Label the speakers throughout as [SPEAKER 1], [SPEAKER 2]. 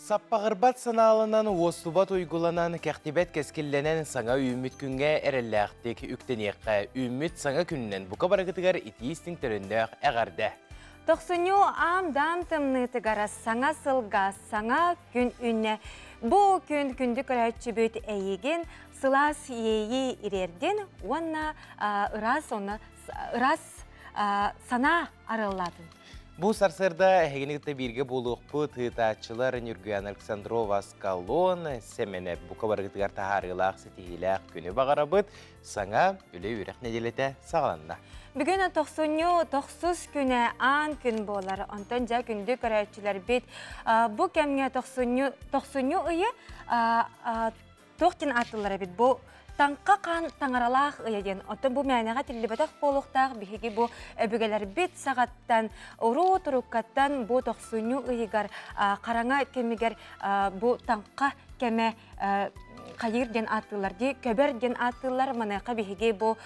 [SPEAKER 1] Саппаҕырбат санааланан, уостубат уйгуланан, кэхтибэт кэскиллэнэн саҥа үүммүт күҥҥэ эрэллээхтик үктэниэххэ. Үүммүт саҥа күнүнэн бука барыгытыгар итии-истиҥ төлөннөөх эҕэрдэ!
[SPEAKER 2] Тохсунньу аам-даам тымныытыгар саҥа сылга саҥа күн үүннэ. Бу күн күндү көрөөччүбүт эйигин сылаас иэйии ириэрдин уонна ыраас онно ыраас санаа арыаллаатын.
[SPEAKER 1] Бу сарсыарда эһигини кытта бииргэ буолуохпут ыытааччылар Ньургуяна Александрова Аскалон Сэмэнэп бука барыгытыгар таһаарыылаах ситиһиилээх күнү баҕарабыт. Саҥа үлэ-үөрэх нэдиэлэтэ саҕаланна.
[SPEAKER 2] Бүгүн тохсунньу тохсус күнэ аан күн буолар. Онтон дьэ күндү көрөөччүлэрбит бу кэмҥэ тохсунньу тохсунньу ыйы туох диэн ааттыыллар эбит бу таҥха хаан таҥаралаах ыйа диэн оттон бу мээнэҕэ тиллибэтэх буолуохтаах биһиги бу өбүгэлэрбит саҕаттан уруу туруккаттан бу тохсунньу ыйыгар хараҥа кэмигэр бу таҥха кэмэ хайыыр диэн ааттыыллар дии көбөр диэн ааттыыллар маныаха биһиги бу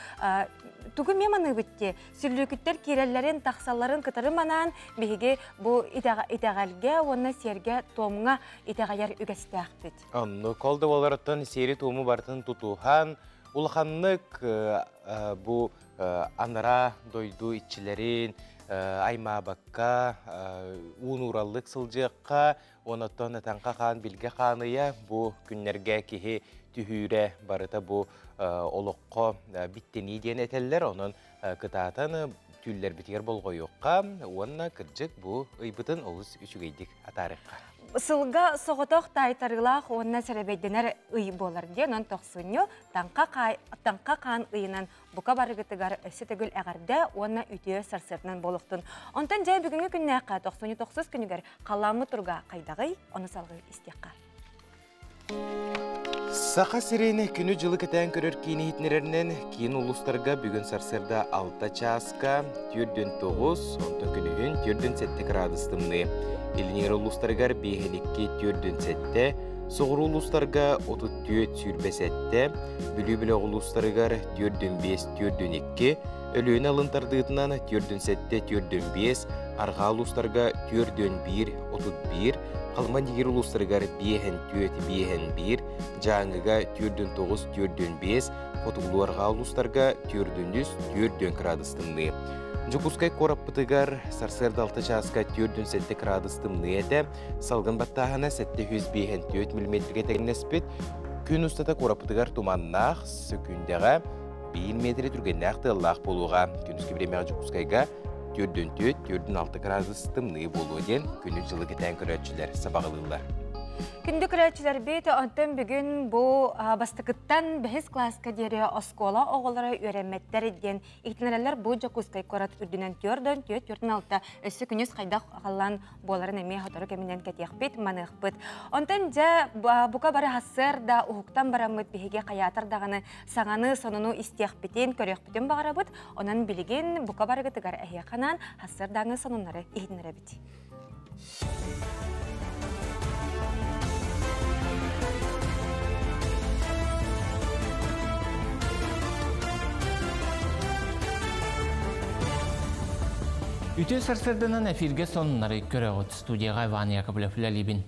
[SPEAKER 2] тугу эмиэ маныыбыт дии сүллүүкүттэр киирэллэрин тахсалларын кытары манаан биһиги бу итэҕэлгэ уонна сиэргэ туомҥа итэҕэйэр үгэстээхпит.
[SPEAKER 1] Оннук ол да буоларыттан сиэри-туому барытын тутуһан, улаханнык бу анараа дойду иччилэрин аймаабакка, уунуураллык сылдьыахха, онуттан этаҥха хаан билгэ хааныйа бу күннэргэ киһи түһүүрэ барыта бу олоххо биттэнии диэн этэллэр. Онон кытаатан түүллэрбитигэр болҕойуохха уонна кырдьык бу ыйбытын олус үчүгэйдик атаарыахха.
[SPEAKER 2] Сылга соҕотох таайтарыылаах уонна сэрэбэйдэнэр ый буолар диэн он тохсунньу таҥха хаан ыйынан бука барыгытыгар өссө төгүл эҕэрдэ уонна үтүө сарсыарданан буолуохтун. Онтон дьэ бүгүҥҥү күннээххэ тохсунньу тохсус күнүгэр халлааммыт туруга хайдаҕый? Ону салгыы истиэххэ.
[SPEAKER 1] Саха сирин күнү-дьылы кэтээн көрөр киин иһитиннэрэринэн, киин улуустарга бүгүн сарсыарда 6 чааска 4-9, онтон күнүһүн 4-7 градус тымныы. Илиниэр улуустарыгар 5-2, 4-7, соҕуруу улуустарга 34-27, Бүлүү бөлөх улуустарыгар 4-5, 4-2, Өлүөнэ алын тардыытынан 4-7, 4-5, арҕаа улуустарга 4-1, 31, Халыма-Нигир улуустарыгар биэһэн түөрт, биэһэн биир, Дьааҥыга түөрдүн тоҕус, түөрдүн биэс, Хотугулуу-Арҕаа улуустарга түөрдүн үс, түөрдүөн кыраадыс тымныы. Дьокуускай куораппытыгар сарсыарда алта чааска түөрдүн сэттэ кыраадыс тымныы этэ, салгын баттааһына 754 миллиметргэ тэҥнэспит. Күн устата куораппытыгар туманнаах, сөкүүндэҕэ 1 метри түргэннээх тыаллаах буолуоҕа. Күнүскү бириэмэҕэ Дьокуускайга түөрдүн түөрт, түөрдүн алта градус тымныы буолуо диэн күнү-дьылы кэтээн көрөөччүлэр сабаҕалыыллар.
[SPEAKER 2] Күндү көрөөччүлэрбит, онтон бүгүн бу бастакыттан бэһис кылааска диэри оскуола оҕолоро үөрэммэттэр диэн иһитиннэрэллэр. Бу Дьокуускай куорат үрдүнэн түөрдөн түөрт түөртүн алта өссө күнүс хайдах халлаан буоларын эмиэ сотору кэминэн кэтиэхпит, маныахпыт. Онтон дьэ бука бары хассыар да уһуктан бараммыт биһиги хайаатар даҕаны саҥаны, сонуну истиэхпитин, көрүөхпүтүн баҕарабыт. Онон билигин бука барыгытыгар эһиэхэ хассыардааҥы сонуннары иһитиннэрэбит.
[SPEAKER 3] Үтүө сарсыарданан эфиргэ сонуннары көрөҕүт. Студияға Иван Яковлев үлэлиибин.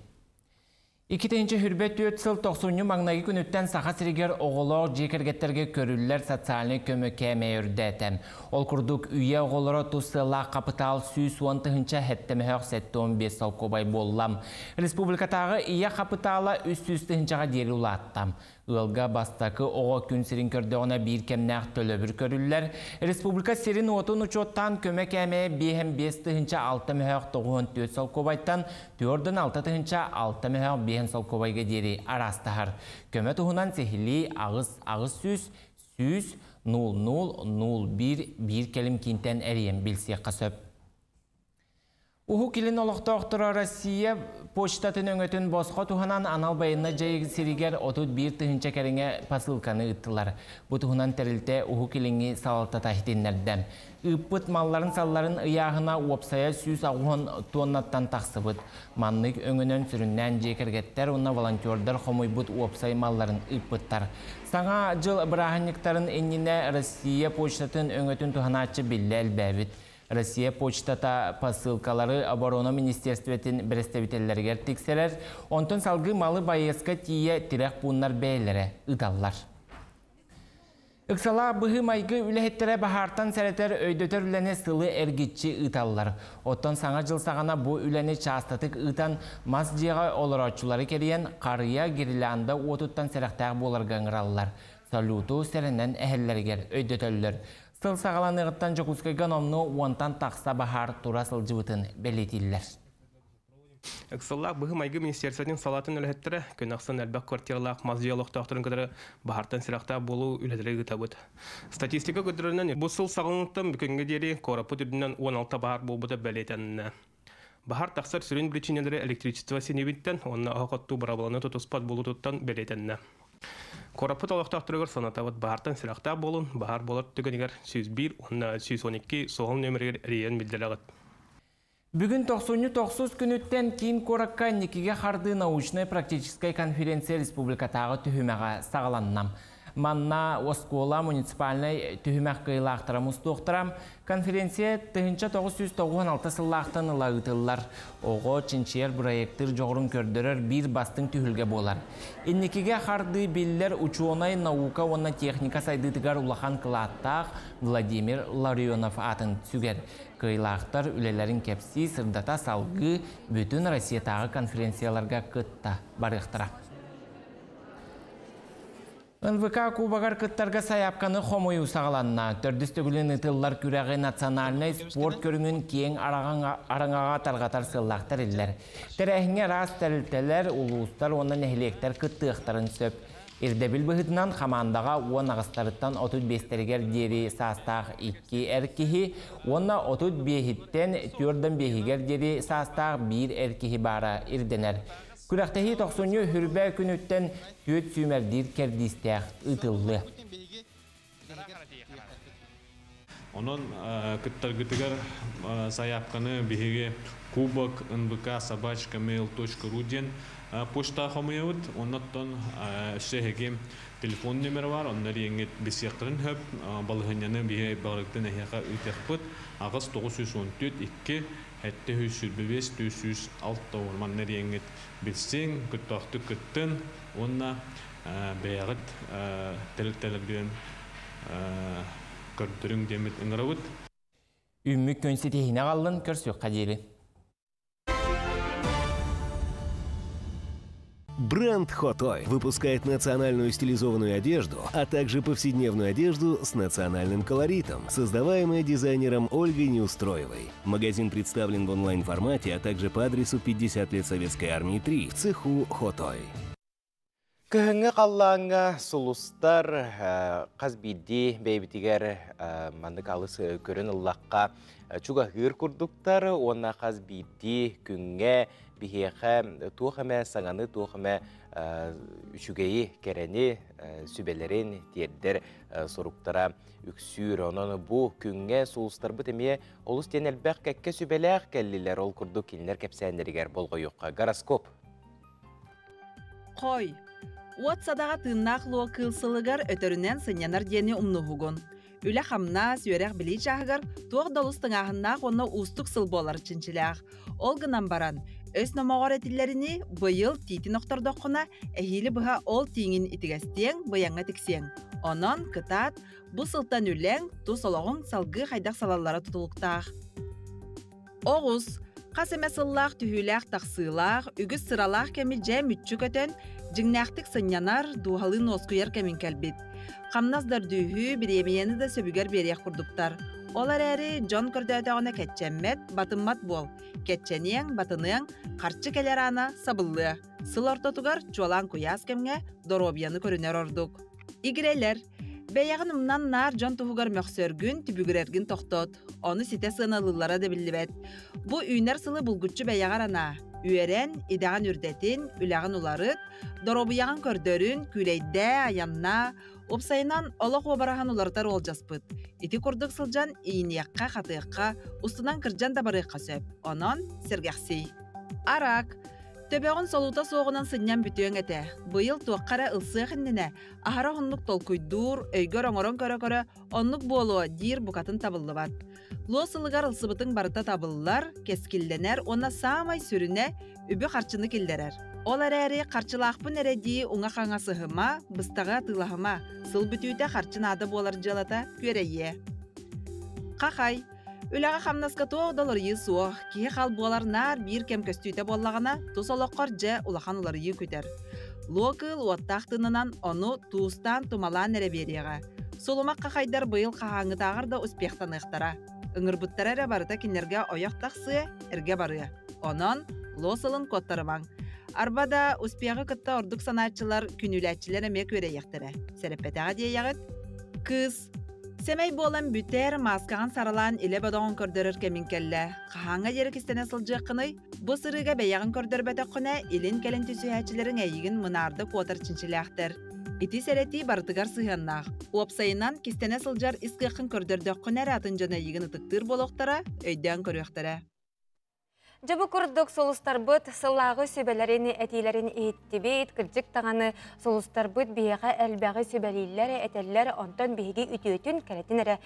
[SPEAKER 3] Иккитинчи хүрбэ түөрт сыл тохсунньу маҥнайгы күнүттэн Саха сиригэр оҕолоох дьиэ кэргэттэргэ көрүллэр социальнай көмө кээмэйэ үрдээтэ. Ол курдук, үйэ оҕолоро тус сыаллаах хапытаал 110 тыһыынча сэттэ сэттэ биэс солкуобай буолла. Республикатааҕы ийэ хапытаала 300 тыһыынчаҕа диэри улаатта. Ыалга бастакы оҕо күн сирин көрдөҕүнэ биир кэмнээх төлөбүр көрүллэр. Республика сирин уотун учуоттаан көмө кээмэйэ биэһэн биэс тыһыынча алта мөһөөх тоҕуһун түөрт солкуобайтан түөрдөн алта тыһыынча алта мөһөөх биэһэн солкуобайга диэри араастаһар. Көмө туһунан сиһилии аҕыс аҕыс сүүс сүүс нуул нуул нуул биир биир кэлим киинтэн эрийэн билсиэххэ сөп. Уһук Илин олохтоохторо Россия почтатын өҥөтүн босхо туһанан анал байыаннай дьайыы сиригэр 31 тыһыынча кэриҥэ посылканы ыыттылар. Бу туһунан тэрилтэ Уһук Илиҥҥи салалтата иһитиннэрдэ. Ыыппыт малларын-салларын ыйааһына уопсайа 160 туоннаттан тахсыбыт. Маннык өҥөнөн сүрүннээн дьиэ кэргэттэр уонна волонтердар хомуйбут уопсай малларын ыыппыттар. Саҥа дьыл бырааһынньыктарын иннинэ Россия почтатын өҥөтүн туһанааччы биллэ элбээбит. Россия почтата посылкалары оборона министерствотын бэрэстэбиитэллэригэр тиксэрэр, онтон салгыы малы байыаска тиийэ тирэх пууннар бэйэлэрэ ыыталлар. Ыксалаах быһыы-майгы үлэһиттэрэ баһаартан сэрэтэр өйдөтөр үлэни сылы эргиччи ыыталлар. Оттон Саҥа дьыл саҕана бу үлэни чаастатык ыытан, мас дьиэҕэ олорооччулары кэрийэн, харыйа, гирлянда уотуттан сэрэхтээх буоларга ыҥыраллар. Салюту сэрэнэн эһэллэригэр өйдөтөллөр. Сыл саҕаланыаҕыттан Дьокуускайга номнуо уонтан тахса баһаар тура сылдьыбытын бэлиэтииллэр.
[SPEAKER 4] Ыксаллаах быһыы-майгы министерствотын салаатын үлэһиттэрэ күн ахсын элбэх квартиралаах мас дьиэ олохтоохторун кытары баһаартан сүрэхтээх буолуу үлэлэри ыытабыт. Статистика көрдөрөрүнэн, бу сыл саҕаланыттан бүгүҥҥэ диэри куораппыт үрдүнэн 16 баһаар буолбута бэлиэтэннэ. Баһаар тахсар сүрүн биричиинэлэрэ электричество синибиттэн уонна оһох оттуу быраабыланы тутуспат буолуутуттан бэлиэтэннэ. Куораппыт олохтоохторугар санатабыт баһаартан сүрэхтээх буолун, баһаар буолар түгэнигэр 101 уонна 112 суһал нүөмэригэр эрийэн биллэрэҕит.
[SPEAKER 3] Бүгүн тохсунньу тохсус күнүттэн киин куоракка Никигэ хардыы научнай-практическай конференция республикатааҕы түһүмэҕэ саҕаланна. Манна оскуола муниципальнай түһүмэх кыайыылаахтара мустуохтара. Конференция 1996 сыллаахтан ыла ыытыллар. Оҕо чинчийэр бырайыактыыр дьоҕурун көрдөрөр биир бастыҥ түһүлгэ буолар. Инникигэ хардыы биллэр учуонай наука уонна техника сайдыытыгар улахан кылааттаах Владимир Ларионов аатын сүгэр. Кыайыылаахтар үлэлэрин кэпсии, сырдата салгыы бүтүн Россиятааҕы конференцияларга кытта барыахтара. НВК Кубогар кыттарга сайаапканы хомуйуу саҕаланна. Төрдүс төгүлүн ыытыллар күрэҕи национальнай спорт көрүҥүн киэҥ араҥаҕа тарҕатар сыаллаах тэриллэр. Тэрээһиҥҥэ араас тэрилтэлэр, улуустар уонна нэһилиэктэр кыттыахтарын сөп. Ирдэбил быһыытынан хамаандаҕа уон аҕыстарыттан 35-тэригэр диэри саастаах икки эр киһи уонна 35-иттэн түөрдэн биэһигэр диэри саастаах биир эр киһи баара ирдэнэр. Күрэхтэһии тохсунньу хүрбэ күнүттэн түөрт сүүмэрдиир кэрдиистээх ыытыллыа.
[SPEAKER 5] Онон кыттаргытыгар сайаапканы биһиги кубок нвк собачка mail.ru диэн почта хомуйабыт. Оннуттан өссө эһиги телефон номера бар, онно эрийэҥҥит билсиэхтэрин сөп. Балаһыанньаны биһиги баҕарыктан эһиэхэ ыытыахпыт. Аҕыс 914 2 725 406 манна эрийэҥҥит билсиҥ, кыттаахтык кыттын уонна бэйэҕит тэрилтэлэргин көрдөрүҥ диэммит ыҥырабыт.
[SPEAKER 3] Үүммүт күн ситиһиини аҕаллын, көрсүөххэ диэри.
[SPEAKER 6] Бренд Хотой выпускает национальную стилизованную одежду, а также повседневную одежду с национальным колоритом, создаваемая дизайнером Ольгой Неустроевой. Магазин представлен в онлайн-формате, а также по адресу 50 лет Советской Армии 3 в цеху Хотой.
[SPEAKER 1] Кыһыҥҥы халлааҥҥа сулустар хас биирдии бэйэбитигэр маннык алыс көрөн ыллахха чугаһыыр курдуктар уонна хас биирдии күҥҥэ биһиэхэ туох эмэ саҥаны, туох эмэ үчүгэйи, кэрэни сүбэлэрин тиэрдэр соруктара үксүүр. Онон бу күҥҥэ сулустарбыт эмиэ олус диэн элбэх кэккэ сүбэлээх кэллилэр. Ол курдук кинилэр кэпсээннэригэр болҕойуохха. Гороскоп.
[SPEAKER 7] Хой. Уот садаҕа тыыннаах луо кыыл сылыгар өтөрүнэн сынньанар диэни умнуһугун. Үлэ-хамнас, үөрэх-билии чааһыгар туох да олус тыҥааһыннаах уонна уустук сыл буолар чинчилээх. Ол гынан баран, өс номоҕор этиллэринии, быйыл тиитин охтордоххуна, эһиили быһа ол тииҥин итигэстиэҥ, быйаҥҥа тиксиэҥ. Онон, кытаат, бу сылтан үлэҥ, тус олоҕуҥ салгыы хайдах салаллара тутулуктаах. Оҕус, хас эмэ сыллаах түһүүлээх-тахсыылаах, үгүс сыралаах кэми дьэ мүччү көтөн, дьиҥнээхтик сынньанар, дууһалыын уоскуйар кэмиҥ кэлбит. Хамнас да үрдүүһүү, бириэмийэни да сөбүгэр биэриэх курдуктар. Ол эрээри дьон көрдөөтөҕүнэ кэччэммэт, батыммат буол. Кэччэниэҥ, батыныаҥ, харчы кэлэр аана сабыллыа. Сыл ортотугар, чуолаан куйаас кэмҥэ, доруобуйаны көрүнэр ордук. Игирэлэр, бэйэҕин умнан наар дьон туһугар мөхсөргүн, түбүгүрэргин тохтот. Ону ситэ сыаналыыллара да биллибэт. Бу үүнэр сылы булгуччу бэйэҕэр анаа. Үөрэн, идэҕин үрдэтин, үлэҕин уларыт, доруобуйаҕын көрдөрүн, күүлэйдээ, айаннаа, уопсайынан олох уобараһын уларытар уолдьаспыт. Ити курдук сылдьан ииниэххэ, хатыахха, устунан кырдьан да барыахха сөп. Онон сэргэхсий. Арак. Төбөҕүн солуута суоҕунан сынньан бүтүөҥ этэ. Быйыл туохха эрэ ылсыах иннинэ, аһара уһуннук толкуйдуур, өйгөр оҥорон көрө-көрө оннук буолуо диир букатын табыллыбат. Луо сылыгар ылсыбытыҥ барыта табыллар, кэскиллэнэр уонна саамай сүрүнэ үбү-харчыны киллэрэр. Ол эрээри харчылаахпын эрэ дии уҥа-хаҥас ыһыма, быстаҕы атыылаһыма, сыл бүтүүтэ харчы наада буолар дьыалата күөрэйиэ. Хахай. Үлэҕэ-хамнаска туох да уларыйыы суох, киһи хал буолар наар биир кэм көстүүтэ буоллаҕына, тус олоххор дьэ улахан уларыйыы күтэр. Луо кыыл уоттаах тыынынан ону туустаан-тумалаан эрэ биэриэҕэ. Сулумах хахайдар быйыл хаһааҥҥытааҕар да успехтаныахтара. Ыҥырбыттара эрэ барыта кинилэргэ ойох тахсыа, эргэ барыа. Онон луо сылын куоттарымаҥ. Арба да, успеҕы кытта ордук санааччылар, күнүүлээччилэр эмиэ күөрэйиэхтэрэ. Сэрэппэтэҕэ диэйэҕит? Кыыс Сэмэй буолан бүтэр, мааскаҕын саралаан илэ бодоҕун көрдөрөр кэмиҥ кэллэ. Хаһааҥҥа диэри кистэнэ сылдьыаххыный? Бу сырыыга бэйэҕин көрдөрбөтөххүнэ, илин-кэлин түсүһээччилэриҥ эйигин мынаарда куотар чинчилээхтэр. Ити сэрэтии барытыгар сыһыаннаах. Уопсайынан, кистэнэ сылдьар ис кыаххын көрдөрдөххүнэ эрэ атын дьон эйигин ытыктыыр буолуохтара, өйдөөн көрүөхтэрэ.
[SPEAKER 2] Дьэ бу курдук сулустарбыт сыллааҕы сүбэлэрин, этиилэрин иһиттибит. Кырдьык даҕаны сулустарбыт биһиэхэ элбэҕи сүбэлииллэр, этэллэр. Онтон биһиги үтүөтүн, кэрэтин эрэ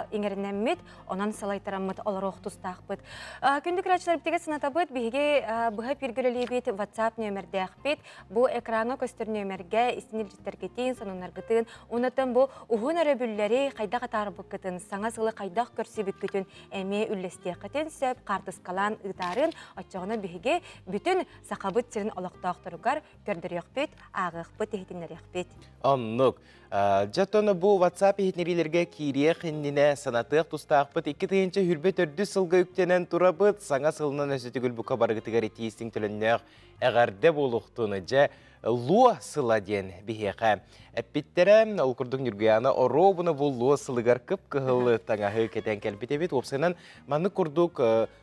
[SPEAKER 2] иҥэринэммит, онон салайтараммыт олоруох тустаахпыт. Күндү көрөөччүлэрбитигэр санатабыт, биһиги быһа пиргөлөлүүбүт WhatsApp нүөмэрдээхпит. Бу экраҥҥа көстөр нүөмэргэ истин илдьиттэргитин, сонуннаргытын, оннуттан бу уһун өрөбүллэри хайдах атаарбыккытын, саҥа сылы хайдах көрсүбүккүтүн эмиэ үллэстиэххитин сөп, хаартыскалаан ыытаарын, оччоҕуна биһиги бүтүн Сахабыт сирин олохтоохторугар көрдөрүөхпүт, ааҕыахпыт, иһитиннэриэхпит.
[SPEAKER 1] Оннук. Дьэ, оттон бу WhatsApp иһитиннэриилэргэ киириэх иннинэ санатыах тустаахпыт 2024 сылга үктэнэн турабыт. Саҥа сылынан өссө төгүл бука барыгытыгар итии-истиҥ төлөннөөх эҕэрдэ буолуохтун. Дьэ, Луо сыла диэн биһиэхэ эппиттэрэ. Ол курдук Ньургуйаана оруобуна бу луо сылыгар кып-кыһыл таҥаһы кэтэн кэлбит эбит. Уопсайынан маннык курдук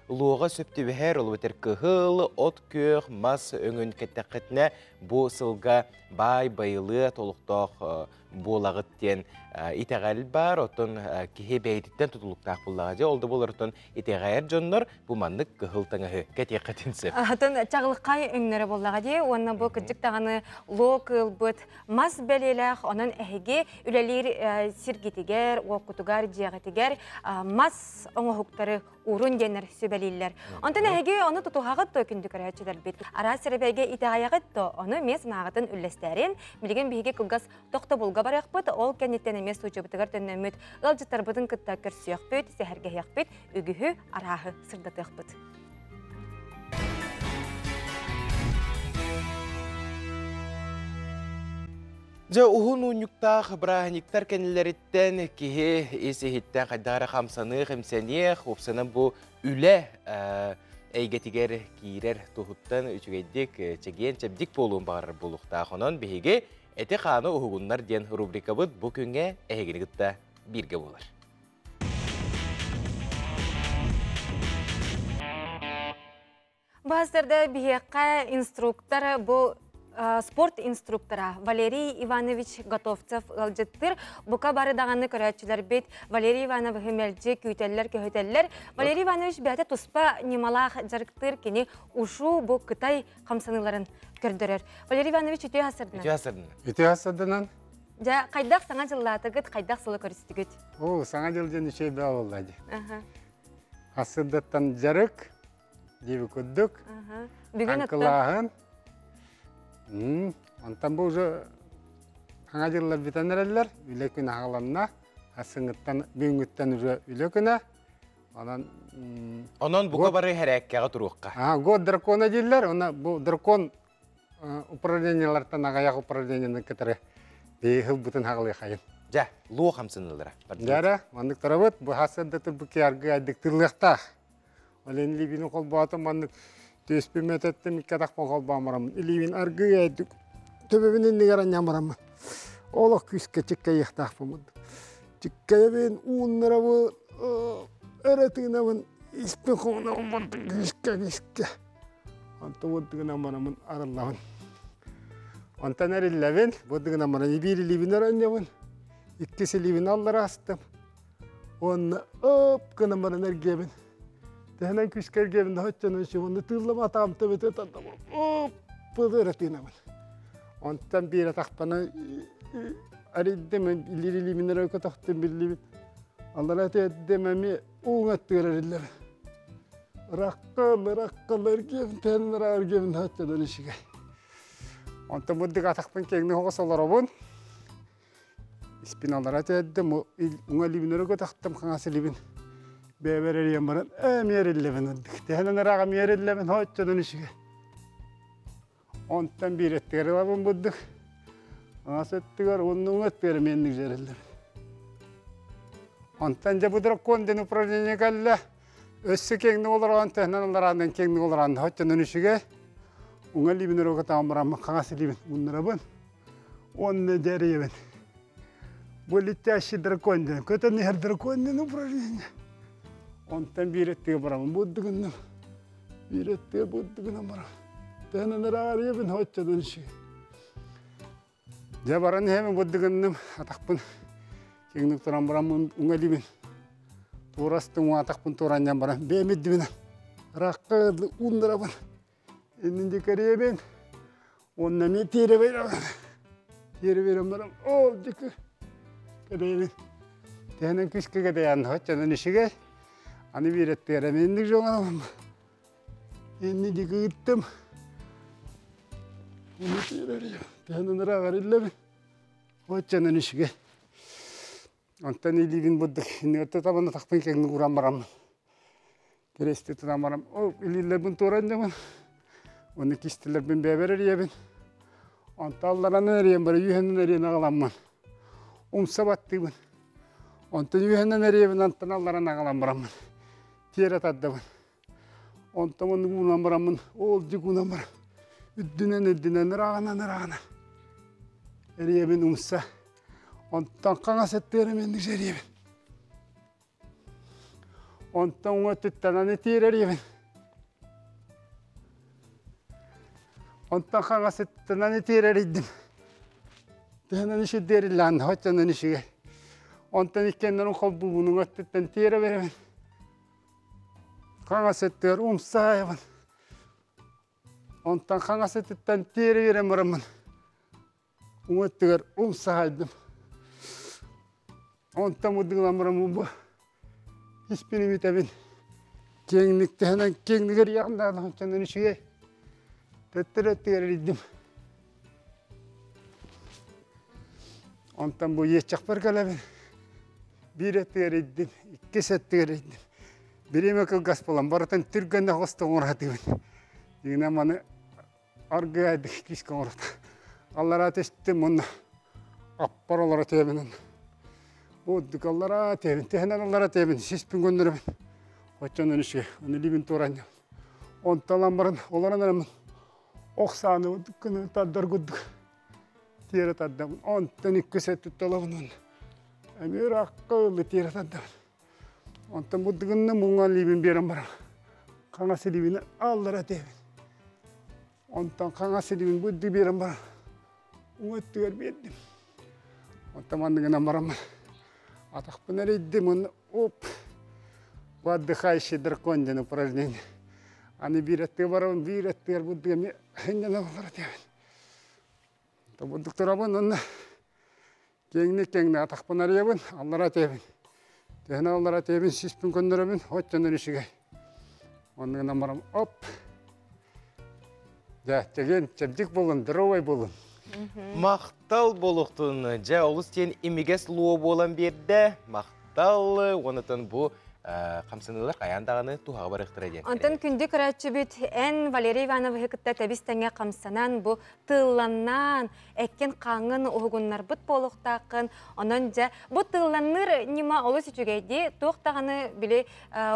[SPEAKER 1] луоҕа сөп түбэһэр, ол эбэтэр кыһыл, от күөх, мас өҥүн кэттэххитинэ бу сылга баай байылыа толуктаах буолаҕыт диэн итэҕэл баар, оттон киһи бэйэтиттэн тутулуктаах буоллаҕа дьэ, ол да буолар оттон итэҕэйэр дьоннор бу маннык кыһыл таҥаһы кэтиэххитин сөп.
[SPEAKER 2] Атын чаҕылхай өҥнөрө буоллаҕа дии уонна бу кырдьык даҕаны луо кыылбыт мас бэлиэлээх, онон эһиги үлэлиир сиргитигэр, уоккутугар, дьиэҕитигэр мас оҥоһуктары уурун диэннэр сүбэлииллэр. Онтон эһиги ону тутуһаҕыт то күндү көрөөччүлэрбит. Араас сэрэбэйгэ итэҕэйэҕит то ону эмиэ санааҕытын үллэстээрин. Билигин биһиги кылгас тохтобулга барыахпыт, ол кэнниттэн эмиэ студиябытыгар төннөммүт ыалдьыттарбытын кытта көрсүөхпүт, сэһэргэһиэхпит, үгүһү арааһы сырдатыахпыт.
[SPEAKER 1] Дьэ, уһун уунньуктаах бырааһынньыктар кэннилэриттэн киһи ис-иһиттэн хайдах эрэ хамсаныах, имсэниэх, уопсайынан бу үлэ эйгэтигэр киирэр туһуттан үчүгэйдик, чэгиэн-чэбдик буолуон баҕарар буолуохтаах. Онон биһиги «Эти-хааны уһугуннар» диэн рубрикабыт бу күҥҥэ эһигини кытта бииргэ буолар.
[SPEAKER 2] Баастарда биһиэхэ инструктор бу спорт инструктора Валерий Иванович Готовцев ыалдьыттыр. Бука бары даҕаны көрөөччүлэрбит Валерий Ивановиһы мэлдьи күүтэллэр, көһүтэллэр. Валерий Иванович бэйэтэ туспа ньымалаах дьарыктыыр кини ушу бу Кытай хамсаныыларын көрдөрөр. Валерий Иванович үтүө хасырдынан.
[SPEAKER 1] Үтүө хасырдынан.
[SPEAKER 8] Үтүө хасырдынан.
[SPEAKER 2] Дьэ, хайдах саҥа дьыллаатыгыт, хайдах сылы көрүстүгүт?
[SPEAKER 8] О, саҥа дьыл дьэн үчүгэй баа буолла дии. Хасырдаттан дьарык, диэби курдук.
[SPEAKER 2] Бүгүн
[SPEAKER 8] Аҥкылааһын. Онтон бу уже саҥа дьыллар бүтэн эрэллэр. Үлэ күнэ аҕаланна. Ассыҥыттан бүгүҥҥүттэн уже үлэ күнэ. Онон
[SPEAKER 1] Онон бука бары хэрээккэҕэ туруохха.
[SPEAKER 8] Аа, год дракона дииллэр. Онно бу дракон управлениелартан аҕыйах управлениены кытары биһи хаҕылыахайын.
[SPEAKER 1] Дьэ, луо хамсынылара.
[SPEAKER 8] Дьэ, маннык тарабыт, бу хасыарда турбут аргы айдык тыллыахтаах. Ол эн илиибин холбоотум маннык түөспүм өтөттүм икки атахпын холбоон бараммын. Илиибин аргы айдык төбөбүн иннигэр анньан бараммын. Олох күүскэ чиккэйиэхтаахпын. Чиккэйэбин, ууннарабын, өрө тыынабын, испин хоҥнобун күүскэ күүскэ. Онтон уонтугунан бараммын арыллабын. Онтон эриллэбин, бу дыгынан баран биир илиибин оронньобун, иккис илиибин аллара астым. Уонна оп гынан баран эргиэбин. Тэһэнэн күүскэ эргиэбин да оччонон уонна тыыллама атаам төбөтө тардам. Оп пылы тыынабын. Онтон биир атахпана арыйдым, илиир илиибин өрө көтөхтүм, биллибин. Аллара тиэрдим эмиэ ууҥа аттыгар эриллэбин. Ыраккал, ыраккал, эргиэбин, тэһэн ыраах эргиэбин хаччанан ишигэй. Онтон бурдук атахпын киэҥник оҕус олоробун. Испин аллара тиэрдим, уҥа илиибин өрө көтөхтүм, хаҥас илиибин бэйэбэр эрийэн баран эмиэ эриллэбин ырдык. Тэһэнэн ыраах эмиэ эриллэбин, хоччонон ишигэй. Онтон биир өттүгэр ылабын бурдук. Хаҥас өттүгэр уонна уҥа өттүгэр эмиэ инник дьэриллэбин. Онтон дьэ бу дракон диэн упражнение кэллэ. Өссө киэҥник олороон, тэһинэн аллараанан киэҥник олороон, оччонон үчүгэй. Уҥа илиибин өрө көтөҕөн бараммын, хаҥас илиибин муннарабын. Уонна дьэрийэбин. Бу летящий дракон диэн, көтөн иһэр дракон диэн упражнение. Онтон биир өттүгэр барабын бурдугуннум. Биир өттүгэр бурдугунан барабын. Тэһинэн ыраарыйабын, оччонон үчүгэй. Дьэ баран иһэбин бурдугуннум, атахпын киэҥник туран бараммын уҥа илиибин туурастым, уҥа атахпын туоранньан баран бэйэм ирдибинэн ыраахха ууннарабын. Иннин дикэриэбин, уонна эмиэ тиэрэ биэрэбин. Тиэрэ биэрэн баран, ол дики кэдэйэбин. Тэһэнэн күүскэ кэдэйэн, оччонон үчүгэй. Аны биэрэттиэрэ инник дьоҥон инни дики ыыттым. Уну тиэрэр тэһэнэн ырааҕар иллэбин. Оччонон үчүгэй. Онтон илиибин бурдук иннигэр табан атахпын кэҥник уран бараммын. Кирэсти тутан барам, ол илиилэрбин туоран дьабын. Оны кистилэрбин бэбэр эрийэбин. Онтон алларан эрийэн бары үһэнэн эрийэн аҕаламмын. Умса баттыыбын. Онтон үһэнэн эрийэбин, антан алларан аҕалан бараммын. Тиэрэ тардабын. Онтон оннук уунан бараммын, ол дьик уунан барам. Үрдүнэн үрдүнэн ырааҕынан ырааҕынан. Эрийэбин умса. Онтон хаҥас өттүгэр эмиэ эрийэбин. Онтон уҥа өттүттэн аны тиэрэр ийэбин. Онтон хаҥас өттүттэн аны тиэрэр идим. Төһөнөн ишиддиэриллээн хоччонон ишигэ. Онтон иккиэннэрин холбуубун уҥа өттүттэн тиэрэ берэбин. Хаҥас өттүгэр умсаайабын. Онтон хаҥас өттүттэн тиэрэ биэрэн бараммын. Уҥа өттүгэр умсаһайдым. Онтон муддугунан бараммын бу испин имитэбин. Киэҥник тэһэнэн киэҥник эрийэҕин даҕаны ончонон үчүгэй. Төттөрү өттүгэр эрийдим. Онтон бу иэччэхпэр кэлэбин. Биир өттүгэр эрийдим, иккис өттүгэр эрийдим. Бириэмэ кылгас буолан барытын түргэнник оҕусту оҥоро сатыыбын. Дьиҥинэн маны аргыайдык киискэ оҥорот. Аллараа түстүм уонна аппар олоро түһэбин. Уоддук аллараа түһэбин, түһэнэн аллараа түһэбин, сиспин көннөрөбүн. Оччонон үчүгэй, аны илиибин туоранньам. Онтон ылан баран олорон эремин ох сааны курдук гына тардар курдук тиэрэ тардабын. Онтон иккис өттүттэн ылабын уонна эмиэ ыраахха ылы тиэрэ тардабын. Онтон бурдугунна муҥа илиибин биэрэн баран хаҥас илиибин аллара түһэбин. Онтон хаҥас илиибин бурдук биэрэн баран уҥа өттүгэр биэрдим. Онтон манныгынан бараммын атахпын эрийдим уонна оп отдыхающий дракон диэн упражнение. Аны биир өттүгэр барабын, биир өттүгэр бурдук эмиэ хынньана олоро түһэбин. Бурдук турабын уонна Киэҥник-киэҥник атахпын арыйабын, аллара түһэбин. Түһэн аллара түһэбин, сиспин көннөрөбүн, оччонон үчүгэй. Оннугунан барам, оп! Дьэ, чэгиэн, чэбдик буолун, здоровай буолун.
[SPEAKER 1] Махтал буолуохтун. Дьэ, олус диэн имигэс луо буолан биэрдэ. Махтал. Уонатан бу хамсаныылар хайаан даҕаны туһаҕа барыахтара диэн.
[SPEAKER 2] Онтон күндү көрөөччүбүт эн Валерий Ивановиһы кытта тэбис тэҥҥэ хамсанан бу тыылланнаан эккин-хааҥҥын уһугуннарбыт буолуохтааххын. Онон дьэ, бу тылланныыр ньыма олус үчүгэйдии, туох даҕаны били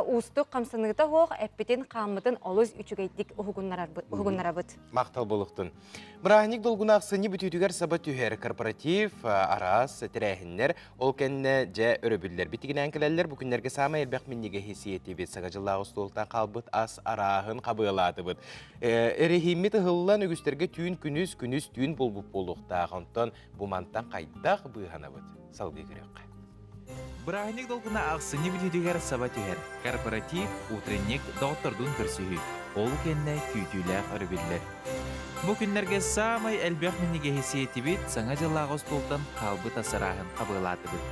[SPEAKER 2] уустук хамсаныыта суох эппитин-хааммытын олус үчүгэйдик уһугуннарабыт.
[SPEAKER 1] Махтал буолуохтун. Бырааһынньык долгуна ахсынньы бүтүүтүгэр саба түһэр корпоратив, араас тэрээһиннэр, ол кэннэ дьэ өрөбүллэрбит тигинээн кэлэллэр. Бу күннэргэ саамай элбэх минньигэһи сиэтибит, саҥа дьыллааҕы остуолтан хаалбыт ас арааһын хабыалаатыбыт. Эрэһииммит ыһыллан үгүстэргэ түүн күнүс, күнүс түүн буолбут буолуохтаах. Онтон бу мантан хайдах быыһанабыт? Салгыы көрүөххэ.
[SPEAKER 9] Бырааһынньык долгуна ахсынньы бүтүүтүгэр саба түһэр. Корпоратив, утренник, доҕоттордуун көрсүһүү. Ол кэннэ күүтүүлээх өрөбүллэр. Бу күннэргэ саамай элбэх минньигэһи сиэтибит, Саҥа дьыллааҕы остуолтан хаалбыт ас арааһын хабыалаатыбыт.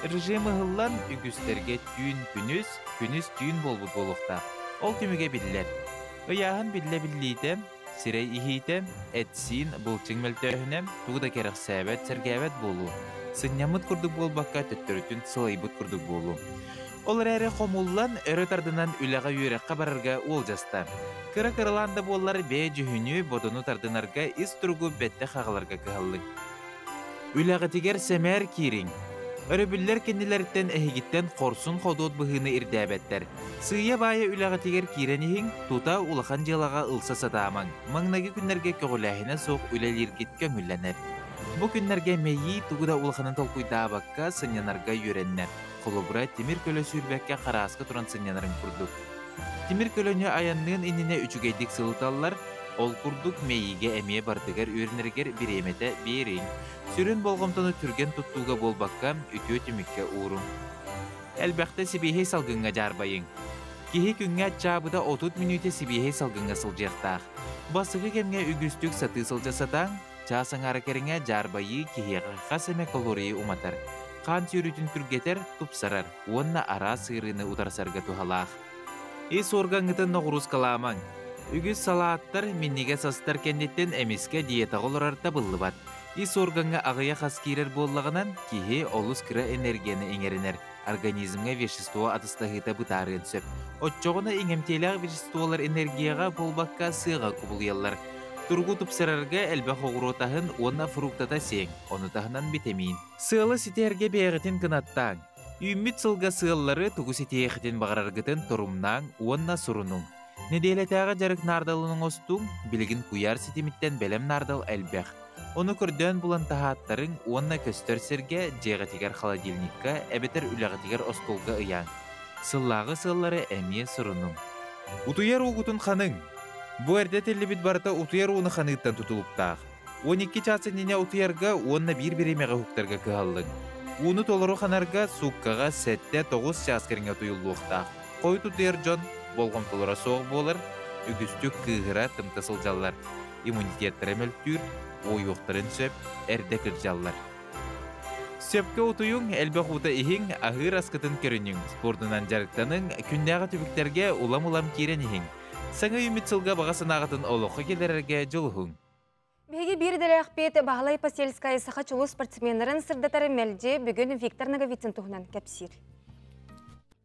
[SPEAKER 9] Режим ыһыллан үгүстэргэ түүн күнүс, күнүс түүн буолбут буолуохтаах. Ол түмүгэ биллэр. Ыйааһын биллэ-биллиитэ, сирэй иһиитэ, эт-сиин былчыҥ мөлтөөһүнэ, тугу да кэрэхсээбэт, сэргээбэт буолуу. Сынньаммыт курдук буолбакка, төттөрүтүн сылайбыт курдук буолуу. Ол эрээри хомуллан, өрө тардынан үлэҕэ-үөрэххэ барарга уолдьаста. Кыра-кыралаан да буоллар бэйэ дьүһүнү, бодону тардынарга ис туругу бэттэх аҕаларга кыһаллыҥ. Үлэҕитигэр сэмээр киириҥ. Өрөбүллэр кэннилэриттэн эһигиттэн хорсун-ходуот быһыыны ирдээбэттэр. Сыыйа-баайа үлэҕитигэр киирэн иһиҥ, тута улахан дьыалаҕа ылса сатаамаҥ. Маҥнайгы күннэргэ көҕүлээһинэ суох үлэлииргит көҥүллэнэр. Бу күннэргэ мэйии тугу да улаханын толкуйдаабакка сынньанарга үөрэннэ. Холобура, тимир көлө сүүрбэккэ харааска туран сынньанарын курдук. Тимир көлөнү айанныан иннинэ үчүгэйдик сылыталлар, ол курдук мэйиигэ эмиэ барытыгар үөрэнэригэр бириэмэтэ биэриҥ. Сүрүн болҕомтону түргэн туттууга буолбакка, үтүө түмүккэ ууруҥ. Элбэхтэ сибиэһэй салгыҥҥа дьаарбайыҥ. Киһи күҥҥэ аччаабыта 30 мүнүүтэ сибиэһэй салгыҥҥа сылдьыахтаах. Бастакы кэмҥэ үгүстүк сатыы сылдьа сатааҥ, чаас аҥаара кэриҥэ дьаарбайыы киһиэхэ хас эмэ калорийы уматар, хаан сүүрүүтүн түргэтэр, тупсарар уонна араас ыарыыны утарсарга туһалаах. Ис уоргаҥҥытын ноҕуруускалаамаҥ. Үгүс салааттар, минньигэс астар кэнниттэн эмискэ диетаҕа олорор табыллыбат. Ис уоргаҥҥа аҕыйах ас киирэр буоллаҕына, киһи олус кыра энергияны иҥэринэр, организмҥа вещество атастаһыыта бытаарыан сөп. Оччоҕуна иҥэмтиэлээх веществолар энергияҕа буолбакка сыаҕа кубулуйаллар. Туругу тупсарарга элбэх оҕуруот аһын уонна фруктата сиэҥ, ону таһынан битэмиин. Сыалы ситиһэргэ бэйэҕитин кынаттааҥ. Үүммүт сылга сыаллары тугу ситиһиэххитин баҕараргытын торумнааҥ уонна сурунуҥ. Нэдиэлэтээҕи дьарык наардалын оҥостуҥ, билигин куйаар ситимиттэн бэлэм наардал элбэх. Ону көрдөөн булан таһааттарыҥ уонна көстөр сиргэ, дьиэҕитигэр холодильникка эбэтэр үлэҕитигэр остуолга ыйааҥ. Сыллааҕы сыаллары эмиэ сурунуҥ. Утуйар уугутун ханыҥ. Бу эрдэ этиллибит барыта утуйар ууну ханыыттан тутулуктаах. 12 чаас иннинэ утуйарга уонна биир бириэмэҕэ уһуктарга кыһаллыҥ. Ууну толору ханарга сууккаҕа 7-9 чаас кэриҥэ утуйуллуохтаах. Хойут утуйар дьон болҕомтолоро суох буолар, үгүстүк кыыһыра, тымта сылдьаллар. Иммунитеттара мөлтүүр, уойуохтарын сөп, эрдэ кырдьаллар. Сөпкө утуйуҥ, элбэх уута иһиҥ, аһыыр аскытын көрүнүҥ, спордунан дьарыктаныҥ, күннээҕи түбүктэргэ улам-улам киирэн иһиҥ. Саҥа үүммүт сылга баҕа санааҕытын олоххо киллэрэргэ дьулуһуҥ.
[SPEAKER 2] Биһиги биир идэлээхпит Баһылай Посельскай саха чулуу спортсменнарын сырдатар мэлдьи бүгүн Виктор Ноговицын туһунан кэпсиир.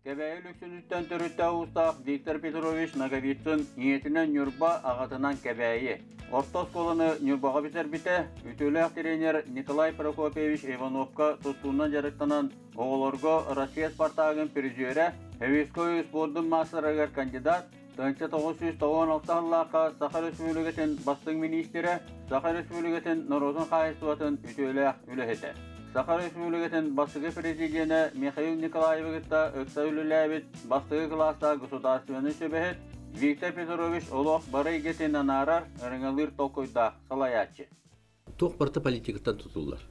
[SPEAKER 10] Кэбээйи Лүксүнүттэн төрүттээх уустаах Виктор Петрович Ноговицын ийэтинэн Ньурба, аҕатынан Кэбээйи. Орто оскуоланы Ньурбаҕа бүтэрбитэ, үтүөлээх тренер Николай Прокопьевич Ивановка тустуунан дьарыктанан оҕолорго Россия Спартагын призерэ, Хевиской спордун маастарыгар кандидат, 1996 сыллаахха Саха Өрөспүүбүлүкэтин бастыҥ миниистирэ, Саха Өрөспүүбүлүкэтин норуотун хаһаайыстыбатын үтүөлээх үлэһитэ. Саха Өрөспүүбүлүкэтин бастакы президенэ Михаил Николаевы кытта ыкса үлэлээбит бастакы кылаастаах государственнай сүбэһит Виктор Петрович олох бары эйгэтин анаарар, ырыҥалыыр толкуйдаах салайааччы.
[SPEAKER 11] Туох барыта политикаттан тутуллар.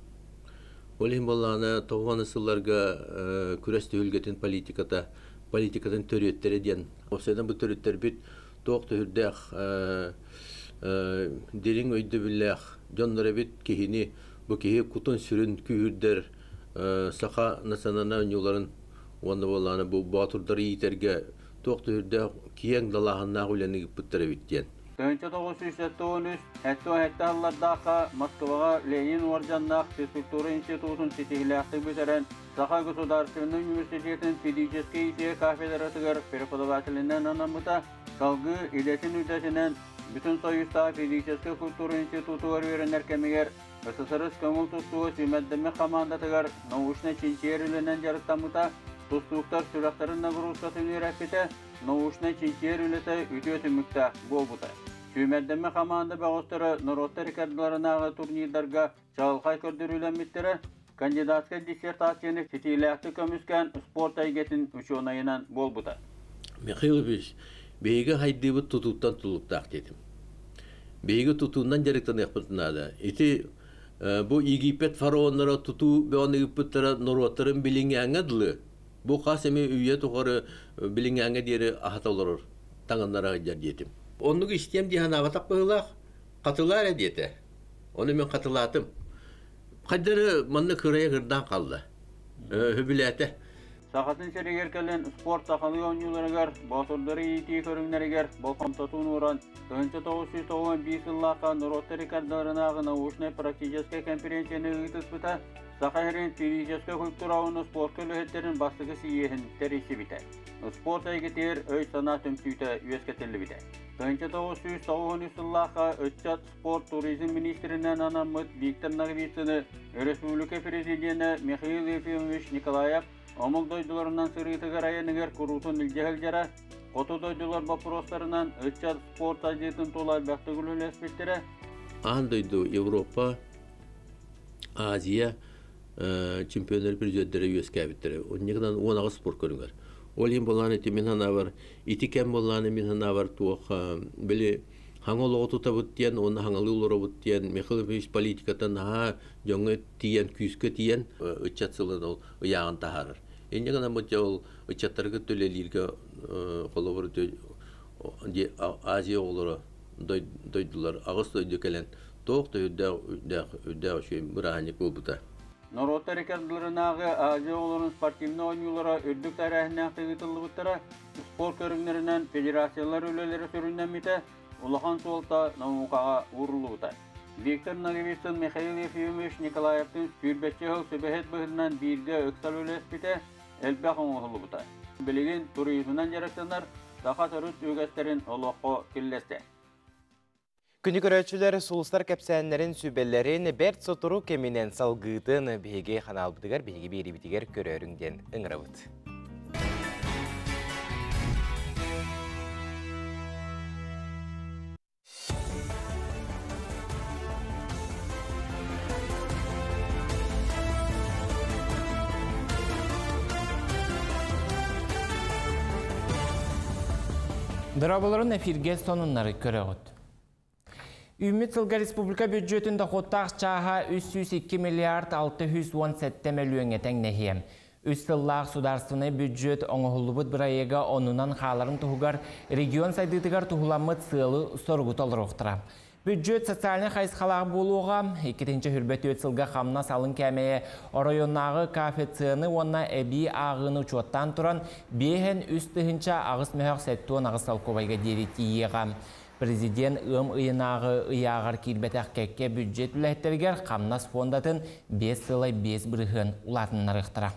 [SPEAKER 11] Ол иһин буоллаҕына тоҕуон сылларга күрэс түһүлгэтин политиката, политикатын төрүөттэрэ диэн. Уопсайынан бу төрүттэрбит туох төһүрдээх дириҥ өйдөбүллээх дьоннор эбит киһини бу киһи кутун-сүрүн күүһүрдэр саха национальнай оонньууларын уонна буоллаҕына бу боотурдары иитэргэ туох төһүрдээх киэҥ далааһыннаах үлэни ыыппыттар эбит диэн.
[SPEAKER 10] 1973 77 сыллардаахха Москваҕа Ленин уордьаннаах физкультура институтун ситиһиилээхтик бүтэрэн, Саха государственнай университетын физическэй иитии кафедратыгар преподавателинэн анаммыта, салгыы идэтин үлэтинэн Бүтүн Союзтааҕы физическэй культура институтугар үөрэнэр кэмигэр СССР көҥүл тустууга сүүмэрдэммит хамаандатыгар научнай-чинчийэр үлэнэн дьарыктаммыта, тустууктар сүрэхтэрин нагрузкатын үөрэппитэ, научнай-чинчийэр үлэтэ үтүө түмүктээх буолбута. Сүүмэрдэммит хамаанда бөҕөстөрө норуоттар иккардыларынааҕы турнирдарга чаҕылхай көрдөрүүлэммиттэрэ, кандидатскай диссертацияны ситиилээхтик көмүскээн спорт эйгэтин учуонайынан буолбута.
[SPEAKER 11] Михаил Ильич, биһиги хайдыыбыт тутууттан тутулуктаах диэтим. Биһиги тутуунан дьарыктаныахпыт наада. Ити бу Египет фараоннара тутуу бөҕөнү ыыппыттара норуоттарын билиҥҥээҥҥэ дылы бу хас эмэ үйэ тухары билиҥҥээҥҥэ диэри аһата олорор таҥыннара сылдьар диэтим. Оннук истиэм дии санаабатах быһыылаах, хатылаа эрэ диэтэ. Ону мин хатылаатым. Хайдары манна кырайа кырдаан хаалла. Хөбүлээтэ.
[SPEAKER 10] Сахатын сиригэр кэлэн спорт сахалыы оонньууларыгар, боотурдары иитии көрүҥнэригэр болҕомтотун ууран, 1991 сыллаахха норуоттар иккардыларынааҕы научнай-практическай конференцияны ыытыспыта, Саха сирин физическэй культура уонна спортка үлэһиттэрин бастакы сийиэһин тэрийсибитэ. Спорт эйгэтигэр өй-санаа түмсүүтэ үөскэтиллибитэ. 1993 сыллаахха ыччат спорт туризм министринэн анаммыт Виктор Ноговицыны өрөспүүбүлүкэ президенэ Михаил Ефимович Николаев омук дойдуларынан сырыытыгар айаныгар куруутун илдьэ сылдьара, хоту дойдулар боппуруостарынан ыччат спорт сайдыытын тула элбэхтик үлэлэспиттэрэ.
[SPEAKER 11] Аан дойду, Европа, Азия чемпионнар призердэрэ үөскээбиттэрэ. Онньугунан 18 спорт көрүҥэр. Ол иһин буоллаан ити мин санаабар, ити кэм буоллаан мин санаабар туох били хаҥа олоҕу тутабыт диэн уонна хаҥалыы олоробут диэн Михаил Ефимович политиката наһаа дьоҥҥо тиийэн күүскэ тиийэн ыччат сылын ол ыйааҕын таһаарар. Инньэ гынан бу ол ыччаттары кытта үлэлииргэ холобур Азия оҕолоро дойдулар аҕыс дойду кэлэн туох да үрдээх үрдээх үрдээх үчүгэй бырааһынньык буолбута.
[SPEAKER 10] Норуоттар иккардыларынааҕы Азия оҕолорун спортивнай оонньуулара үрдүк тэрээһиннээхтик ыытыллыбыттара, спорт көрүҥнэринэн федерациялар үлэлэрэ сүрүннэммитэ, улахан суолта наукаҕа ууруллубута. Виктор Ноговицын Михаил Ефимович Николаевтыын сүүрбэччэ сыл сүбэһит быһыытынан бииргэ ыксал үлэлэспитэ, элбэх оҥоһуллубута. Билигин туризмынан дьарыктанар, саха төрүт үгэстэрин олоххо киллэрсэр.
[SPEAKER 1] Күнү көрөөччүлэр сулустар кэпсээннэрин, сүбэлэрин бэрт сотору кэминэн салгыытын биһиги ханаалбытыгар, биһиги биэриибитигэр көрөөрүҥ диэн ыҥырабыт.
[SPEAKER 3] Дорооболорун эфирге сонуннары көрөҕүт. Үүммүт сылга республика бюджетын дохуоттаах чааһа 302 миллиард 617 мөлүйүөҥҥэ тэҥнэһиэ. Үс сыллаах судаарственнай бюджет оҥоһуллубут бырайыага оннунан хааларын туһугар регион сайдыытыгар туһуламмыт сыалы-соругу толоруохтара. Бюджет социальнай хайысхалаах буолуоҕа, иккитинчи хүрбэ сылга хамнас алын кээмэйэ оройуоннааҕы коэффициены уонна эбии ааҕыыны учуоттаан туран биэһэн үс тыһыынча аҕыс мөһөх сэттион аҕыс солкуобайга диэри тиийиэҕэ. Президент ыам ыйынааҕы ыйааҕар киирбэтэх кэккэ бюджет үлэһиттэригэр хамнас фондатын биэс сылай биэс бырыһыан улаатыннарыахтара.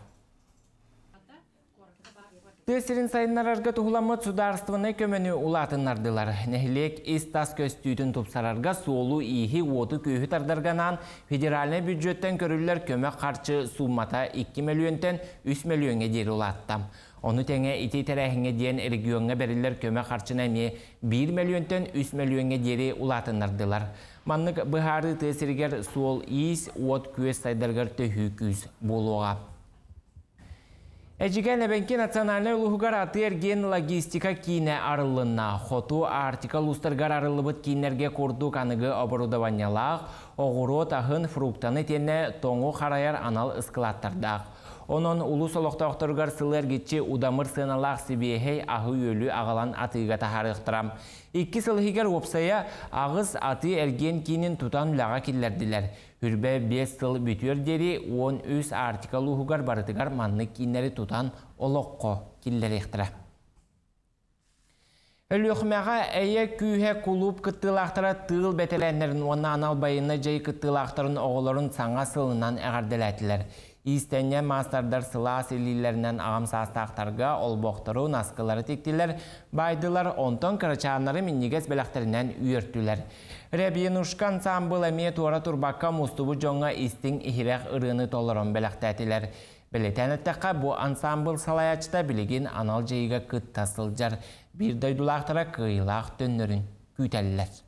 [SPEAKER 3] Тыа сирин сайыннарарга туһуламмыт судаарыстыбаннай көмөнү улаатыннардылар. Нэһилиэк ис-тас көстүүтүн тупсарарга суолу-ииһи, уоту-күөһү тардарга анаан федеральнай бюджеттэн көрүллэр көмө харчы сууммата 2 мөлүйүөнтэн 3 мөлүйүөҥҥэ диэри улаатта. Ону тэҥэ ити тэрээһиҥҥэ диэн региоҥҥа бэриллэр көмө харчыны эмиэ 1 мөлүйүөнтэн 3 мөлүйүөҥҥэ диэри улаатыннардылар. Маннык быһаарыы тыа сиригэр суол-иис, уот-күөс сайдарыгар төһүү күүс буолуоҕа. Эдьигээн Эбэҥки национальнай улууһугар атыы-эргиэн логистика киинэ арыллынна. Хоту Арктика улуустарыгар арыллыбыт кииннэргэ курдук аныгы оборудованиелаах, оҕуруот аһын, фруктаны итиэннэ тоҥу харайар анал ыскылааттардаах. Онон улуус олохтоохторугар сылы эргиччи удамыр сыаналаах сибиэһэй аһы-үөлү аҕалан атыыга таһаарыахтара. Икки сыл иһигэр уопсайа аҕыс атыы-эргиэн киинин тутан үлэҕэ киллэрдилэр. Үрбэ биэс сыл бүтүөр диэри 13 Арктика улууһугар барытыгар маннык кииннэри тутан олоххо киллэриэхтэрэ. Өлүөхүмэҕэ Эйэ күүһэ кулууп кыттыылаахтара тыыл бэтэрээннэрин уонна анал байыаннай дьайыы кыттыылаахтарын оҕолорун саҥа сылынан эҕэрдэлээтилэр. Иистэнньэн маастардар сылаас илиилэринэн аҕам саастаахтарга олбохтору, наскылары тиктилэр, баайдылар, онтон кырачааннары минньигэс бэлэхтэринэн үөртүлэр. Рябинушка ансаамбыл эмиэ туора турбакка мустубут дьоҥҥо истиҥ иһирэх ырыаны толорон бэлэхтээтилэр. Бэлиэтээн эттэххэ, бу ансаамбыл салайааччыта билигин анал дьайыыга кытта сылдьар. Биир дойдулаахтара кыайыылаах төннөрүн күүтэллэр.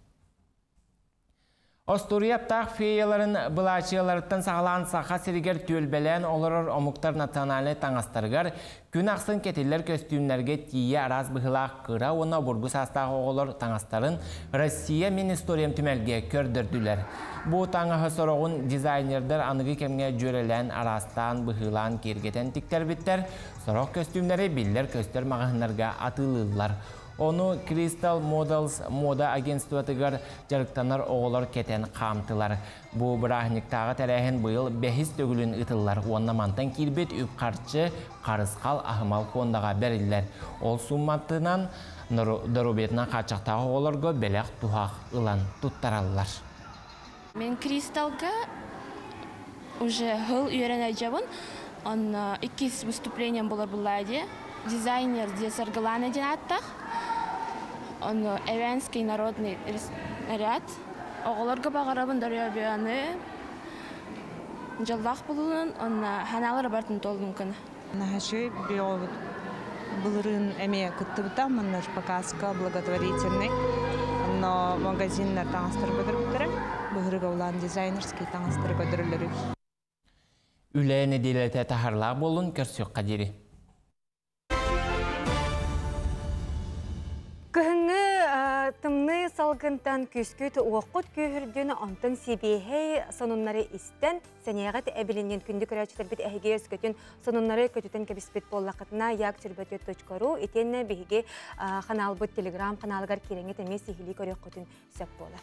[SPEAKER 3] Остуоруйа аптаах феяларын былаачыйаларыттан саҕалаан Саха сиригэр түөлбэлээн олорор омуктар национальнай таҥастарыгар күн ахсын кэтиллэр көстүүмнэргэ тиийэ араас быһыылаах кыра уонна обургу саастаах оҕолор таҥастарын Россия мин историям түмэлгэ көрдөрдүлэр. Бу таҥаһы сороҕун дизайнердар аныгы кэмҥэ дьүөрэлээн араастаан быһыылаан киэргэтэн тиктэрбиттэр, сорох көстүүмнэри биллэр-көстөр маҕаһыыннарга атыылыыллар. Ону Crystal Models мода агентствотыгар дьарыктанар оҕолор кэтэн хаамтылар. Бу бырааһынньыктааҕы тэрээһин быйыл бэһис төгүлүн ыытыллар уонна мантан киирбит үп-харчы Харысхал аһымал фондаҕа бэриллэр. Ол суумматынан доруобуйатынан хааччахтаах оҕолорго бэлэх-туһах ылан туттараллар.
[SPEAKER 12] Мен Кристалга уже хыл үөрэнэ дьабын. Онно иккис выступлением болар булла ди. Дизайнер де Саргалана диэн ааттаах. Ону Эвенский народный наряд. Оҕолорго баҕарабын доруобуйаны, дьоллоох булуун, онно ханаалары бартын толлун кына.
[SPEAKER 13] Наһачы былырыын эмиэ кыттыбыта, манна показка благотворительный. Но магазиннар таҥастары көтөрбүттэрэ. Быһырыга улаан дизайнерский таҥастары көтөрөлөрү.
[SPEAKER 3] Үлэ нэдиэлэтэ таһарлаах буолун көрсүөххэ диэри.
[SPEAKER 2] Кыһыҥҥы тымныы салгынтан күскүт уоххут күүһүрдүн, онтон сибиэһэй сонуннары истэн, сэниэҕит эбилиннин күндү көрөөччүлэрбит эһиги өскөтүн сонуннары көтүтэн кэбиспит буоллаххытына як-сүрбөтүөт.ру итиэннэ биһиги ханаалбыт телеграм ханаалыгар киирэҥҥит эмиэ сиһилии көрүөххүтүн сөп буолар.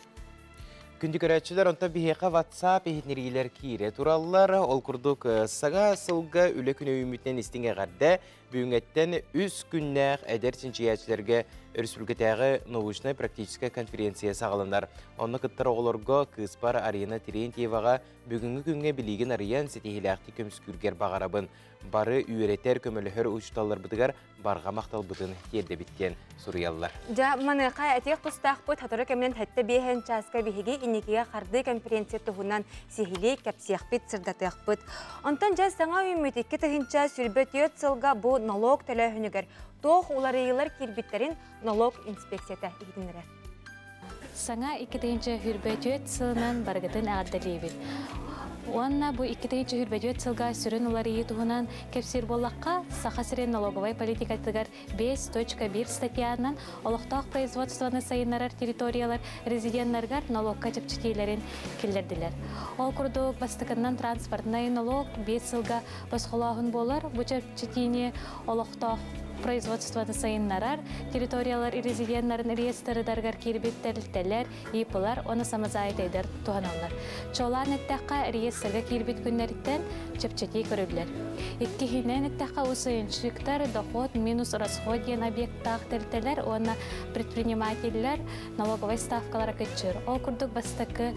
[SPEAKER 1] Күндү көрөөччүлэр, онтон биһиэхэ WhatsApp иһитиннэриилэр киирэ тураллар. Ол курдук, саҥа сылга үлэ күнэ үүммүтүнэн истиҥ эҕэрдэ Бүгүҥҥэттэн үс күннээх эдэр чинчийээччилэргэ өрөспүүбүлүкэтээҕи научнай-практическай конференция саҕаланар. Онно кыттар оҕолорго кыыспар Арина Терентьеваҕа бүгүҥҥү күҥҥэ билиигин арыйан ситиһиилээхтик көмүскүүргэр баҕарабын. Бары үөрэтэр, көмөлөһөр учууталларбытыгар барҕа махталбытын тиэрдэбит диэн суруйаллар.
[SPEAKER 2] Дьэ, маныаха этиэх тустаахпыт сотору кэминэн сэттэ биэһэн чааска биһиги инникигэ хардыы конференция туһунан сиһилии кэпсиэхпит, сырдатыахпыт. Онтон дьэ саҥа үүммүт 2024 сылга бу налог төлөөһүнүгэр туох уларыйыылар киирбиттэрин налог инспекцията иһитиннэрэр.
[SPEAKER 14] Саҥа 2024 сылынан барыгытын эҕэрдэлиибит. Уонна бу 2024 сылга сүрүн уларыйыы туһунан кэпсиир буоллахха, Саха сирин налоговай политикатыгар 5.1 статьянан олохтоох производствоны сайыннарар территориялар резиденнарыгар налогка чэпчэтиилэрин киллэрдилэр. Ол курдук, бастакыннан транспортнай налог 5 сылга босхолооһун буолар. Бу чэпчэтиини олохтоох производствоны сайыннарар территориялар резиденнарын реестрдарыгар киирбит тэрилтэлэр, ИП-лар уонна самозанятыйдар туһаналлар. Чуолаан эттэххэ, реестрга киирбит күннэриттэн чэпчэтии көрүллэр. Иккиһинэн эттэххэ, усуйанчиктар доход минус расход диэн объектаах тэрилтэлэр уонна предпринимателлэр налоговай ставкалара кыччыыр. Ол курдук бастакы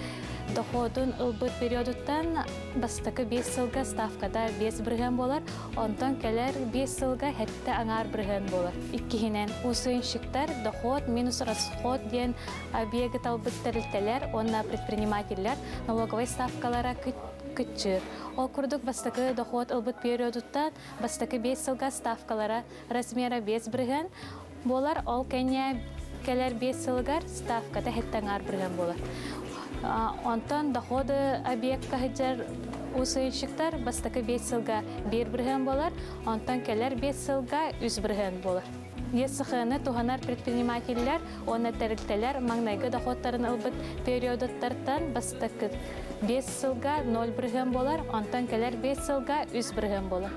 [SPEAKER 14] доходун ылбыт периодуттан бастакы 5 сылга ставката 5 бырыһыан буолар, онтон кэлэр 5 сылга сэттэ аҥаар бырыһыан буолар. Иккиһинэн, усуйанщиктар доход минус расход диэн объегы талбыт тэрилтэлэр уонна предпринимателлэр налоговай ставкалара кыччыыр. Ол курдук бастакы доход ылбыт периодуттан бастакы 5 сылга ставкалара размера 5 бырыһыан буолар, ол кэннэ кэлэр 5 сылыгар ставката сэттэ аҥаар бырыһыан буолар. Онтон доходы объекка сылдьар усуйщиктар бастакы 5 сылга 1 бырыһыан буолар, онтон кэлэр 5 сылга 3 бырыһыан буолар. ЕСХ-ны туһанар предпринимателлэр уонна тэрилтэлэр маҥнайгы доходтарын ылбыт периодыттартан бастакы 5 сылга 0 бырыһыан буолар, онтон кэлэр 5 сылга 3 бырыһыан буолар.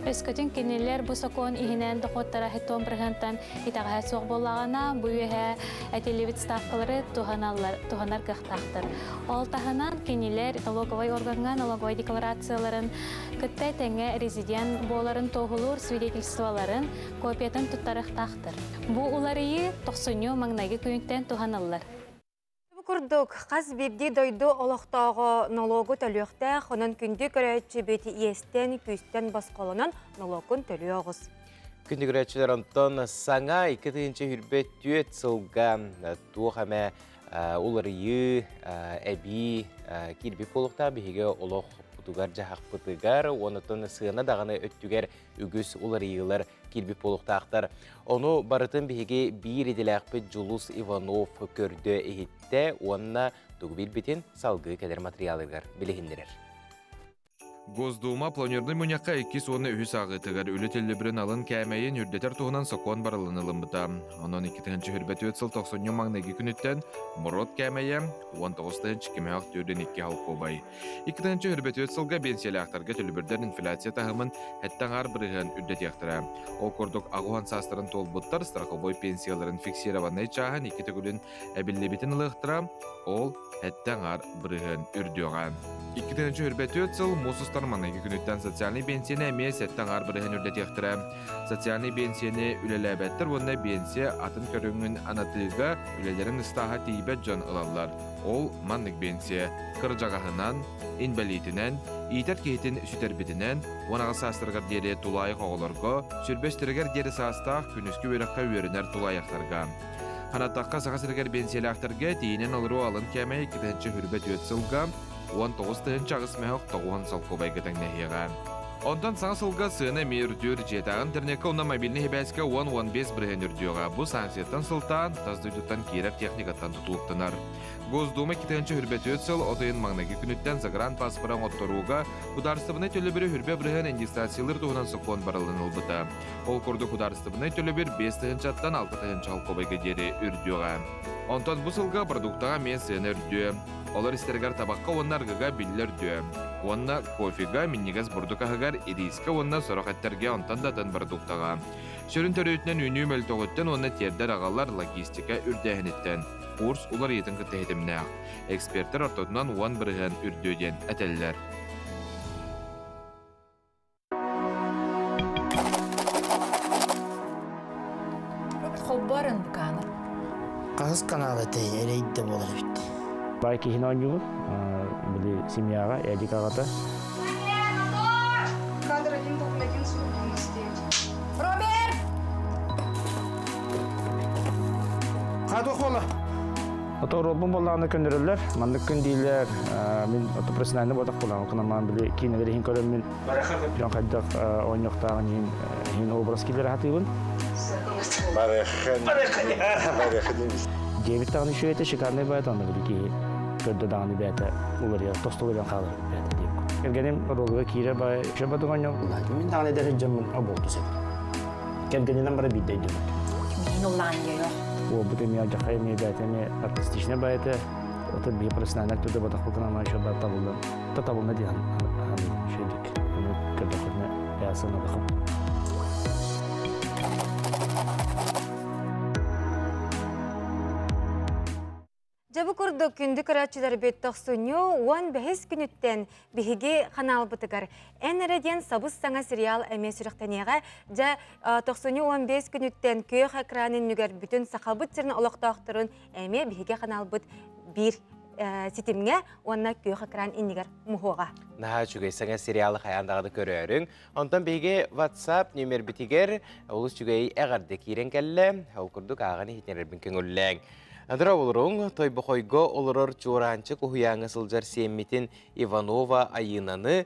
[SPEAKER 14] Өскөтүн кинилэр бу сокуон иһинэн доходтара 70 бырыһыантан итэҕэһэ суох буоллаҕына, бу үөһэ этиллибит ставкалары туһаналлар, туһанар кыахтаахтар. Ол таһынан кинилэр налоговай органҥа налоговай декларацияларын кытта тэҥҥэ резидент буоларын туоһулуур свидетельстволарын копиятын туттарыахтаахтар. Бу уларыйыы тохсунньу маҥнайгы күнүттэн туһаныллар.
[SPEAKER 2] Бу курдук, хас биирдии дойду олохтооҕо нолуогу төлүөхтээх, онон күндү көрөөччүбүт иэстэн, күүстэн босхолонон нолуокун төлүө оҕус.
[SPEAKER 1] Күндү көрөөччүлэр, онтон саҥа 2024 сылга туох эмэ уларыйыы, эбии киирбит буолуохтаах биһиги олохпутугар, дьаһахпытыгар, уонна сыана даҕаны өттүгэр үгүс уларыйыылар киирбит буолуохтаахтар. Ону барытын биһиги биир идэлээхпит Дьулус Иванов көрдө-иһиттэ уонна тугу билбитин салгыы кэлэр материалыгар билиһиннэрэр.
[SPEAKER 15] Госдума планернай мунньахха иккис уонна үһүс ааҕыытыгар үлэ төлөбүрүн алын кээмэйин үрдэтэр туһунан сокуон барылын ылыммыта. Онон 2024 сыл тохсунньу маҥнайгы күнүттэн МРОТ кээмэйэ 19 тыһыынча кимээх төрдүн икки холкуобай. 2024 сылга биэнсийэлээхтэргэ төлөбүрдэр инфляция таһымын сэттэ аҥаар бырыһыан үрдэтиэхтэрэ. Ол курдук аҕыс саастарын туолбуттар страховой пенсияларын фиксированнай чааһын икки төгүлүн эбиллибитин ылыахтара, ол сэттэ аҥаар бырыһыан үрдүөҕэ. 2024 сыл муус устар маҥнайгы күнүттэн социальнай биэнсийэни эмиэ сэттэ аҥаар бырыһыан үрдэтиэхтэрэ. Социальнай биэнсийэни үлэлээбэттэр уонна биэнсийэ атын көрүҥүн анатыыга үлэлэрин ыстааһа тиийбэт дьон ылаллар. Ол маннык биэнсийэ кырдьаҕаһынан, инбэлиитинэн, иитэр киһитин сүтэрбитинэн, 18 саастарыгар диэри тулаайах оҕолорго, сүрбэстэригэр диэри саастаах күнүскү үөрэххэ үөрэнэр тулаайахтарга. Ханатахха Саха сиригэр биэнсийэлээхтэргэ тиийинэн олоруу алын кээмэй 224 сылга 19 8 мөһөх 90 солкуобайга тэҥнэһиэҕэ. Онтон саҥа сылга сыана эмиэ үрдүүр, дьиэтээҕи интернеккэ уонна мобильнай сибээскэ 10-15 бырыһыан үрдүөҕэ. Бу санкцияттан сылтаан, тас дойдуттан киирэр техникаттан тутулуктанар. Госдума 2024 сыл от ыйын маҥнайгы күнүттэн загранпаспора оҥотторууга судаарыстыбаннай төлөбүрү хүрбэ бырыһыан индексациялыыр туһунан сокуон барылын ылбыта. Ол курдук судаарыстыбаннай төлөбүр 5 тыһыынчаттан 6 тыһыынча холкуобайга диэри үрдүөҕэ. Онтон бу сылга продуктаҕа эмиэ сыана үрдүө. Олор истэригэр табахха уонна арыгыга биллэ үрдүө. Уонна кофега, минньигэс бурдук аһыгар, ириискэ уонна сорох эттэргэ онтон да атын продуктаҕа. Сүрүн төрүөтүнэн үүнүү мөлтөҕүттэн уонна тиэрдэр аҕалар логистика үрдээһиниттэн. Курс уларыйыытын кытта ситимнээх. Экспертэр ортотунан 10% үрдүө диэн этэллэр.
[SPEAKER 16] Холбоорун букааны.
[SPEAKER 17] Хаһыс канал этэй эрэйдэ буолар эбит.
[SPEAKER 18] Бай киһини оонньуубун. Били семьяҕа Эдик аҕата.
[SPEAKER 19] Кадр 1 1 49. Роберт!
[SPEAKER 17] Хата хола.
[SPEAKER 18] Ото оруолбун буоллаҕына көннөрөллөр. Маннык күн дииллэр. Мин ото профессиональный буотах буолаҕын. Кунамаан били киинэлэр иһин көрөммүн Дьон хайдах оонньуохтааҕын иһин иһин образ киллэрэ сатыыбын.
[SPEAKER 8] Барыхын. Барыхын.
[SPEAKER 18] Диэбит даҕаны үчүгэй этэ, шикарный баайт, онно били киһи көрдө даҕаны бэйэтэ уларыйар, тостулуйан хаалар бэйэтэ диэбит. Кэргэним оруолугар киирэр баай үчүгэй батык оонньуу.
[SPEAKER 17] Мин даҕаны эдэр сылдьаммын обуолту сөп.
[SPEAKER 18] Кэргэнинэн бара биирдэ өйдөммүт.
[SPEAKER 16] Миин улаан диэйо.
[SPEAKER 18] Уолбут эмиэ алдьархай эмиэ бэйэтэ эмиэ артистичнай баайата. Это биһи профессиональный актер батахпытын ама еще табыллан табылна диэн үчүгэйдик ону көрдөххүтүнэ сыаналахым.
[SPEAKER 2] Дьэ бу курдук күндү көрөөччүлэрбит тохсунньу 15 күнүттэн биһиги ханаалбытыгар Эн эрэ диэн сабыс-саҥа сериал эмиэ сүрэхтэниэҕэ. Дьэ тохсунньу 15 күнүттэн күөх экран иннигэр бүтүн Сахабыт сирин олохтоохторун эмиэ биһиги ханаалбыт биир ситимҥэ уонна күөх экран иннигэр муһуоҕа.
[SPEAKER 1] Наһаа үчүгэй саҥа сериалы хайаан даҕаны көрөөрүҥ. Онтон биһиги WhatsApp нүмербитигэр олус үчүгэй эҕэрдэ киирэн кэллэ. Ол курдук ааҕан иһитинэрбин көҥүллээҥ. Адыра олоруҥ, Тойбохойго олорор Чуораанчык уһуйааҥҥа сылдьар сиэммитин Иванова Айыынаны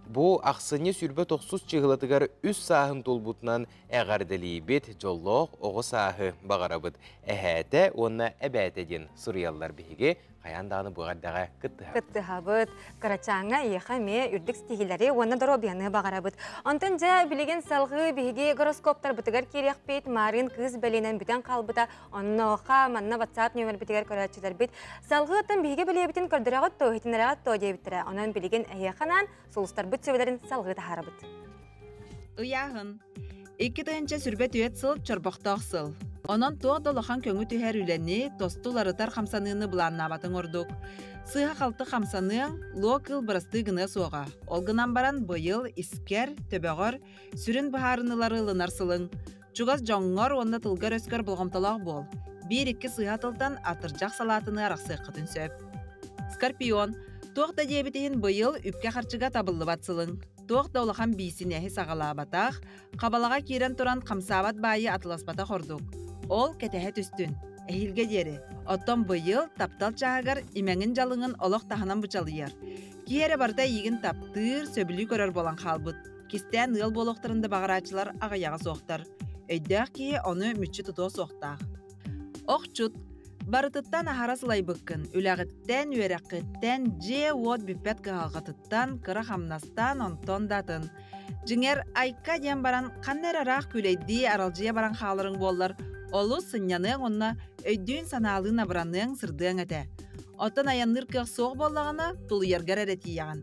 [SPEAKER 1] бу ахсынньы сүүрбэ тохсус чыһылатыгар үс сааһын туолбутунан Эҕэрдэлиибит, дьоллоох оҕо сааһы баҕарабыт. Эһээтэ уонна эбээтэ диэн суруйаллар биһиги хайаан даҕаны бу эҕэрдэҕэ кыттыһабыт.
[SPEAKER 2] Кыттыһабыт. Кырачааҥҥа эйиэхэ эмиэ үрдүк ситиһиилэри уонна доруобуйаны баҕарабыт. Онтон дьэ билигин салҕыы биһиги гороскоптарбытыгар киириэхпит. Маарыын кыыс бэлиэнэн бүтэн хаалбыта. Оннооха манна WhatsApp нүөмэрбитигэр көрөөччүлэрбит салҕыы оттон биһиги бэлиэбитин көрдөрөҕүт то, иһитиннэрэҕит то диэбиттэрэ. Онон билигин эһиэхэ анаан сулустарбыт сүбэлэрин салҕыы таһаарабыт.
[SPEAKER 7] Ыйааһын. 2024 сыл чорбохтоох сыл. Онон туох да улахан көҥү түһэр үлэни, тосту уларытар хамсаныыны былааннаабатыҥ ордук. Сыыһа-халты хамсаныаҥ, луо кыыл бырастыы гыныа суоҕа. Ол гынан баран быйыл искэр, төбөҕөр сүрүн быһаарыныылары ылынар сылыҥ. Чугас дьоҥҥор уонна тылгар-өскөр болҕомтолоох буол. Биир-икки сыыһа тылтан атырдьах салаатыныы арахсыаххытын сөп. Скорпион. Туох да диэбит иһин быйыл үпкэ-харчыга табыллыбат сылыҥ. Туох да улахан биисинэһи саҕалаабатах, хабалаҕа киирэн туран хамсаабат баайы атыласпатах ордук. Ол кэтэһэ түстүн. Эһиилгэ диэри. Оттон быйыл таптал чааһыгар имэҥин-дьалыҥын олох таһынан бычалыйар. Киһи эрэ барыта эйигин таптыыр, сөбүлүү көрөр буолан хаалбыт. Кистээн ыал буолуохтарын да баҕарааччылар аҕыйаҕа суохтар. Өйдөөх киһи ону мүччү тутуо суохтаах. Охчут. Барытыттан аһара сылайбыккын, үлэҕиттэн, үөрэххиттэн, дьиэ-уот бүппэт кыһалҕатыттан, кыра хамнастан, онтон да атын. Дьиҥэр, айка диэн баран ханна эрэ ыраах күүлэйдии, аралдьыйа баран хааларыҥ буоллар, олус сынньаныаҥ уонна өйдүүн-санаалыын абыраныаҥ, сырдыаҥ этэ. Оттон айанныыр кыах суох буоллаҕына, тулуйаргар эрэ тиийэҕин.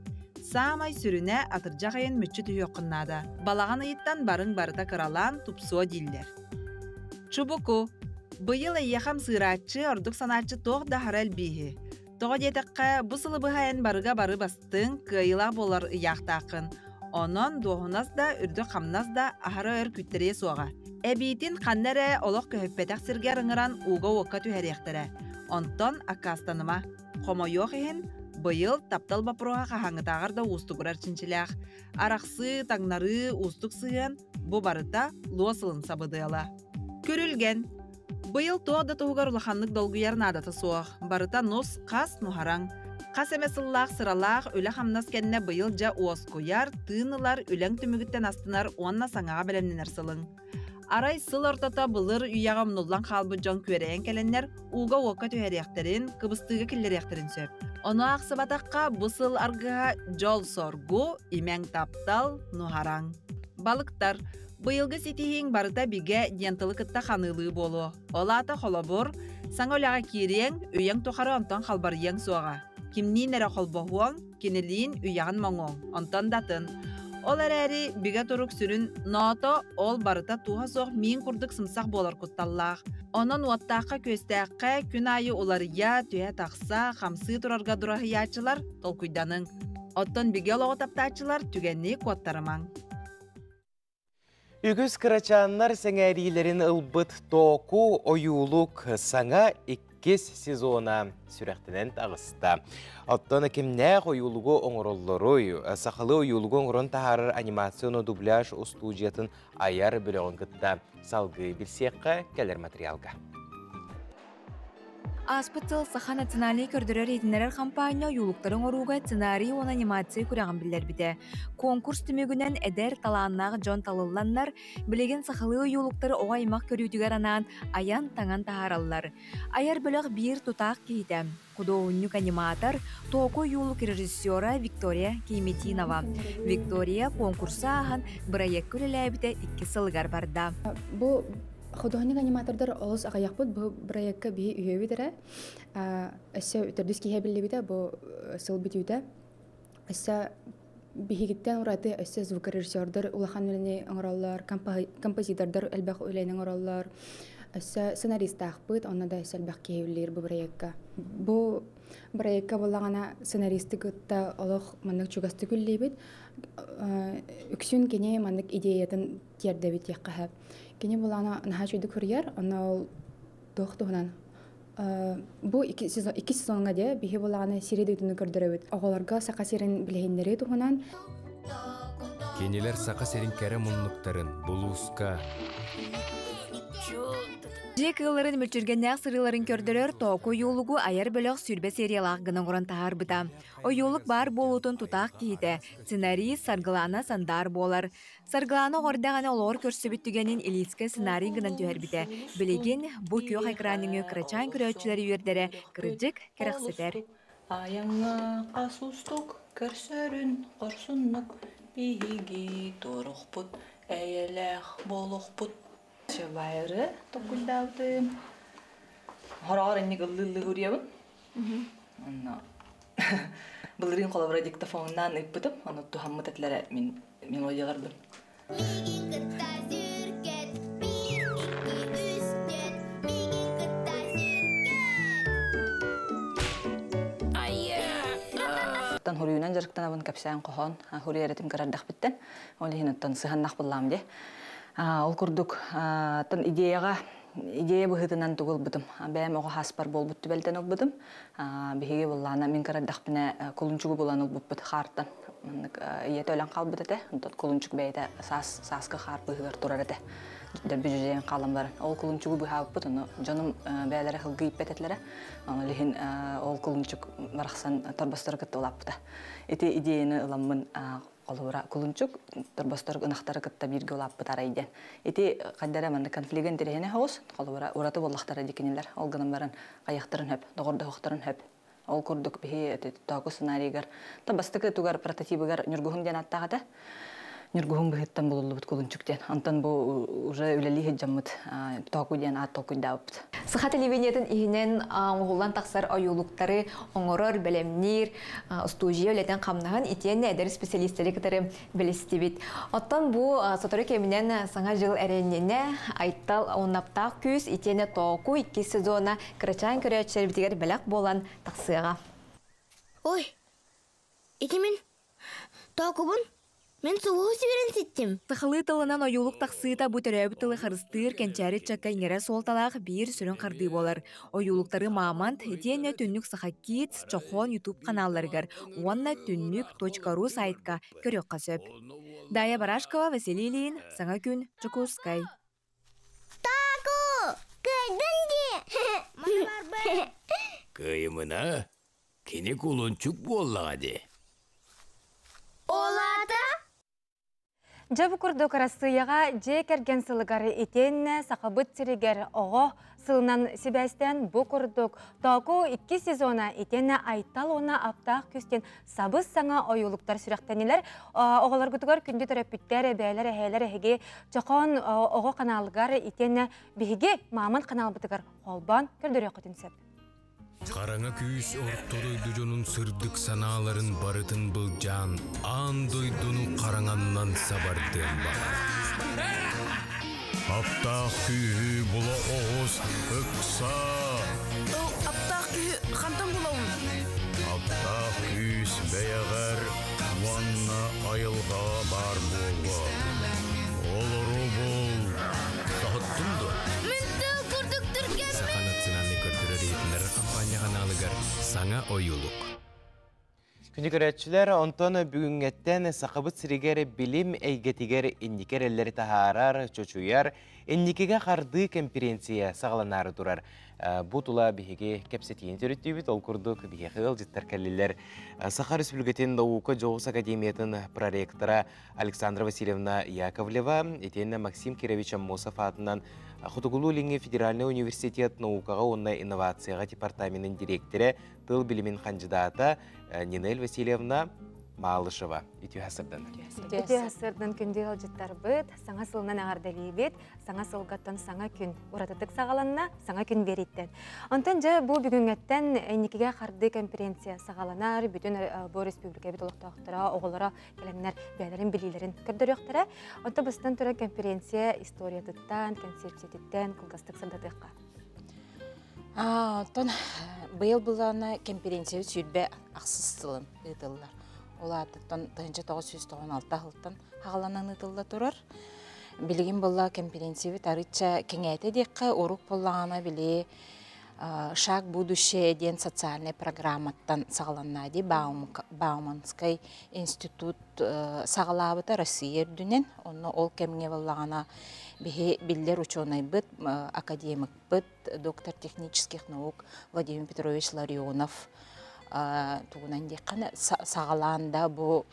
[SPEAKER 7] Саамай сүрүнэ, атырдьах ыйын мүччү түһүөххүн наада. Балаҕан ыйыттан барыҥ барыта кыралаан, тупсуо дииллэр. Чубуку. Быйыл эйиэхэ ымсыырааччы, ордук санааччы туох да аһара элбииһи. Тоҕо диэтэххэ, бу сылы быһа эн барыга бары бастыҥ, кыайыылаах буолар ыйаахтааххын. Онон дуоһунас да, үрдүк хамнас да аһара өр күүттэриэ суоҕа. Эбиитин ханна эрэ олох көһүппэтэх сиргэр ыҥыран ууга-уокка түһэриэхтэрэ. Онтон аккаастаныма. Хомойуох иһин, быйыл таптал боппуруоһа хаһааҥҥытааҕар да уустугурар чинчилээх. Арахсыы, таҥнарыы, уустук сыһыан бу барыта луо сылын сабыдыала. Күрүлгэн. Быйыл туох да туһугар улаханнык долгуйар наадата суох. Барыта нус, хас, нуһараҥ. Хас эмэ сыллаах сыралаах үлэ-хамнас кэннэ быйыл дьэ уоскуйар, тыын ылар, үлэҥ түмүгүттэн астынар уонна саҥаҕа бэлэмнэнэр сылыҥ. Арай сыл ортото былыр үйэҕэ умнуллан хаалбыт дьон күөрэйэн кэлэннэр ууга-уокка түһэриэхтэрин, кыбыстыыга киллэриэхтэрин сөп. Ону аахсыбатахха, бу сыл аргыһа дьол-соргу, имэҥ-таптал, нуһараҥ. Балыктар, быйылгы ситиһииҥ барыта бигэ диэн тылы кытта ханыылыы буолуо. Ол аата холобур, саҥа үлэҕэ киириэҥ, үйэҥ тухары онтон халбарыйыаҥ суоҕа. Кимниин эрэ холбоһуоҥ, кинилиин үйэҕин моҥуоҥ, онтон да атын. Ол эрээри бигэ турук сүрүн ноото ол барыта тууһа суох миин курдук сымсах буолар кутталлаах. Онон уоттаахха-күөстээххэ күн аайы уларыйа, түһэ-тахса, хамсыы турарга дураһыйааччылар толкуйданыҥ. Оттон бигэ олоҕу таптааччылар түгэнни куоттарымаҥ.
[SPEAKER 1] Үгүс кырачааннар сэҥээриилэрин ылбыт Тооку ойуулук саҥа иккис сезона сүрэхтэнэн таҕыста. Оттон кимнээх ойуулугу оҥороллоруй? Сахалыы ойуулугу оҥорон таһаарар анимацияны дубляж устуудьуйатын айар бөлөҕүн кытта салгыы билсиэххэ кэлэр материалга.
[SPEAKER 20] Ааспыт сыл Саха национальнай көрдөрөр-иһитиннэрэр хампаанньа ойуулуктары оҥорууга сценарий уонна анимация күрэҕин биллэрбитэ. Конкурс түмүгүнэн эдэр, талааннаах дьон талылланнар, билигин сахалыы ойуулуктары оҕо аймах көрүүтүгэр анаан айан-таҥан таһаараллар. Айар бөлөх биир тутаах киһитэ, худуоһунньук-аниматор, Току ойуулук режиссера Виктория Кейметинова. Виктория конкурсу ааһан, бырайыакка үлэлээбитэ икки сылыгар барда.
[SPEAKER 21] Бу Художник-аниматордар олус аҕыйахпыт бу бырайыакка биһи үһүөбүт эрэ. Өссө төрдүс киһи эбиллибитэ бу сыл бүтүүтэ. Өссө биһигиттэн ураты өссө звукорежиссердар улахан үлэни оҥороллор, композитордар элбэх үлэни оҥороллор. Өссө сценаристаахпыт, онно да өссө элбэх киһи үлэлиир бу бырайыакка. Бу бырайыакка буоллаҕына сценаристы кытта олох маннык чугастык үлэлиибит. Үксүн кини маннык идеятын тиэрдэбит диэххэ сөп. Кини булаана наһаа үчүгүйдүк суруйар, онно ол туох туһунан бу икки сезон икки сезоҥҥа дьэ биһи булааны сири дойдуну көрдөрөбүт. Оҕолорго Саха сирин билиһиннэрии туһунан.
[SPEAKER 22] Кинилэр Саха сирин кэрэ муннуктарын булууска,
[SPEAKER 20] Дьиэ кыылларын мүлчүргэннээх сырыыларын көрдөрөр Тооку ойуулугу айар бөлөх 20 сериялаах гына оҥорон таһаарбыта. Ойуулук баар буолуутун тутаах киһитэ, сценарист Саргылаана Сандар буолар. Саргылаана оҕо эрдэҕинэ олоҕор көрсүбүт түгэнин Илиискэ сценарий гынан түһэрбитэ. Билигин бу күөх экран нөҥүө кырачаан көрөөччүлэри үөрдэрэ кырдьык кэрэхсэтэр.
[SPEAKER 23] Айаҥҥа хас устук көрсөрүн хорсуннук биһиги туорохпут, эйэлээх буолуохпут. Байыры толкуйдаабытым. Хороҕор инник ыллыы-ыллыы уруйабын. Онно былырыын холобура диктофоннаан ыыппытым, ону туһаммыт этилэрэ мин мелодияларбын. Оттон хуруйунан дьарыктанабын кэпсээн хоһоон хуруй эрэтим кырардахпыттан ол иһин оттон сыһаннах буллаам дии. Ол курдук оттон идеяҕа идея быһыытынан тугу ылбытым. Бэйэм оҕо хаспар буолбут түбэлтэн ылбытым. Биһиги буллаана мин кырардахпына кулунчугу булан ылбыппыт хаартан. Маннык ийэтэ өлөн хаалбыт этэ. Онтон кулунчук бэйэтэ саас сааскы хаар быыһыгар турар этэ. Дөлбү дьүдьэйэн хаалан баран. Ол кулунчугу быһаабыппыт, ону дьонум бэйэлэрэ сылгы ииппэт этилэрэ. Ону иһин ол кулунчук барахсан торбостору кытта улааппыта. Ити идеяны ыламмын. Холобура, кулунчук торбостор ынахтары кытта бииргэ улааппыт арай диэн. Ити хайдара манна конфлигын интэриэһинэ соҕус, холобура, ураты буоллахтара дии кинилэр. Ол гынан баран хайахтарын хөп, доҕордоһуохтарын хөп. Ол курдук биһи тооку сценарийыгар та бастакы тугар прототибыгар Ньургуһун диэн ааттаах этэ. Ньургуһун быһыттан булуллубут кулунчук диэн. Онтон бу уже үлэлии сылдьаммыт тооку диэн аат толкуйдаабыппыт.
[SPEAKER 20] Саха телевидениетын иһинэн оҥоһуллан тахсар ойуулуктары оҥорор, бэлэмниир устуудьуйа үлэтин хамнаһын итиэннэ эдэр специалистэри кытары билистибит. Оттон бу сотору кэминэн Саҥа дьыл эрэнньинэ Айтал уоннаптаах күүс итиэннэ Тооку иккис сезона кырачаан көрөөччүлэрбитигэр бэлэх буолан тахсыаҕа.
[SPEAKER 4] Ой, ити мин Тоокубун мин сулуһу сибирин ситтим.
[SPEAKER 20] Сахалыы тылынан ойуулук тахсыыта бу төрөөбүт тылы харыстыыр кэнчээри ыччакка иҥэрэр суолталаах биир сүрүн хардыы буолар. Ойуулуктары Мамонт итиэннэ Түннүк Саха Kids, Чохоон YouTube ханаалларыгар уонна Түннүк.ру сайтка көрүөххэ сөп. Дая Барашкова, Василий Ильин, Саҥа күн, Дьокуускай.
[SPEAKER 4] Тааку! Кыайдын дии!
[SPEAKER 5] Кыайымына, кини кулунчук буоллаҕа дии.
[SPEAKER 4] Ол аата?
[SPEAKER 2] Дьэ бу курдук Арассыыйаҕа дьиэ кэргэн сылыгар итиэннэ Сахабыт сиригэр оҕо сылынан сибээстээн бу курдук Тооку икки сезона итиэннэ Айтал уонна Аптаах күстэн сабыс-саҥа ойуулуктар сүрэхтэнилэр. Оҕолоргутугар күндү төрөппүттэр, эбээлэр, эһээлэр эһиги Чохоон оҕо каналыгар итиэннэ биһиги Мааман каналбытыгар холбоон көрдөрүөххүтүн сөп.
[SPEAKER 22] Хараҥа күүс орто дойду дьонун сырдык санааларын барытын былдьаан, аан дойдуну хараҥаннан сабардыан баҕарар. Аптаах күүһү була оҕус, ыксаа!
[SPEAKER 19] Ол аптаах күүһү хантан булабын?
[SPEAKER 22] Аптаах күүс бэйэҕэр уонна айылҕаҕа баар буолуо. Олору бул. Тоһуттум дуо?
[SPEAKER 4] Мин тыл курдук түргэммин!
[SPEAKER 22] Саха национальнай көрдөрөр иһитиннэрэр хампаанньа ханаалыгар саҥа ойуулук.
[SPEAKER 1] Күнү көрөөччүлэр, онтон бүгүҥҥэттэн Сахабыт сиригэр билим эйгэтигэр инники эрэллэри таһаарар, чочуйар, инникигэ хардыы кэмпириэнсийэ саҕаланаары турар. Бу тула биһиги кэпсэтиини төрүттүүбүт, ол курдук биһиэхэ ыалдьыттар кэллилэр. Саха Республикатын наука дьоҕус академиятын проректора Александра Васильевна Яковлева, итиэннэ Максим Кирович Аммосов аатынан Хотугулуу-Илиҥҥи федеральнай университет наукаҕа уонна инновацияҕа департаменын дириэктэрэ тыл билимин хандьыдаата Нинель Васильевна Малышева. Үтүө сырдан.
[SPEAKER 2] Үтүө сырдан күндү ыалдьыттарбыт, саҥа сылынан эҕэрдэлиибит, саҥа сылгаттан саҥа күн уратытык саҕаланна, саҥа күн биэрииттэн. Онтон дьэ бу бүгүҥҥэттэн инникигэ хардыы конференция саҕаланар, бүтүн бу республикабыт олохтоохторо, оҕолоро кэлэннэр бэйэлэрин билиилэрин көрдөрүөхтэрэ. Онтон бастан туран конференция историятыттан, концепциятыттан кылгастык сырдатыахха.
[SPEAKER 6] Оттон быйыл былаана конференция сүүрбэ ахсыс сылын ыытыллар. Ол аатыттан 1996 сылтан хаҕаланан ыытылла турар. Билигин буолла конференциябыт арычча кэҥээтэ диэххэ, урук буоллаҕына били «Шаг будущее» диэн социальнай программаттан саҕаланна дии Бауманскай институт саҕалаабыта Россия үрдүнэн. Онно ол кэмҥэ буоллаҕына биһи биллэр учуонайбыт, академикпыт, доктор технических наук Владимир Петрович Ларионов тугунан диэххэ саҕалаан да бу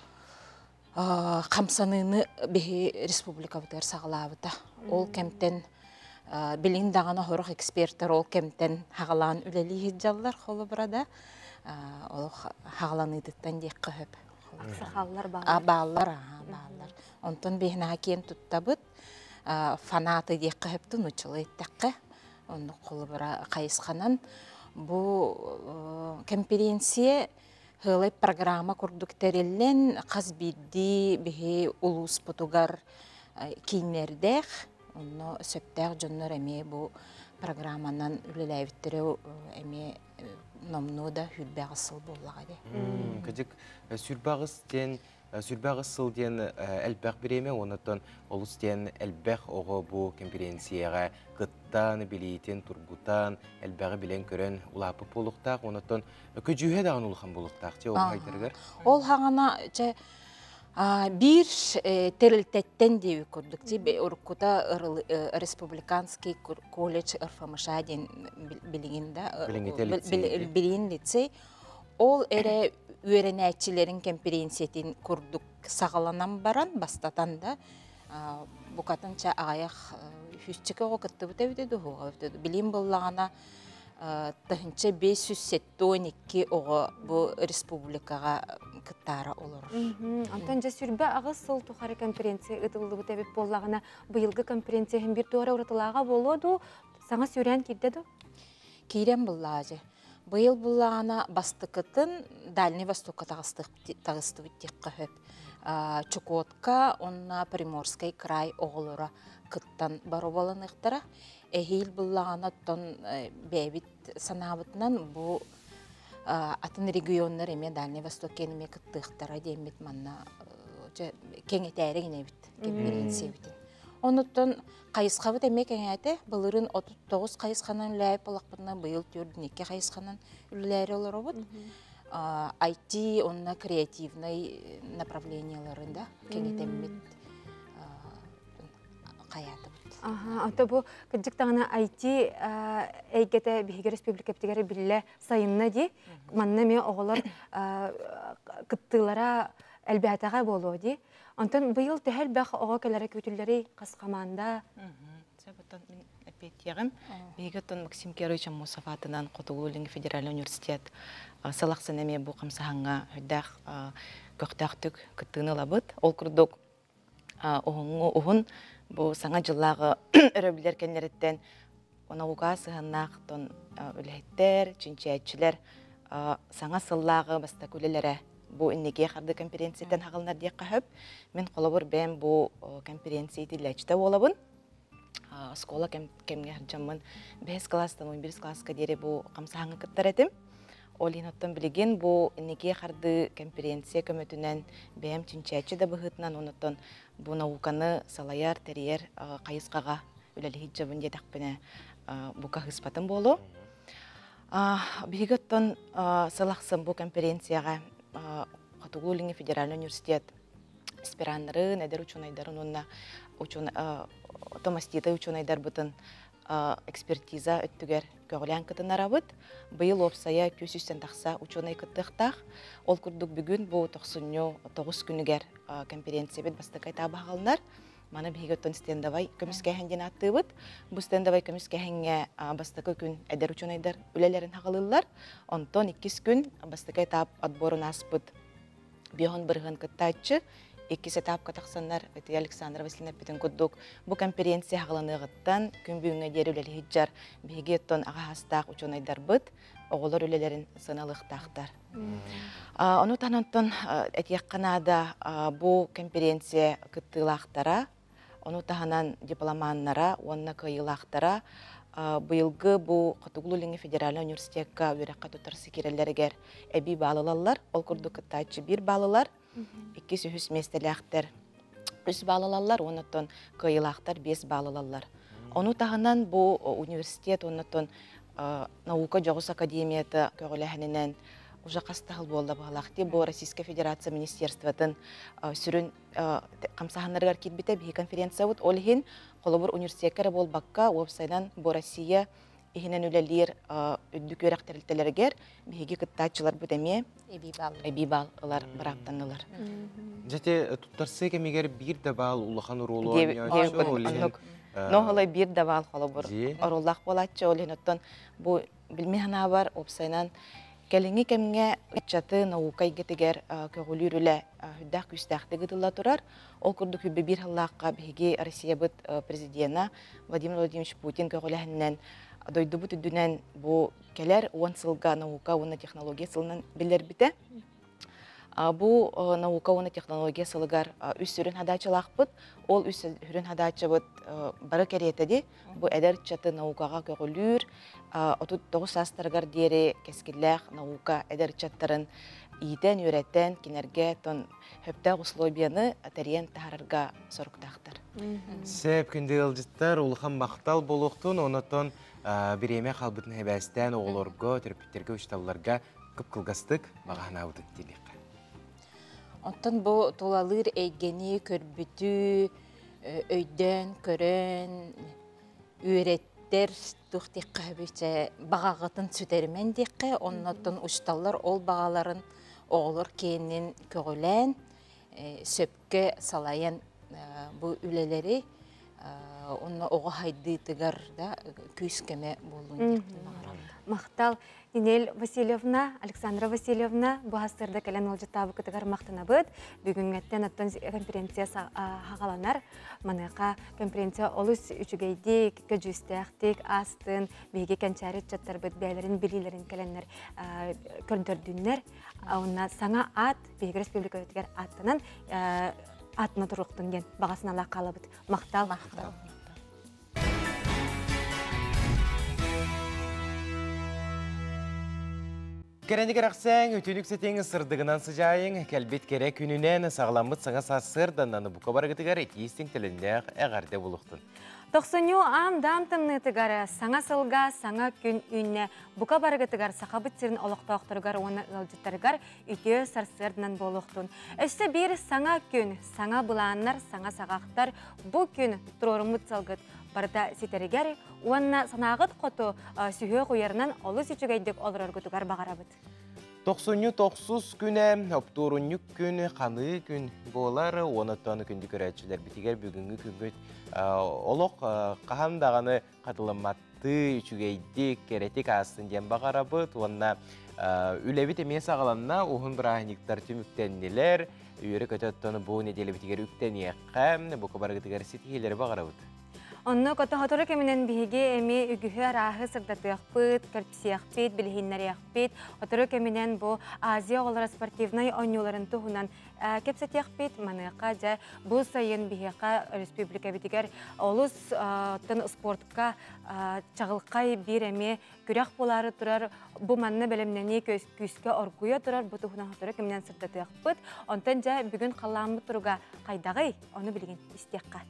[SPEAKER 6] хамсаныыны биһи республикабытыгар саҕалаабыта. Ол кэмтэн билин даҕаны сорох экспертэр ол кэмтэн хаҕалаан үлэлии сылдьаллар холобура да олох хаҕаланыытыттан диэххэ сөп.
[SPEAKER 2] Аксахаллар бааллар.
[SPEAKER 6] Бааллар, бааллар. Онтон биһинаһа киэн туттабыт. Фанаты диэххэ сөптүн нууччалыы эттэххэ. Оннук холобура хайысханан бу кэмпириэнсийэ Сыалай программа курдук тэриллэн, хас биирдии биһи улууспутугар кииннэрдээх, онно сөптөөх дьоннор эмиэ бу программанан үлэлээбиттэрэ эмиэ номнуо да сүүрбэ сыл буоллаҕа дии.
[SPEAKER 1] Кыдьык сүүрбэ аҕыс диэн Сүүрбэ аҕыс сыл диэн элбэх бириэмэ, оннуттан олус диэн элбэх оҕо бу кэмпириэнсийэҕэ кыттан, билиитин тургутан, элбэҕи билэн-көрөн улааппыт буолуохтаах, оннуттан көдьүүһэ даҕаны улахан буолуохтаах дьэ ол хайдарыгар.
[SPEAKER 6] Ол хаҥана чэ биир тэрилтэттэн диэбит курдук уруккута республиканский колледж РФМШ диэн билигин да билигин лицей. Ол эрэ үөрэнээччилэрин кэмпириэнсийэтин курдук саҕаланан баран, бастатан да, букатын ча аҕыйах үһүсчэкэ оҕо кыттыбыта эбитэ дуу, суоҕа эбитэ дуу. Билим буллаҕына 1572 оҕо бу республикаҕа кыттаара олорор.
[SPEAKER 2] Онтон дьэ 28 сыл тухары конференция ыытыллыбыт эбит буоллаҕына, быйылгы конференция иһин биир туора уратылааҕа буолуо дуу, саҥа сүүрээн киирдэ дуу?
[SPEAKER 6] Киирэн буллаа дьэ. Быйыл буллаҕына бастакытын Дальний Востокка таҕыстыбыт диэххэ сөп. Чукотка уонна Приморскай край оҕолоро кыттан боруобаланыахтара. Эһиил буллаҕына оттон бэйэбит санаабытынан бу атын регионнар эмиэ Дальний Восток эмиэ кыттыахтара диэммит манна кэҥэтээри гинэбит кэмпириэнсийэбитин. Онуттан хайысхабыт эмиэ кэҥээтэ. Былырыын 39 хайысханан үлэлээбит буоллахпытына, быйыл 42 хайысханан үлэлээри олоробут. IT уонна креативнай направлениеларын да кэҥэтэммит хайаатыбыт.
[SPEAKER 2] Аха, ото бу кырдьык даҕаны IT эйгэтэ биһиги республикабытыгар биллэ сайынна дии. Манна эмиэ оҕолор кыттыылара элбээтэҕэ буолуо дии. Онтон быйыл төһө элбэх оҕо кэлэрэ күүтүллэрий хас хамаанда?
[SPEAKER 9] Оттон мин эппиэттиэҕим. Биһиги оттон Максим Кирович Аммосов аатынан Хотугу-Илиҥҥи федеральнай университет сыл ахсын эмиэ бу хамсаһаҥҥа үрдээх көхтөөхтүк кыттыыны ылабыт. Ол курдук уһуҥҥу уһун бу саҥа дьыллааҕы өрөбүллэр кэннэриттэн наукаҕа сыһыаннаах үлэһиттэр, чинчийээччилэр саҥа сыллааҕы бастакы үлэлэрэ бу инники харды конференцияттан хаҕылынар диэххэ сөп. Мин холобур бэйэм бу конференция итиллээччитэ буолабын. Оскуола кэмҥэ сылдьаммын бэһис класстан 11 класска диэри бу хамсааһыҥҥа кыттар этим. Ол иһин оттон билигин бу инники хардыы конференция көмөтүнэн бэйэм чинчээччи да быһыытынан оннуттан бу науканы салайар, тэрийэр хайысхаҕа үлэлиһит дьабын диэтэхпинэ бука ыспатым буолуо. Биһиги оттон сыл ахсын бу конференцияҕа Хотугу-Илиҥҥи федеральнай университет аспираннарын, эдэр учуонайдарын уонна томаститай учуонайдарбытын экспертиза өттүгэр көҕүлээн кытынарабыт. Быйыл уопсайа 200 тахса учуонай кыттыахтаах. Ол курдук бүгүн бу тохсунньу 9 күнүгэр конференциябыт бастакы этабы аҕалынар. Маны биһиги оттон стендовай көмүскээһин диэн ааттыыбыт. Бу стендовай көмүскээһиҥҥэ бастакы күн эдэр учуонайдар үлэлэрин хаҕалыыллар. Онтон иккис күн бастакы этап отборун ааспыт биоһун бырыһын кыттааччы иккис этапка тахсаннар ити Александра Васильевна эппитин курдук бу конференция хаҕаланыаҕыттан күн бүгүҥҥэ диэри үлэлиһиджар биһиги оттон аҕа саастаах учуонайдарбыт оҕолор үлэлэрин сыаналыахтаахтар. Ону таһынан этиэххэ наада бу конференция кыттыылаахтара, ону таһынан дипломаннара уонна кыайыылаахтара быйылгы бу Хотугулуу-Илиҥҥи федеральнай университекка үөрэххэ туттарса киирэллэригэр эбии баал ылаллар. Ол курдук кыттааччы биир баал ылар, иккис, үһүс миэстэлээхтэр үс баал ылаллар уонна оттон кыайыылаахтар биэс баал ылаллар. Ону таһынан бу университет уонна оттон наука дьоҕус академията көҕүлээһининэн уже хас да сыл буолла быһалаах бу Российская Федерация Министерствотын сүрүн хамсааһыннарыгар киирбитэ биһи конференциябыт. Ол иһин холобур университекка эрэ буолбакка, уопсайынан бу Россия иһинэн үлэлиир үрдүк үөрэх тэрилтэлэригэр биһиги кыттааччыларбыт эмиэ эбии баал ылар бырааптаннылар.
[SPEAKER 1] Дьэ туттарсыы кэмигэр биир да баал улахан оруолу оонньооччу.
[SPEAKER 9] Ноһолой биир да баал холобур оруоллаах буолааччы ол иһин оттон бу билми санаабар уопсайынан кэлиҥҥи кэмҥэ ыччаты наука эйгэтигэр көҕүлүүр үлэ сүрдээх күүстээхтик ыытылла турар. Ол курдук хүбби биир сыллаахха биһиги Россиябыт президена Владимир Владимирович Путин көҕүлэһинэн дойдубут үрдүнэн бу кэлэр 10 сылга наука уонна технология сылынан биллэрбитэ. Бу наука уонна технология сылыгар үс сүрүн хадаачылаахпыт. Ол үс сүрүн хадаачыбыт бары кэриэтэди бу эдэр ыччаты наукаҕа көҕүлүүр, 39 саастарыгар диэри кэскиллээх наука эдэр ыччаттарын иитэн, үөрэтэн, кинилэргэ тон сөптөөх условияны тэрийэн таһаарарга соруктаахтар.
[SPEAKER 1] Сөп күндү ыалдьыттар, улахан махтал буолуохтун, онотон бириэмэ хаалбытын хэбээстээн оҕолорго, төрөппүттэргэ, учууталларга кып-кылгастык баҕаһынаабытын тиэлиэххэ.
[SPEAKER 6] Оттон бу тулалыыр эйгэни көрбүтү, өйдөөн, көрөн, үөрэт Төрөппүттэр туох диэххэ сөбүй баҕаҕытын сүтэримэн диэххэ, оннуттан учууталлар ол баҕаларын оҕолор киэнин көҕүлээн, сөпкө салайан бу үлэлэри онно оҕо хайдыытыгар да күүс-көмө буоллун диэхпин баҕарабын.
[SPEAKER 2] Махтал. Нинель Васильевна, Александра Васильевна бу сарсыарда кэлэн ыалдьыттаабыккытыгар махтанабыт. Бүгүҥҥэттэн оттон конференция хаҕаланар. Маныаха конференция олус үчүгэйдик, көдьүүстээхтик аастын, биһиги кэнчээри ыччаттарбыт бэйэлэрин билиилэрин кэлэннэр көрдөрдүннэр. Онно саҥа аат биһиги республикабытыгар ааттанан аатына туруохтун диэн баҕа санаалаах хаалабыт. Махтал.
[SPEAKER 6] Махтал.
[SPEAKER 1] Кэрэни кэрэхсээҥ, үтүнүк сэтиҥ сырдыгынан сыдьаайыҥ, кэлбит кэрэ күнүнэн саҕаламмыт саҥа сарсыарданнаны бука барыгытыгар итиистиҥ төлөннөөх эҕэрдэ булуохтун.
[SPEAKER 2] Тохсунньу аам-даам тымныытыгар саҥа сылга саҥа күн үүннэ. Бука барыгытыгар Сахабыт сирин олохтоохторугар уонна ыалдьыттарыгар үтүө сарсыарданан буолуохтун. Өссө биир саҥа күн, саҥа былааннар, саҥа саҕахтар бу күн туруоруммут сылгыт барыта ситэригэр уонна санааҕыт хоту сүһүөх уйарынан олус үчүгэйдик олороргутугар баҕарабыт.
[SPEAKER 1] Тохсунньу тохсус күнэ, оптуорунньук күн, ханыы күн буолар. Уонаттан күндү көрөөччүлэрбитигэр бүгүҥҥү күҥҥүт олох хаһан даҕаны хатыламматтыы, үчүгэйдик, кэрэтик аастын диэн баҕарабыт. Уонна үлэбит эмиэ саҕаланна, уһун бырааһынньыктар түмүктэннилэр. Үөрэ-көтө оттон бу нэдиэлэбитигэр үктэниэххэ, бука барыгытыгар ситиһиилэри баҕарабыт.
[SPEAKER 2] Онно хототору кэминэн биһиги эмиэ үгүһү арааһы сырдатыахпыт, кэрпсиэхпит, билиһиннэриэхпит. Отору кэминэн бу Азия оҕолоро спортивнай оонньууларын туһунан кэпсэтиэхпит. Маныаха дьэ бу сайын биһиэхэ республикабитигэр олус тын спортка чаҕылхай биир эмиэ күрэх буолаары турар. Бу манна бэлэмнэнии күүскэ оргуйа турар. Бу туһунан хотору кэминэн сырдатыахпыт. Онтон дьэ бүгүн халлааммыт туруга хайдаҕый? Ону билигин истиэххэ.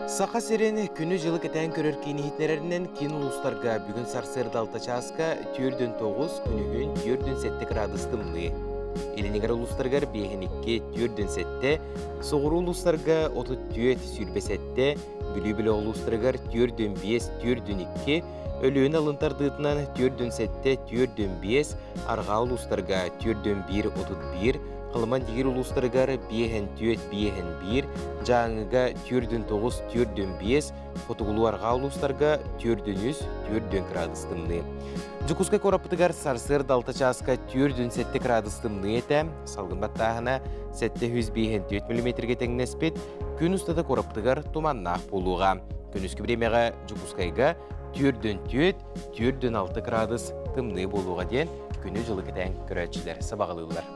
[SPEAKER 1] Саха сирин күнү-дьылы кэтээн көрөр киин иһитиннэрэринэн киин улуустарга бүгүн сарсыарда 6 чааска 4-9, күнүһүн 4-7 градус тымныы. Илинигэр улуустарыгар 5-2, 4-7, соҕуруу улуустарга 34, 27, Бүлүү бөлөх улуустарыгар 4-5, 4-2, Өлүөнэ алын тардыытынан 4-7, 4-5, арҕаа улуустарга 4-1, 31, Халыма Дигир улуустарыгар 5-4, 5-1, Дьааҥыга 4-9, 4-5, Хотугулуу-Арҕаа улуустарга 4-3, 4 градус тымныы. Дьокуускай куораппытыгар сарсыарда 6 чааска 4-7 градус тымныы этэ, салгын баттааһына 754 миллиметргэ тэҥнэспит, күн устата куораппытыгар туманнаах буолуоҕа. Күнүскү бириэмэҕэ Дьокуускайга 4-4, 4-6 градус тымныы буолуоҕа диэн күнү-дьылы кэтээн көрөөччүлэр сабаҕалыыллар.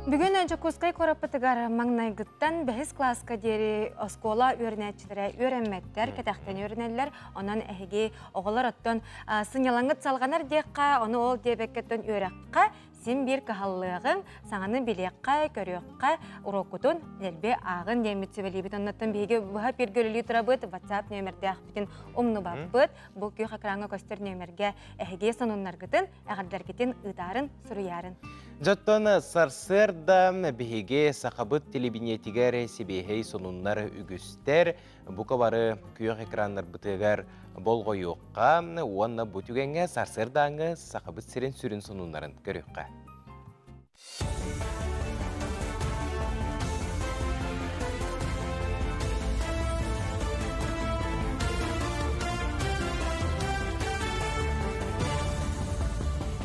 [SPEAKER 2] Бүгүн Дьокуускай куораппытыгар маҥнайгыттан бэһис кылааска диэри оскуола үөрэнээччилэрэ үөрэммэттэр, кэтэхтэн үөрэнэллэр. Онон эһиги оҕолор оттон сынньалаҥҥыт салҕанар диэххэ, ону ол диэбэккэттэн үөрэххэ син биир кыһаллыаҕыҥ, саҥаны билиэххэ, көрүөххэ, уруоккутун дэлби ааҕын диэммит сүбэлиибит. Оннуттан биһиги быһа бииргэ үлэлии турабыт, WhatsApp нүөмэрдээхпитин умнубаппыт. Бу күөх экраҥҥа көстөр нүөмэргэ эһиги сонуннаргытын эҕэрдэргитин ыытаарын, суруйаарын.
[SPEAKER 1] Дьоттон сарсыарда биһиги сахабыт телебиниэтигэр сибиэһэй сонуннар үгүстэр. Бука бары күөх экраннарбытыгар болҕойуохха уонна бу түгэҥҥэ сарсыардааҥҥы сахабыт сирин сүрүн сонуннарын көрүөххэ.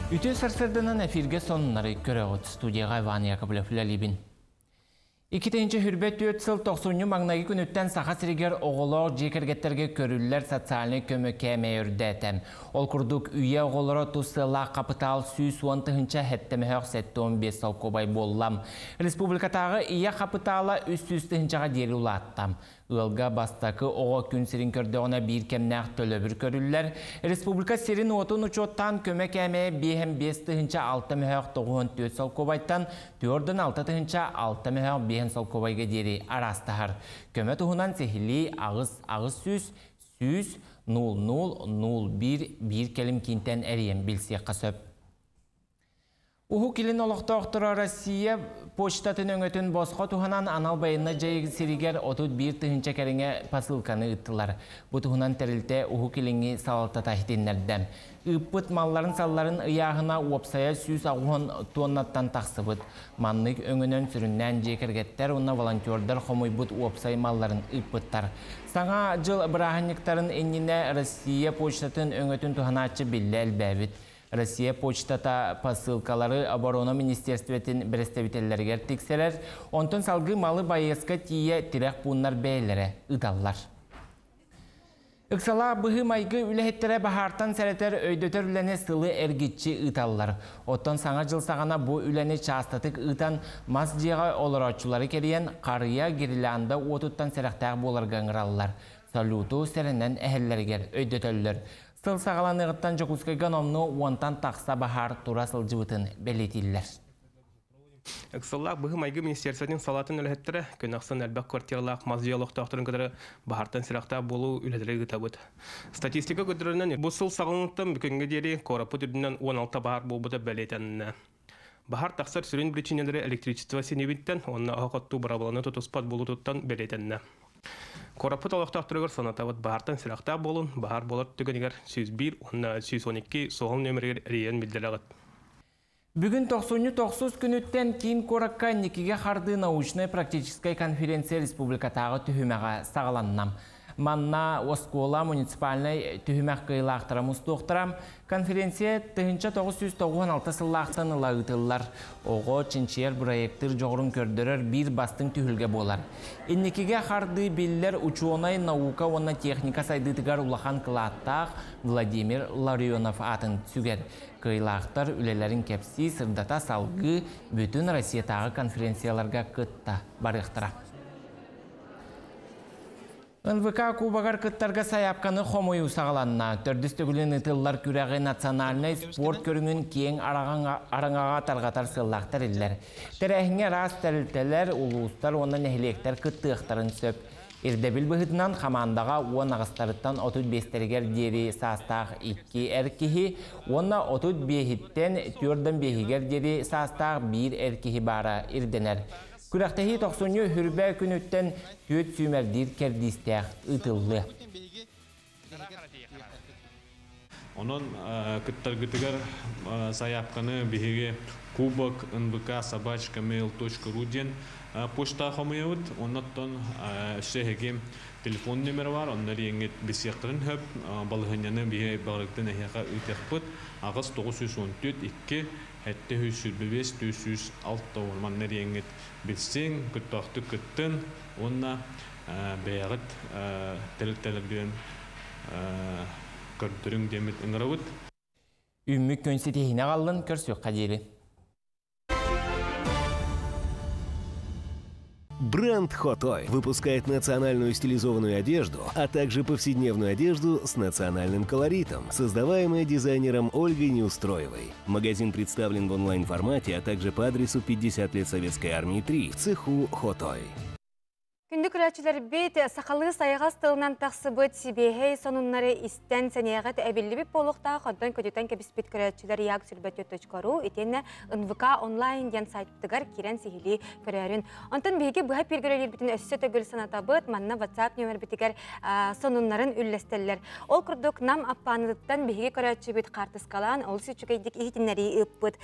[SPEAKER 3] Үтүө сарсыарданан эфиргэ сонуннары көрөҕүт. Студияға Иван Яковлев үлэлиибин. 2024 сыл тохсунньу маҥнайгы күнүттэн Саха сиригэр оҕолоох дьиэ кэргэттэргэ көрүллэр социальнай көмө кээмэйэ үрдээтэ. Ол курдук, үйэ оҕолоро тус сыаллаах хапытаал 110 тыһыынча сэттэмэһэх 75 солкуобай буолла. Республикатааҕы ийэ хапытаала 300 тыһыынчаҕа диэри улаатта. Ыалга бастакы оҕо күн сирин көрдөҕүнэ биир кэмнээх төлөбүр көрүллэр. Республика сирин-уотун учуоттаан көмө кээмэйэ 5 тыһыынча 6 мөһөөх 94 солкуобайтан 4 6 тыһыынча 6 мөһөөх 5 солкуобайга диэри араастаһар. Көмө туһунан сиһилии аҕыс аҕыс сүүс сүүс 00 01 биир кэлим киинтэн эрийэн билсиэххэ сөп. Уһук Илин олохтоохторо Россия почтатын өҥөтүн босхо туһанан анал байыаннай дьайыы сиригэр 31 тыһыынча кэриҥэ посылканы ыыттылар. Бу туһунан тэрилтэ Уһук Илиҥҥи салалтата иһитиннэрдэ. Ыыппыт малларын-салларын ыйааһына уопсайа 180 туоннаттан тахсыбыт. Маннык өҥөнөн сүрүннээн дьиэ кэргэттэр уонна волонтердар хомуйбут уопсай малларын ыыппыттар. Саҥа дьыл бырааһынньыктарын иннинэ Россия почтатын өҥөтүн туһанааччы биллэ элбээбит. Россия почтата посылкалары Оборона министерствотын бэрэстэбиитэллэригэр тиксэрэр, онтон салгыы малы байыаска тиийэ тирэх пууннар бэйэлэрэ ыыталлар. Ыксалаах быһыы-майгы үлэһиттэрэ баһаартан сэрэтэр өйдөтөр үлэни сылы эргиччи ыыталлар. Оттон Саҥа дьыл саҕана бу үлэни чаастатык ыытан, мас дьиэҕэ олорооччулары кэрийэн, харыйа, гирлянда уотуттан сэрэхтээх буоларга ыҥыраллар. Салюту сэрэнэн эһэллэригэр өйдөтөллөр. Сыл саҕаланыаҕыттан Дьокуускайга номнуо уонтан тахса баһаар тура сылдьыбытын бэлиэтииллэр.
[SPEAKER 10] Ыксаллаах быһыы-майгы министерствотын салаатын үлэһиттэрэ күн ахсын элбэх квартиралаах мас дьиэ олохтоохторун кытары баһаартан сүрэхтээх буолуу үлэлэри ыытабыт. Статистика көрдөрөрүнэн, бу сыл саҕаланыттан бүгүҥҥэ диэри куораппыт үрдүнэн 16 баһаар буолбута бэлиэтэннэ. Баһаар тахсар сүрүн биричиинэлэрэ электричество синибиттэн уонна оһох оттуу бырабыланы тутуспат буолуутуттан бэлиэтэннэ. Куораппыт олохтоохторугар санатабыт баһаартан сүрэхтээх буолун, баһаар буолар түгэнигэр 101 уонна 112 суһал нүөмэригэр эрийэн биллэрэҕит.
[SPEAKER 3] Бүгүн тохсунньу тохсус күнүттэн киин куоракка Никигэ хардыы научнай-практическай конференция республикатааҕы түһүмэҕэ саҕаланна. Манна оскуола муниципальнай түһүмэх кыайыылаахтара мустуохтара. Конференция 1996 сыллаахтан ыла ыытыллар. Оҕо чинчийэр бырайыактыыр дьоҕурун көрдөрөр биир бастыҥ түһүлгэ буолар. Инникигэ хардыы биллэр учуонай наука уонна техника сайдыытыгар улахан кылааттаах Владимир Ларионов аатын сүгэр. Кыайыылаахтар үлэлэрин кэпсии, сырдата салгыы бүтүн Россиятааҕы конференцияларга кытта барыахтара. НВК Кубогар кыттарга сайаапканы хомуйуу саҕаланна. Төрдүс төгүлүн ыытыллар күрэҕи национальнай спорт көрүҥүн киэҥ араҥаҕа тарҕатар сыаллаах тэриллэр. Тэрээһиҥҥэ араас тэрилтэлэр, улуустар уонна нэһилиэктэр кыттыахтарын сөп. Ирдэбил быһыытынан хамаандаҕа уон аҕыстарыттан отут биэстэригэр диэри саастаах икки эр киһи уонна отут биэһиттэн түөртэн биэһигэр диэри саастаах биир эр киһи баара ирдэнэр. Күрэхтэһии тохсунньу Хүрбэ күнүттэн түөрт сүүмэрдиир кэрдиистээх ыытыллыа.
[SPEAKER 11] Онон кыттаргытыгар сайаапканы биһиги кубок нвк собачка mail точка ру диэн почта хомуйабыт. Оннуттан өссө эһиги телефон номера бар, онно эрийэҥҥит билсиэхтэрин сөп. Балаһыанньаны биһиги баҕарыктан эһиэхэ ыытыахпыт. Аҕыс 914 2 725 460 манна эрийэҥҥит билсиҥ, кыттаахтык кыттын уонна бэйэҕит тэрилтэлэргин көрдөрүҥ диэммит ыҥырабыт.
[SPEAKER 3] Үүммүт күн ситиһиини аҕаллын, көрсүөххэ диэри.
[SPEAKER 12] Бренд Хотой выпускает национальную стилизованную одежду, а также повседневную одежду с национальным колоритом, создаваемая дизайнером Ольгой Неустроевой. Магазин представлен в онлайн-формате, а также по адресу 50 лет Советской Армии 3 в цеху Хотой.
[SPEAKER 2] Күндү көрөөччүлэрбит, сахалыы сайаҕас тылынан тахсыбыт сибиэһэй сонуннары истэн сэниэҕит эбиллибит буолуохтаах, онтон көтүтэн кэбиспит көрөөччүлэр як сүрбэтү.ру итиэннэ НВК онлайн диэн сайтыгар киирэн сиһилии көрөөрүн. Онтон биһиги быһа пиргөрөлүүрбүтүн өссө төгүл санатабыт, манна WhatsApp нүөмэрбитигэр сонуннарын үллэстэллэр. Ол курдук Нам Аппааныттан биһиги көрөөччүбүт хаартыскалаан олус үчүгэйдик иһитиннэрии ыыппыт.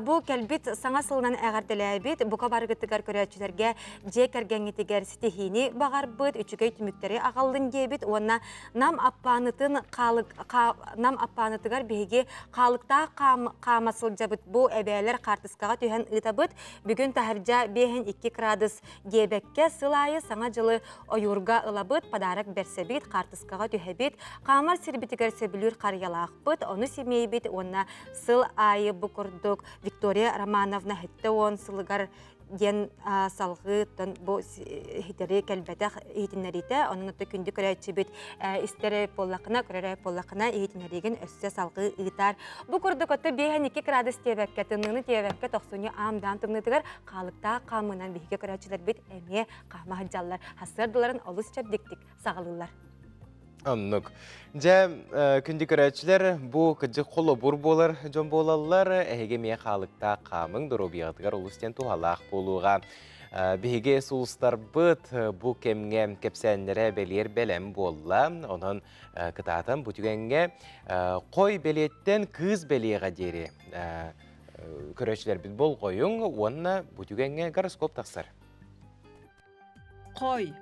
[SPEAKER 2] Бу кэлбит саҥа сылынан эҕэрдэлээбит бука барыгытыгар көрөөччүлэргэ дьиэ кэргэҥҥитигэр ситиһиини баҕарбыт, үчүгэй түмүктэри аҕаллын диэбит уонна Нам Аппаанытын хаалык, Нам Аппаанытыгар биһиги хаалыктаах хаама сылдьабыт бу эбээлэр хаартыскаҕа түһэн ыытабыт. Бүгүн таһырдьа биэһин икки градус диэбэккэ сыл аайы Саҥа дьылы ойуурга ылабыт, подарок бэрсэбит, хаартыскаҕа түһэбит, хаамар сирбитигэр сөбүлүүр харыйалаахпыт, ону симиэйбит уонна сыл аайы бу курдук Виктория Романовна 70 сылыгар диэн салҕыы бу иһитэри кэлбэтэх иһитиннэриитэ онон отто күндү көрөөччүбүт истэр буоллахына көрөр буоллахына иһитиннэриигин өссө салҕыы ыытар бу курдук отто биэһэн икки градус диэбэккэ тымныыны диэбэккэ тохсунньу аам-даам тымныытыгар хаалыктаах хаамыынан биһиги көрөөччүлэрбит эмиэ хаама сылдьаллар сарсыардаларын олус чэбдиктик саҕалыыллар.
[SPEAKER 1] Оннук. Дьэ, күндү көрөөччүлэр, бу кыдьык холобур буолар дьон буолаллар. Эһиги эмиэ хаалыктаах хаамыҥ, доруобуйаҕытыгар олус диэн туһалаах буолуоҕа. Биһиги сулустарбыт бу кэмҥэ кэпсээннэрэ бэлиэр бэлэм буолла. Онон кытаатан бу түгэҥҥэ хой бэлиэттэн кыыс бэлиэҕэ диэри көрөөччүлэрбит болҕойуҥ уонна бу түгэҥҥэ гороскоп тахсар.
[SPEAKER 7] Хой.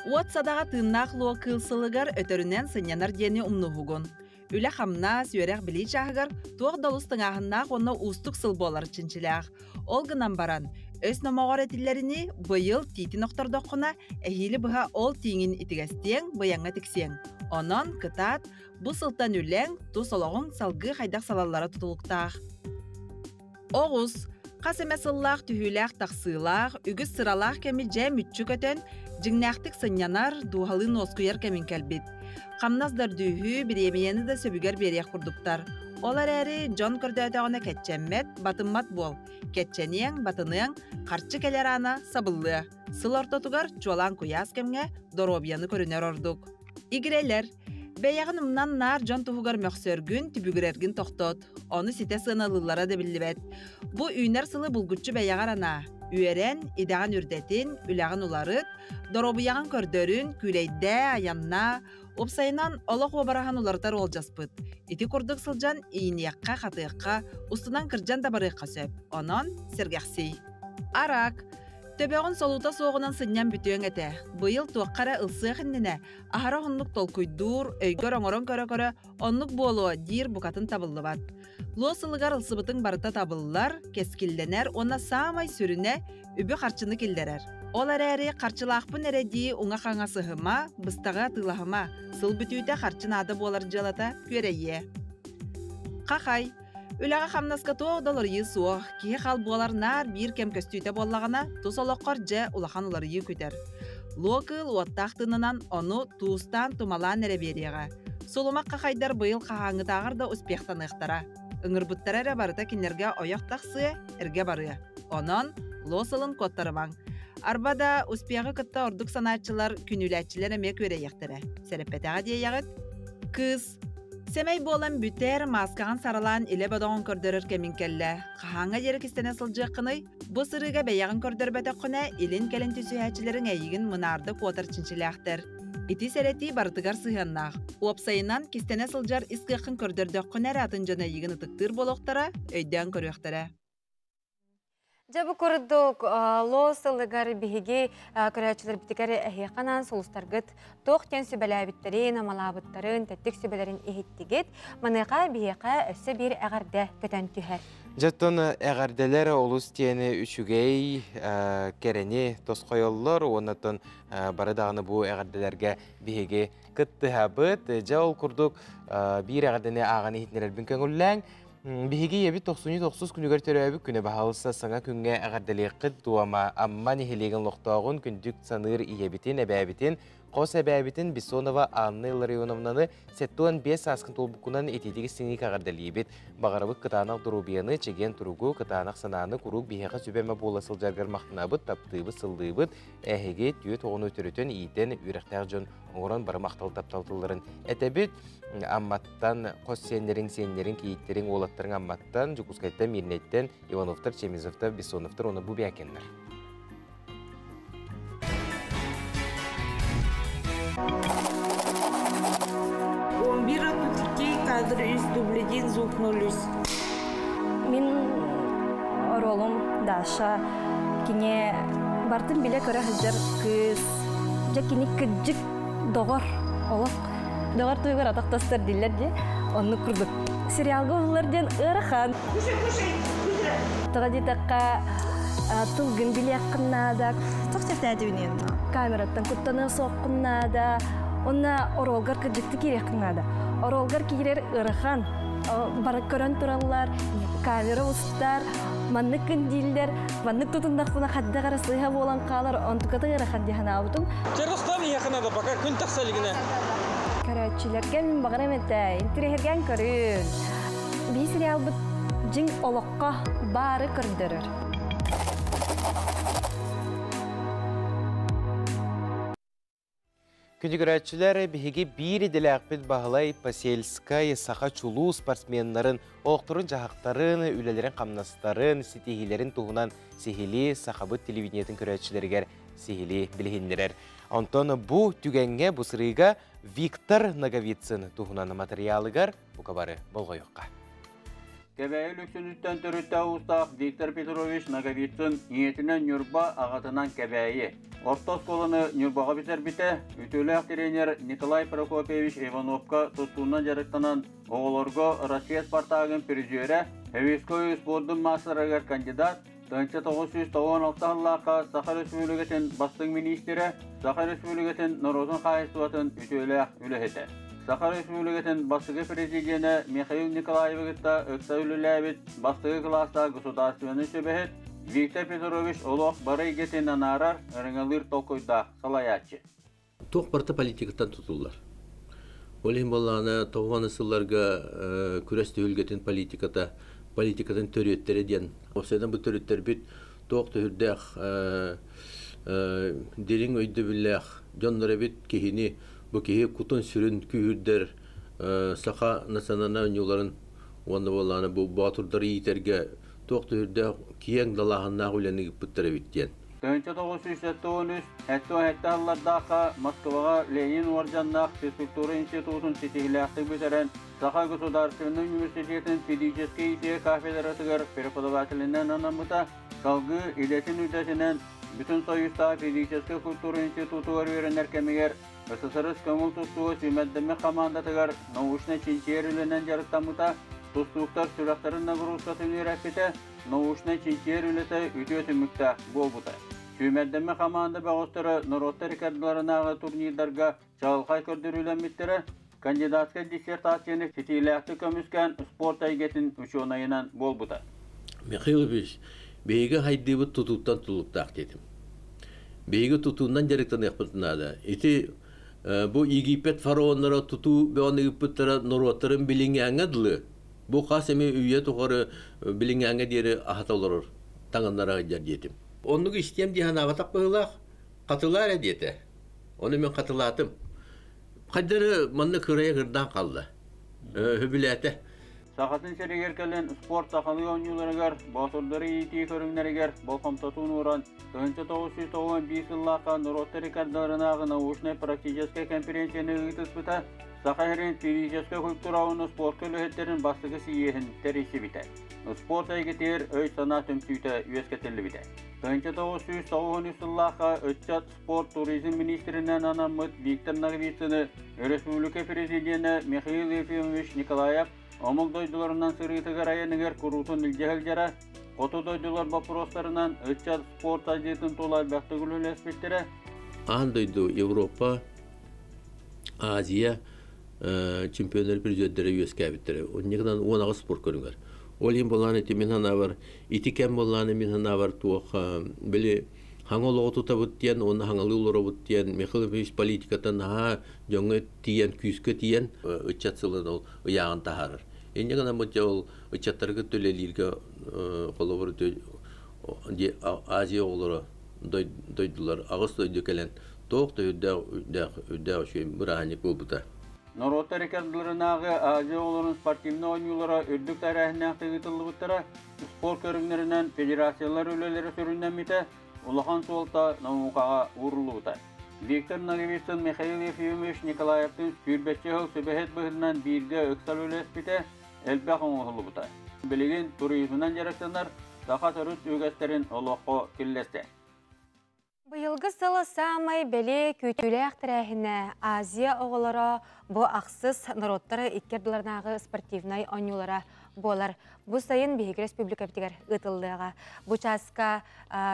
[SPEAKER 7] Уот садаҕа тыыннаах луо кыыл сылыгар өтөрүнэн сынньанар диэни умнуһугун. Үлэ-хамнас, үөрэх-билии чааһыгар туох да олус тыҥааһыннаах уонна уустук сыл буолар чинчилээх. Ол гынан баран, өс номоҕор этиллэринии, быйыл тиитин охтордоххуна, эһиили быһа ол тииҥин итигэстиэҥ, быйаҥҥа тиксиэҥ. Онон, кытаат, бу сылтан үлэҥ, тус олоҕуҥ салгыы хайдах салаллара тутулуктаах. Оҕус, хас эмэ сыллаах түһүүлээх-тахсыылаах, үгүс сыралаах кэми дьэ мүччү көтөн, дьиҥнээхтик сынньанар, дууһалыын уоскуйар кэмиҥ кэлбит. Хамнас да үрдүүһүү, бириэмийэни да сөбүгэр биэриэх курдуктар. Ол эрээри дьон көрдөөтөҕүнэ кэччэммэт, батыммат буол. Кэччэниэҥ, батыныаҥ, харчы кэлэр аана сабыллыа. Сыл ортотугар, чуолаан куйаас кэмҥэ, доруобуйаны көрүнэр ордук. Игирэлэр, бэйэҕин умнан наар дьон туһугар мөхсөргүн, түбүгүрэргин тохтот. Ону ситэ сыаналыыллара да биллибэт. Бу үүнэр сылы булгуччу бэйэҕэр анаа. Үөрэн, идэҕин үрдэтин, үлэҕин уларыт, доруобуйаҕын көрдөрүн, күүлэйдээ, айаннаа, уопсайынан олох уобараһын уларытар уолдьаспыт. Ити курдук сылдьан ииниэххэ-хатыахха, устунан кырдьан да барыахха сөп. Онон сэргэхсий. Арак. Төбөҕүн солуута суоҕунан сынньан бүтүөҥ этэ. Быйыл туохха эрэ ылсыах иннинэ, аһара уһуннук толкуйдуур, өйгөр оҥорон көрө-көрө оннук буолуо диир букатын табыллыбат. Луо сылыгар ылсыбытыҥ барыта табыллар, кэскиллэнэр уонна саамай сүрүнэ үбү-харчыны киллэрэр. Ол эрээри харчылаахпын эрэ дии уҥа-хаҥас ыһыма, быстаҕы атыылаһыма, сыл бүтүүтэ харчы наада буолар дьыалата күөрэйиэ. Хахай, Үлэҕэ-хамнаска туох да уларыйыы суох, киһи хал буолар наар биир кэм көстүүтэ буоллаҕына, тус олоххор дьэ улахан уларыйыы күтэр. Луо кыыл уоттаах тыынынан ону туустаан-тумалаан эрэ биэриэҕэ. Сулумах хахайдар быйыл хаһааҥҥытааҕар да успехтаныахтара. Ыҥырбыттара эрэ барыта кинилэргэ ойох тахсыа, эргэ барыа. Онон луо сылын куоттарымаҥ. Арба да, успеҕы кытта ордук санааччылар, күнүүлээччилэр эмиэ күөрэйиэхтэрэ. Сэрэппэтэҕэ диэйэҕит? Кыыс Сэмэй буолан бүтэр, мааскаҕын саралаан илэ бодоҕун көрдөрөр кэмиҥ кэллэ. Хаһааҥҥа диэри кистэнэ сылдьыаххыный? Бу сырыыга бэйэҕин көрдөрбөтөххүнэ, илин-кэлин түсүһээччилэриҥ эйигин мынаарда куотар чинчилээхтэр. Ити сэрэтии барытыгар сыһыаннаах. Уопсайынан, кистэнэ сылдьар ис кыаххын көрдөрдөххүнэ эрэ атын дьон эйигин ытыктыыр буолуохтара, өйдөөн көрүөхтэрэ.
[SPEAKER 2] Дьэ бу курдук лоо сылыгар биһиги көрөөччүлэрбитигэр эһиэхэ анаан сулустаргыт туох диэн сүбэлээбиттэрин, амалаабыттарын, тэттик сүбэлэрин иһиттигит. Маныаха биһиэхэ өссө биир эҕэрдэ көтөн түһэр.
[SPEAKER 1] Дьоттон эҕэрдэлэр олус диэни үчүгэй кэрэни тосхойоллор уоннаттан бары даҕаны бу эҕэрдэлэргэ биһиги кыттыһабыт. Дьэ ол курдук биир эҕэрдэни ааҕан иһитиннэрэрбин көҥүллээҥ. Биһиги ийэбит тохсунньу тохсус күнүгэр төрөөбүт күнэ баһаалыста саҥа күҥҥэ эҕэрдэлиэххит дуома Амма нэһилиэгин олохтооҕун күндүк саныыр ийэбитин, эбээбитин, хос эбээбитин Бессонова Анна Илларионовнаны 75 сааскын туолбуккунан итиитик истиҥник эҕэрдэлиибит. Баҕарабыт кытаанах доруобуйаны, чэгиэн туругу, кытаанах санааны куруук биһиэхэ сүбэ-ама буола сылдьаргар махтанабыт, таптыыбыт, сыллыыбыт. Эһиги түөрт оҕону төрөтөн, иитэн, үөрэхтээх дьон оҥорон бары махтал таптал тылларын этэбит. Амматтан хос сиэннэриҥ, сиэннэриҥ, кийииттэриҥ, уолаттарыҥ Амматтан, Дьокуускайтан, Мирнэйтэн, Ивановтар, Чемизовтар, Бессоновтар уонна Бубякиннар.
[SPEAKER 13] Он бир кадр үс дубль один звук ноль үс.
[SPEAKER 14] Мин оруолум Даша кини бартын билэ көрө сылдьар кыыс. Дьэ кини кырдьык доҕор олох доҕор туйгар атах тастар дииллэр дии. Оннук курдук. Сериалга уһуллар диэн ыарахан.
[SPEAKER 13] Кушай, кушай, быстро.
[SPEAKER 14] Тоҕо диэтэххэ тылгын билиэххин наада.
[SPEAKER 13] Туох чэптээтибин
[SPEAKER 14] Камераттан куттаныа суоххун наада. Уонна оруолгар кырдьыкты киириэххин наада. Оруолгар киирэр ыарахан. Бары көрөн тураллар, камера устар, маннык гын дииллэр, маннык тутуннахпына хайдах эрэ сыыһа буолан хаалар, онтуката ыарахан дии санаабытым.
[SPEAKER 15] Чарыстан иһиэхэ надо, пока күн тахса илигинэ.
[SPEAKER 14] Көрөөччүлэргэ мин баҕарам этэ, интириэһиргээн көрүн. Биһи сериалбыт дьиҥ олоххо баары көрдөрөр.
[SPEAKER 1] Күндү көрөөччүлэр, биһиги биир идэлээхпит Баһылай Посельскай саха чулуу спортсменнарын олохторун-дьаһахтарын, үлэлэрин-хамнастарын, ситиһиилэрин туһунан сиһилии Сахабыт телевидениетын көрөөччүлэригэр сиһилии билиһиннэрэр. Онтон бу түгэҥҥэ, бу сырыыга Виктор Ноговицын туһунан матырыйаалыгар бука бары болҕойуохха.
[SPEAKER 8] Кэбээйи Лүксүнүттэн төрүттээх уустаах Виктор Петрович Ноговицын ийэтинэн Ньурба, аҕатынан Кэбээйи. Орто оскуоланы Ньурбаҕа бүтэрбитэ, үтүөлээх тренер Николай Прокопьевич Ивановка тустуунан дьарыктанан, оҕолорго Россия Спартагын призерэ, Хевиской спордун маастарыгар кандидат, 1996 сыллаахха Саха Өрөспүүбүлүкэтин бастыҥ миниистирэ, Саха Өрөспүүбүлүкэтин норуотун хаһаайыстыбатын үтүөлээх үлэһитэ. Саха Өрөспүүбүлүкэтин бастакы президенэ Михаил Николаевы кытта ыкса үлэлээбит бастакы кылаастаах государственнай сүбэһит Виктор Петрович олох бары эйгэтин анаарар, ырыҥалыыр толкуйдаах салайааччы.
[SPEAKER 16] Туох барыта политикаттан тутуллар. Ол иһин буоллаҕына, тоҕуон сылларга күрэс түһүлгэтин политиката, политикатын төрүөттэрэ диэн. Уопсайынан бу төрүттэрбит туох төһүрдээх дириҥ өйдөбүллээх дьоннор эбит киһини бу киһи кутун-сүрүн күүһүрдэр саха национальнай оонньууларын уонна буоллаҕына бу боотурдары иитэргэ туох төһүрдээх киэҥ далааһыннаах үлэни ыыппыттар эбит диэн.
[SPEAKER 8] 1973 77 сыллардаахха Москваҕа Ленин уордьаннаах физкультура институтун ситиһиилээхтик бүтэрэн, Саха государственнай университетын физическэй иитии кафедратыгар преподавателинэн анаммыта, салгыы идэтин үлэтинэн Бүтүн Союзтааҕы физическэй культура институтугар үөрэнэр кэмигэр СССР көҥүл тустууга сүүмэрдэммит хамаандатыгар научнай-чинчийэр үлэнэн дьарыктаммыта, тустууктар сүрэхтэрин нагрузкатын үөрэппитэ, научнай-чинчийэр үлэтэ үтүө түмүктээх буолбута. Сүүмэрдэммит хамаанда бөҕөстөрө норуоттар иккардыларынааҕы турнирдарга чаҕылхай көрдөрүүлэммиттэрэ, кандидатскай диссертацияны ситиилээхтик көмүскээн спорт эйгэтин учуонайынан буолбута.
[SPEAKER 16] Михаил Ильич, биһиги хайдыыбыт тутууттан тутулуктаах диэтим. Биһиги тутуунан дьарыктаныахпыт наада. Ити бу Египет фараоннара тутуу бөҕөнү ыыппыттара норуоттарын билиҥҥээҥҥэ дылы бу хас эмэ үйэ тухары билиҥҥээҥҥэ диэри аһата олорор таҥыннара сылдьар диэтим. Оннук истиэм дии санаабатах быһыылаах, хатылаа эрэ диэтэ. Ону мин хатылаатым. Хайдары манна кырайа кырдаан хаалла. Сөбүлээтэ.
[SPEAKER 8] Сахатын сиригэр кэлэн спорт сахалыы оонньууларыгар, боотурдары иитии көрүҥнэригэр болҕомтотун ууран, 1991 сыллаахха норуоттар иккардыларынааҕы научнай-практическай конференцияны ыытыспыта, Саха сирин физическэй культура уонна спортка үлэһиттэрин бастакы сийиэһин тэрийсибитэ. Спорт эйгэтигэр өй-санаа түмсүүтэ үөскэтиллибитэ. 1993 сыллаахха ыччат спорт туризм министринэн анаммыт Виктор Ноговицыны өрөспүүбүлүкэ президенэ Михаил Ефимович Николаев омук дойдуларынан сырыытыгар айаныгар куруутун илдьэ сылдьара, хоту дойдулар боппуруостарынан ыччат спорт сайдыытын тула элбэхтик үлэлэспиттэрэ.
[SPEAKER 16] Аан дойду, Европа, Азия чемпионнар призердэрэ үөскээбиттэрэ. Онньугунан 18 спорт көрүҥэр. Ол иһин буоллаан ити мин санаабар, ити кэм буоллаан мин санаабар туох били хаҥа олоҕу тутабыт диэн уонна хаҥалыы олоробут диэн Михаил Ефимович политиката наһаа дьоҥҥо тиийэн күүскэ тиийэн ыччат сылын ол ыйааҕын таһаарар. Инньэ гынан бу ол ыччаттары кытта үлэлииргэ холобур Азия оҕолоро дойдулар аҕыс дойду кэлэн туох да үрдээх үрдээх үрдээх үчүгэй бырааһынньык буолбута.
[SPEAKER 8] Норуоттар иккардыларынааҕы Азия оҕолорун спортивнай оонньуулара үрдүк тэрээһиннээхтик ыытыллыбыттара, спорт көрүҥнэринэн федерациялар үлэлэрэ сүрүннэммитэ, улахан суолта наукаҕа ууруллубута. Виктор Ноговицын Михаил Ефимович Николаевтыын сүүрбэччэ сыл сүбэһит быһыытынан бииргэ ыксал үлэлэспитэ, элбэх оҥоһуллубута. Билигин туризмынан дьарыктанар, саха төрүт үгэстэрин олоххо киллэрсэр.
[SPEAKER 2] Быйылгы сыл саамай бэлиэ күүтүүлээх тэрээһинэ Азия оҕолоро бу ахсыс норуоттары икки ардыларынааҕы спортивнай оонньуулара буолар. Бу сайын биһиги республикабытыгар ыытыллыаҕа. Бу чааска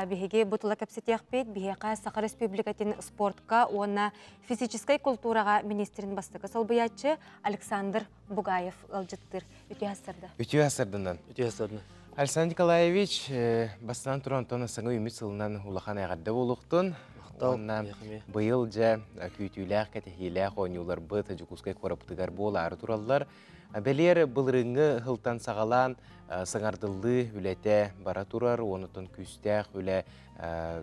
[SPEAKER 2] биһиги бу тула кэпсэтиэхпит. Биһиэхэ Саха Республикатын спортка уонна физическэй култуураҕа министрин бастакы солбуйааччы Александр Бугаев ыалдьыттыыр. Үтүө сарда.
[SPEAKER 1] Үтүө сарданан.
[SPEAKER 15] Үтүө сарданан.
[SPEAKER 1] Александр Николаевич, бастаан туран онтон саҥа үмүт сылынан улахан эҕэрдэ буолуохтун. Уонна быйыл дьэ күүтүүлээх, кэтэһиилээх оонньууларбыт Дьокуускай куораппытыгар буолаары тураллар. Бэлиэр былырыыҥҥы сылтан саҕалаан саҥардыллыы үлэтэ бара турар, онутун күүстээх үлэ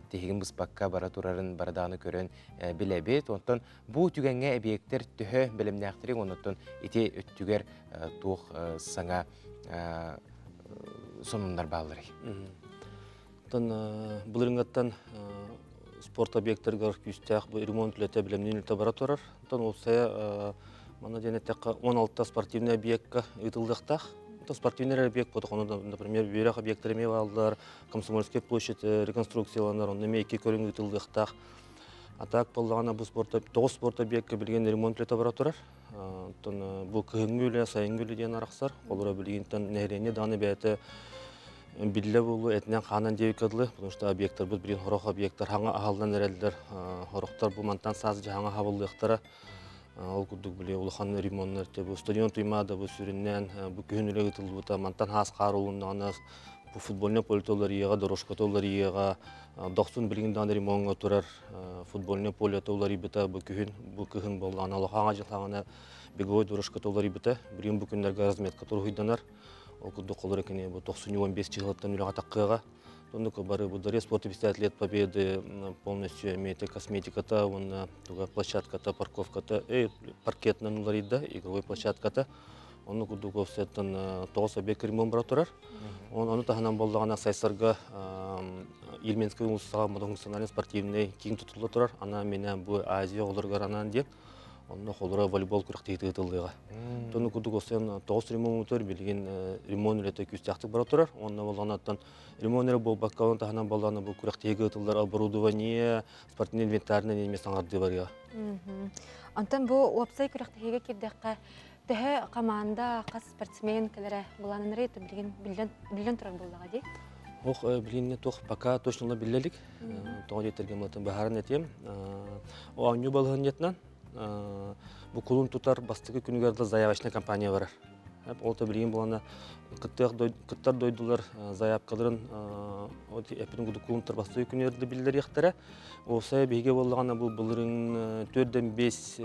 [SPEAKER 1] тиһигин быспакка бара турарын бардааны көрөн билэбит. Онтон бу түгэҥҥэ эбиэктэр төһө бэлэмнээхтэрин, онутун ити өттүгэр туох саҥа сонуннар баалларый?
[SPEAKER 17] Оттон былырыҥҥаттан спорт объектарыгар күүстээх бу ремонт үлэтэ билэмниин үлэтэ бара турар. Оттон уопсайа манна диэн эттэххэ 16 спортивный объекка ыытыллыахтаах. Оттон спортивный объект ботохону, например, үөрэх объектара эмиэ бааллар, Комсомольская площадь реконструкцияланар, онно эмиэ икки көрүҥ ыытыллыахтаах. А так буоллаҕына бу спорт тоҕус спорт объекка билигин ремонт үлэтэ бара турар. Оттон бу кыһыҥҥы үлэ, сайыҥҥы үлэ диэн арахсар. Холобура билигинтэн нэһилиэнньэ даҕаны бэйэтэ биллэ буолуо этинэн-хаанан диэбиккэ дылы, потому что объектарбыт билигин сорох объектар хаҥа аһаллан эрэллэр, сорохтор бу мантан саас дьаһаҥа хабыллыахтара. Ол курдук били улахан ремоннар бу стадион Туймаада бу сүрүннээн бу күһүн үлэ ыытыллыбыта мантан хаас хаар улуннаҕына бу футбольнай поле уларыйыаҕа, дорожката уларыйыаҕа, дохсун билигин даҕаны ремоҥҥа турар футбольнай полета уларыйбыта бу күһүн, бу кыһын буоллаҕына улахан дьылҕаҕына беговой дорожката уларыйбыта. Билигин бу күннэргэ разметка туруһуйданар. Ол курдук холоро кини бу 95 чыһылаттан үлэҕэ таххыаҕа. Оннук бары бу Дворец спорта 50 лет победы полностью эмиэ косметиката уонна туга площадката, парковката, паркетынан уларыйда, игровой площадката. Онну курдук офсеттан тоҕус объект ремонт бара турар. Ону таһынан боллаҕына Сайсарга Ильменскай уулуссаҕа многофункциональный спортивный киин тутулла турар. Ана мене бу Азия оҕолоругар анаан диэн. Онно холоро волейбол күрэхтэһиитэ ыытыллыаҕа. Тону курдук осен тоҕус ремонт билигин ремонт үлэтэ күүстээхтик бара турар. Онно боллаҕынаттан ремонт эрэ буолбакка, оны таһынан боллаҕына бу күрэхтэһиигэ ыытыллар оборудование, спортивный инвентарь эмиэ саҥардыы барыаҕа.
[SPEAKER 2] Онтон бу уопсай күрэхтэһиигэ киирдэххэ, төһө команда, хас спортсмен кэлэрэ былааннары билигин биллэн турар буоллаҕа дии?
[SPEAKER 17] Ох, билигин туох пока точно биллэ илик. Тоҕо диэтэргэ мылатын баһаран этиэм. Оонньуу балаһынньатынан бу кулун тутар бастакы күнүгэр да заявочная компания барар. Ол да билигин булана кыттар дойдулар заявкаларын эппитин курдук кулун тутар бастакы күнүгэр да биллэриэхтэрэ. Уопсайа биһиги буоллаҕына бу былырыын төрдөн бес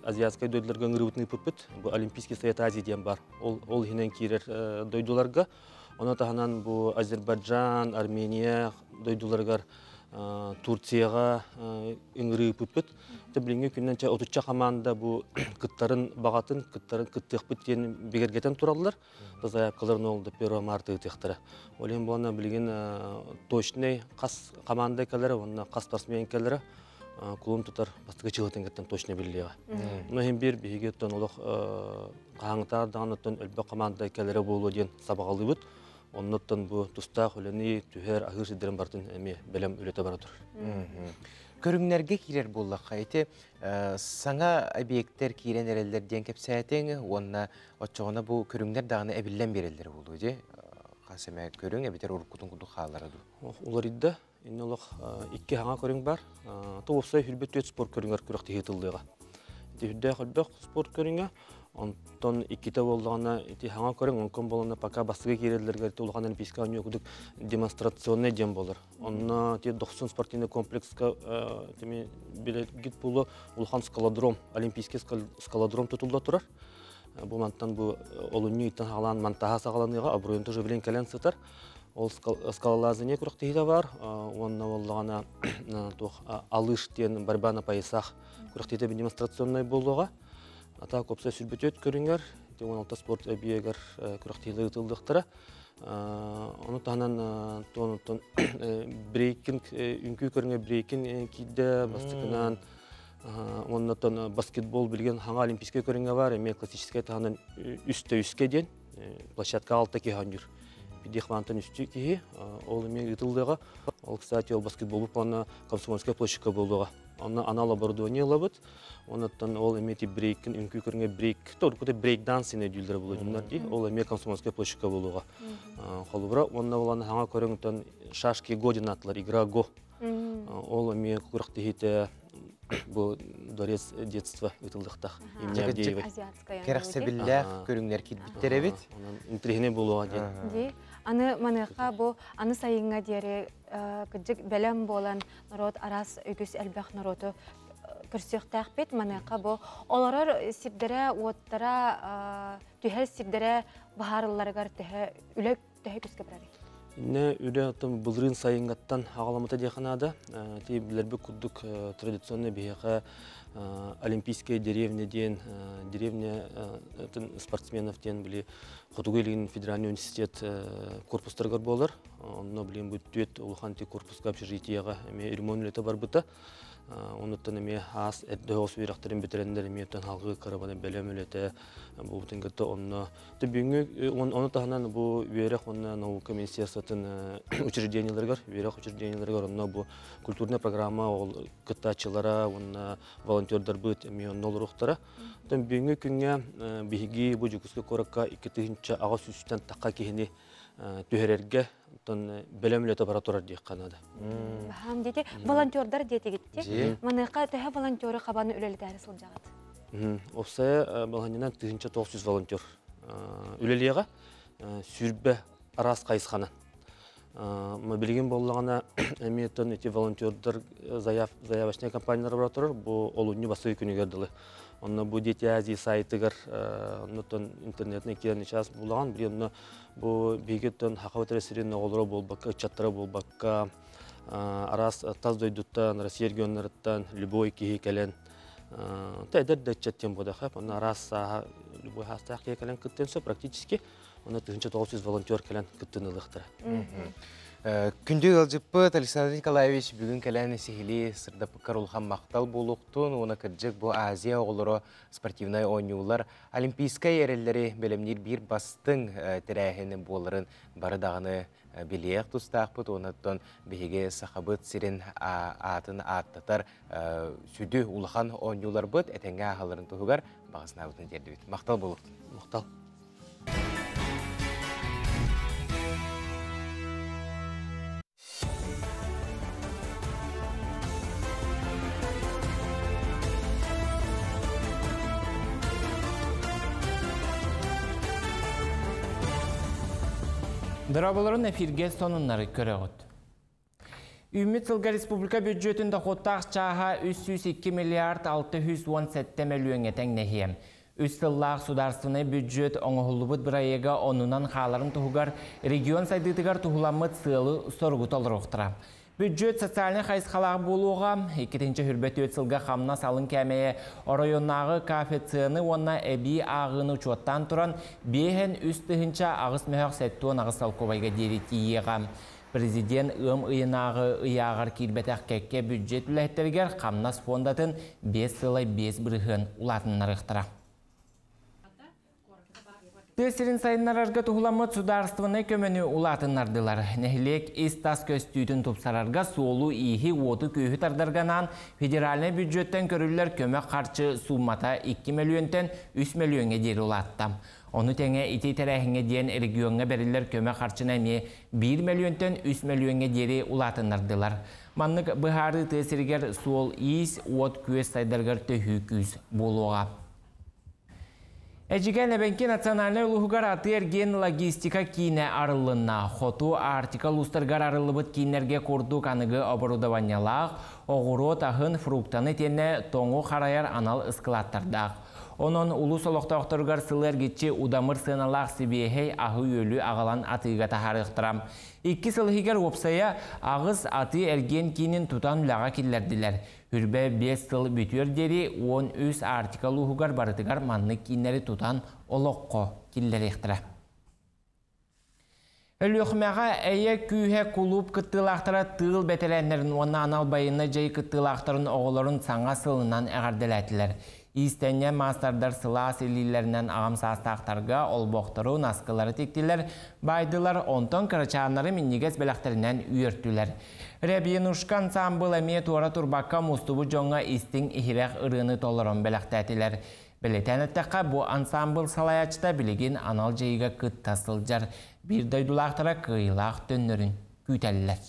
[SPEAKER 17] азиатскай дойдуларга ыҥырыбытын ыыппыппыт. Бу Олимпийский совет Азии диэн бар. Ол, ол иһинэн киирэр дойдуларга. Ону таһынан бу Азербайджан, Армения дойдуларыгар Турцияҕа ыҥырыы ыыппыппыт. Билиҥҥи күннэн отучча хамаанда бу кыттарын баҕатын, кыттарын кыттыахпыт диэн бигэргэтэн тураллар. Заявкаларын ол да 1 марта ыытыахтара. Ол иһин буолна билигин точный хас команда кэлэрэ уонна хас спортсмен кэлэрэ кулун тутар бастакы чыһытын кыттан точно биллиэҕэ. Но иһин биир биһиги оттон олох хаһааҥытаар даҕаны оттон элбэх команда кэлэрэ буолуо диэн сабаҕалыыбыт. Оннуттан бу тустаах үлэни түһэр аһыыр сирдэрин барытын эмиэ бэлэм үлэтэ бара турар.
[SPEAKER 1] Көрүҥнэргэ киирэр буоллахха ити саҥа объекттэр киирэн эрэллэр диэн кэпсээтиҥ уонна оччоҕуна бу көрүҥнэр даҕаны эбиллэн биэрэллэр буолуо дии. Хас эмэ көрүҥ эбэтэр уруккутун курдук хаалара дуу?
[SPEAKER 17] Уларыйда. Инне олох икки хаҥа көрүҥ бар. То уопсай хүрбэт түөрт спорт көрүҥэр күрэхтэһии ыытыллыаҕа. Ити үрдээх элбэх спорт көрүҥэ. Онтон иккитэ буоллаҕына ити хаҥа көрүҥ, онкон буоллаҕына пока бастакы киирэллэригэр ити улахан олимпийскай оонньуу курдук демонстрационный диэн буолар. Онно ити Дохсун спортивный комплекска тими билэргит буолуо улахан скалодром, олимпийский скалодром тутулла турар. Бу мантан бу олунньу ыйтан саҕалаан монтаһа саҕаланыаҕа, обруйун тоже билин кэлэн сытар. Ол скалолазание күрэхтэһиитэ бар, уонна буоллаҕына туох алыш диэн борьба на поясах күрэхтэһиитэ демонстрационнай буолуоҕа. Ата копса сүрбүтүөт көрүҥэр, 16 спорт эбийиэгэр күрэхтэһиилэр ыытыллыахтара. Ону таһынан туонуттан брейкинг үҥкүү көрүҥэ брейкинг киирдэ бастакынан Оннотон баскетбол билигин хаҥа олимпийскай көрүҥэ бар, эмиэ классическай таһынан үстэ үскэ диэн площадка алта киһи оонньуур. Бидих мантан үстүү киһи, ол эмиэ ыытыллыаҕа. Ол, кстати, ол баскетболу плана Комсомольская площадка буолуоҕа. Онно анал оборудование ылабыт. Оннуттан ол эмиэ ти брейкин үҥкүү көрүҥэ брейк, торкута брейк-данс сине дүүллэрэ буолуо дии. Ол эмиэ Комсомольская площадка буолуоҕа. Холобура, уонна болан хаҥа көрүҥтэн шашки го диэн ааттылар, игра го. Ол эмиэ күрэхтэһиитэ бу дворец детства ыытыллыахтаах имени Авдеевой.
[SPEAKER 1] Кэрэхсэбиллээх көрүҥнэр киирбиттэр эбит.
[SPEAKER 17] Онон интириэһинэй буолуоҕа диэн.
[SPEAKER 2] Дии. Аны маныаха бу аны сайыҥҥа диэри кырдьык бэлэм буолан норуот араас үгүс элбэх норуоту көрсүөхтээхпит. Маныаха бу олорор сирдэрэ, уоттара, түһэр сирдэрэ быһаарылларыгар төһө үлэ төһө күскэ барарый?
[SPEAKER 17] Инне үлэ оттон былырыын сайыҥҥаттан аҕаламмыта диэххэ наада. Ти билэрбит курдук традиционно биһиэхэ Олимпийская деревня диэн деревня спортсменов диэн били Хотугу Илин федеральный университет корпустарыгар буолар. Онно билин бу түөт улахан ти корпуска общежитиеҕа эмиэ ремонт үлэтэ барбыта. Онуттан эмиэ аас эрдэ оҕус үөрэхтэрин бүтэрэннэр эмиэ оттон халгыы кырабана бэлэм үлэтэ буолбутун кытта онно бүгүҥҥү ону таһынан бу үөрэх уонна наука министерствотын учреждениеларыгар үөрэх учреждениеларыгар онно бу культурная программа ол кыттааччылара уонна волонтердарбыт эмиэ онно олоруохтара. Оттон бүгүҥҥү күҥҥэ биһиги бу Дьокуускай куоракка 2800-тэн тахха киһини түһэрэргэ оттон бэлэм үлэтэ бара турар диэххэ наада.
[SPEAKER 2] Баһаам диэти волонтердар диэтигитти. Маныаха төһө волонтеры хабаны үлэлэтээри сылдьаҕыт?
[SPEAKER 17] Опсайа балаһанньанан 1900 волонтер үлэлиэҕэ сүүрбэ араас хайысханан. Билигин буоллаҕына эмиэ оттон ити волонтердар заявочнай компаниялар бара турар бу олунньу бастакы күнүгэр дылы. Онно бу Дети Азии сайтыгар оннуттан интернетинэн киирэн час булаҕын били онно Бу биһигиттэн Саха сирин оҕолоро буолбакка, ыччаттара буолбакка, араас тас дойдуттан, Россия регионнарыттан любой киһи кэлэн, та эдэр да ыччат диэн буолуохха, онно араас сааһа любой хаастаах киһи кэлэн кыттыан сөп практически, онно 1900 волонтер кэлэн кыттыыны ылыахтара.
[SPEAKER 1] Күндү ыалдьыппыт Александр Николаевич бүгүн кэлэн сиһилии сырдаппыккар улахан махтал буолуохтун уонна кырдьык бу Азия оҕолоро спортивнай оонньуулар Олимпийскай эрэллэри бэлэмниир биир бастыҥ тэрээһин буоларын бары даҕаны билиэх тустаахпыт. Онон биһиги Сахабыт сирин аатын ааттатар сүдү улахан оонньууларбыт этэҥҥэ ааһалларын туһугар баҕа санаабытын тиэрдибит. Махтал буолуохтун.
[SPEAKER 17] Махтал.
[SPEAKER 3] Дораболорун эфирге сонуннары көрөҕүт. Үүммүт сылга республика бюджетын доходтаах чааһа 302 миллиард 617 мөлүйүөҥҥэ тэҥнэһиэ. Үс сыллаах судаарственнай бюджет оҥоһуллубут бырайыага оннунан хааларын туһугар регион сайдыытыгар туһуламмыт сыалы-соругу толоруохтара. Бюджет социальнай хайысхалаах буолуоҕа, иккитинчи хүрбэ сылга хамнас алын кээмэйэ оройуоннааҕы КФЦ-ны уонна эбии ааҕыыны учуоттаан туран биэһэн үс тыһыынча аҕыс мөһөх сэттион аҕыс солкуобайга диэри тиийиэҕэ. Президент ыам ыйынааҕы ыйааҕар киирбэтэх кэккэ бюджет үлэһиттэригэр хамнас фондатын биэс сылай биэс бырыһыан улаатыннарыахтара. Тыа сирин сайыннарарга туһуламмыт судаарыстыбаннай көмөнү улаатыннардылар. Нэһилиэк ис-тас көстүүтүн тупсарарга суолу-ииһи, уоту-күөһү тардарга анаан федеральнай бюджеттэн көрүллэр көмө харчы сууммата 2 мөлүйүөнтэн 3 мөлүйүөҥҥэ диэри улаатта. Ону тэҥэ ити тэрээһиҥҥэ диэн региоҥҥа бэриллэр көмө харчыны эмиэ 1 мөлүйүөнтэн 3 мөлүйүөҥҥэ диэри улаатыннардылар. Маннык быһаарыы тыа сиригэр суол-иис, уот-күөс сайдарыгар төһүү күүс буолуоҕа. Эдьигээн Эбэҥки национальнай улууһугар атыы-эргиэн логистика киинэ арыллынна. Хоту Арктика улуустарыгар арыллыбыт кииннэргэ курдук аныгы оборудованиелаах, оҕуруот аһын, фруктаны итиэннэ тоҥу харайар анал ыскылааттардаах. Онон улуус олохтоохторугар сылы эргиччи удамыр сыаналаах сибиэһэй аһы-үөлү аҕалан атыыга таһаарыахтара. Икки сыл иһигэр уопсайа аҕыс атыы-эргиэн киинин тутан үлэҕэ киллэрдилэр. Үрбэ биэс сыл бүтүөр диэри 13 Арктика улууһугар барытыгар маннык кииннэри тутан олоххо киллэриэхтэрэ. Өлүөхүмэҕэ Эйэ күүһэ кулууп кыттыылаахтара тыыл бэтэрээннэрин уонна анал байыаннай дьайыы кыттыылаахтарын оҕолорун саҥа сылынан эҕэрдэлээтилэр. Иистэнньэн маастардар сылаас илиилэринэн аҕам саастаахтарга олбохтору, наскылары тиктилэр, баайдылар, онтон кырачааннары минньигэс бэлэхтэринэн үөртүлэр. Рябинушка ансаамбыл эмиэ туора турбакка мустубут дьоҥҥо истиҥ иһирэх ырыаны толорон бэлэхтээтилэр. Бэлиэтээн эттэххэ, бу ансаамбыл салайааччыта билигин анал дьайыыга кытта сылдьар. Биир дойдулаахтара кыайыылаах төннөрүн күүтэллэр.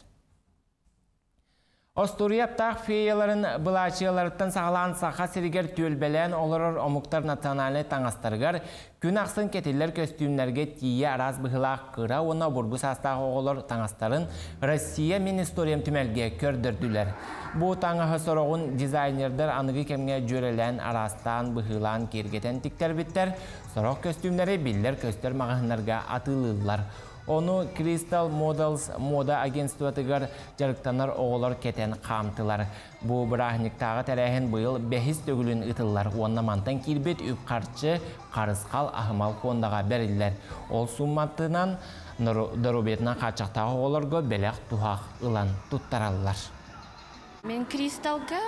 [SPEAKER 3] Остуоруйа аптаах феяларын былаачыйаларыттан саҕалаан Саха сиригэр түөлбэлээн олорор омуктар национальнай таҥастарыгар күн ахсын кэтиллэр көстүүмнэргэ тиийэ араас быһыылаах кыра уонна обургу саастаах оҕолор таҥастарын Россия мин историям түмэлгэ көрдөрдүлэр. Бу таҥаһы сороҕун дизайнердар аныгы кэмҥэ дьүөрэлээн араастаан быһыылаан киэргэтэн тиктэрбиттэр, сорох көстүүмнэри биллэр-көстөр маҕаһыыннарга атыылыыллар. Ону Crystal Models мода агентствотыгар дьарыктанар оҕолор кэтэн хаамтылар. Бу бырааһынньыктааҕы тэрээһин быйыл бэһис төгүлүн ыытыллар уонна мантан киирбит үп-харчы Харысхал аһымал фондаҕа бэриллэр. Ол суумматынан доруобуйатынан хааччахтаах оҕолорго бэлэх-туһах ылан туттараллар.
[SPEAKER 18] Мен Кристалга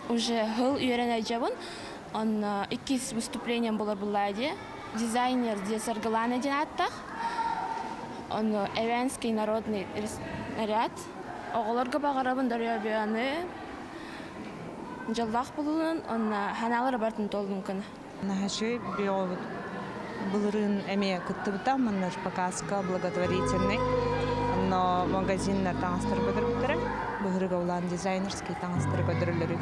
[SPEAKER 18] уже хыл үөрэнэ дьабын. Онно иккис выступлением болор булла дии. Дизайнер дии Саргылана диэн ааттаах. Ону Эвенский народный наряд. Оҕолорго баҕарабын доруобуйаны, дьоллоох булуун, онно ханаалара бартын толлун кына.
[SPEAKER 21] Наһаа былырыын эмиэ кыттыбыта, манна показка благотворительный. Но магазиннар таҥастары көтөрбүттэрэ. Быһырыга улаан дизайнерский таҥастары көтөрөллөрү.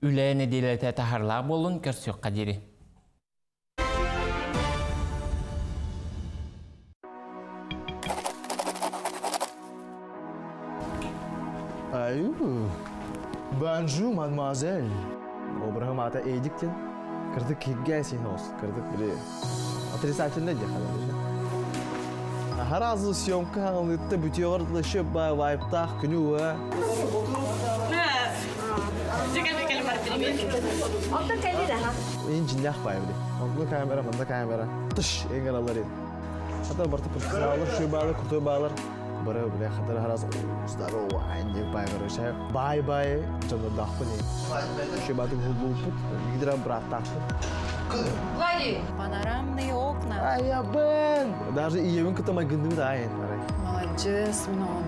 [SPEAKER 3] Үлэ нэдиэлэтэ таһарлаах буолун көрсүөххэ диэри.
[SPEAKER 23] Аю, bonjour, mademoiselle. Обраһым аата Эдик диэн. Кырдык киггэ син ос, кырдык били отрицательно диye хадар. Харазы съемка хаңылытта бүтүөгөр еще вайптаах күнү уа. Ин жиннях бай били. Онно камера, манда камера. Тыш эңер Хата барты профессионаллар, шөй баалар, крутой баалар. Бары бile хатар харас здорово, анне бай короче. Бай бай, жонордаахпын. Шөй бааты хулбулпут, гидра браттаахпын.
[SPEAKER 24] Влади! Панорамные окна.
[SPEAKER 23] Ай, я бен! Даже иебин кытамай гындыбыт айын.
[SPEAKER 24] Молодец, много.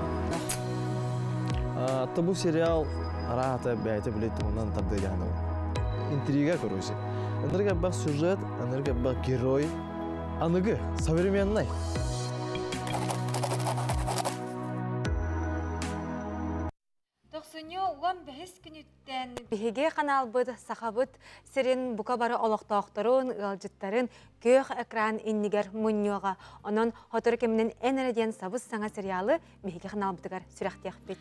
[SPEAKER 23] Табу сериал араата бәйте билет туһунан тарды яны. Интрига короче. Энерге бак сюжет, энерге бак герой. Аныгы, современный.
[SPEAKER 2] Тохсунньу 15 күнүттэн биһиги ханаалбыт Сахабыт сирин бука бары олохтоохторун, ыалдьыттарын күөх экран иннигэр мунньуоҕа. Онон сотору кэминэн эн эрэ диэн сабыс саҥа сериалы биһиги ханаалбытыгар сүрэхтиэхпит.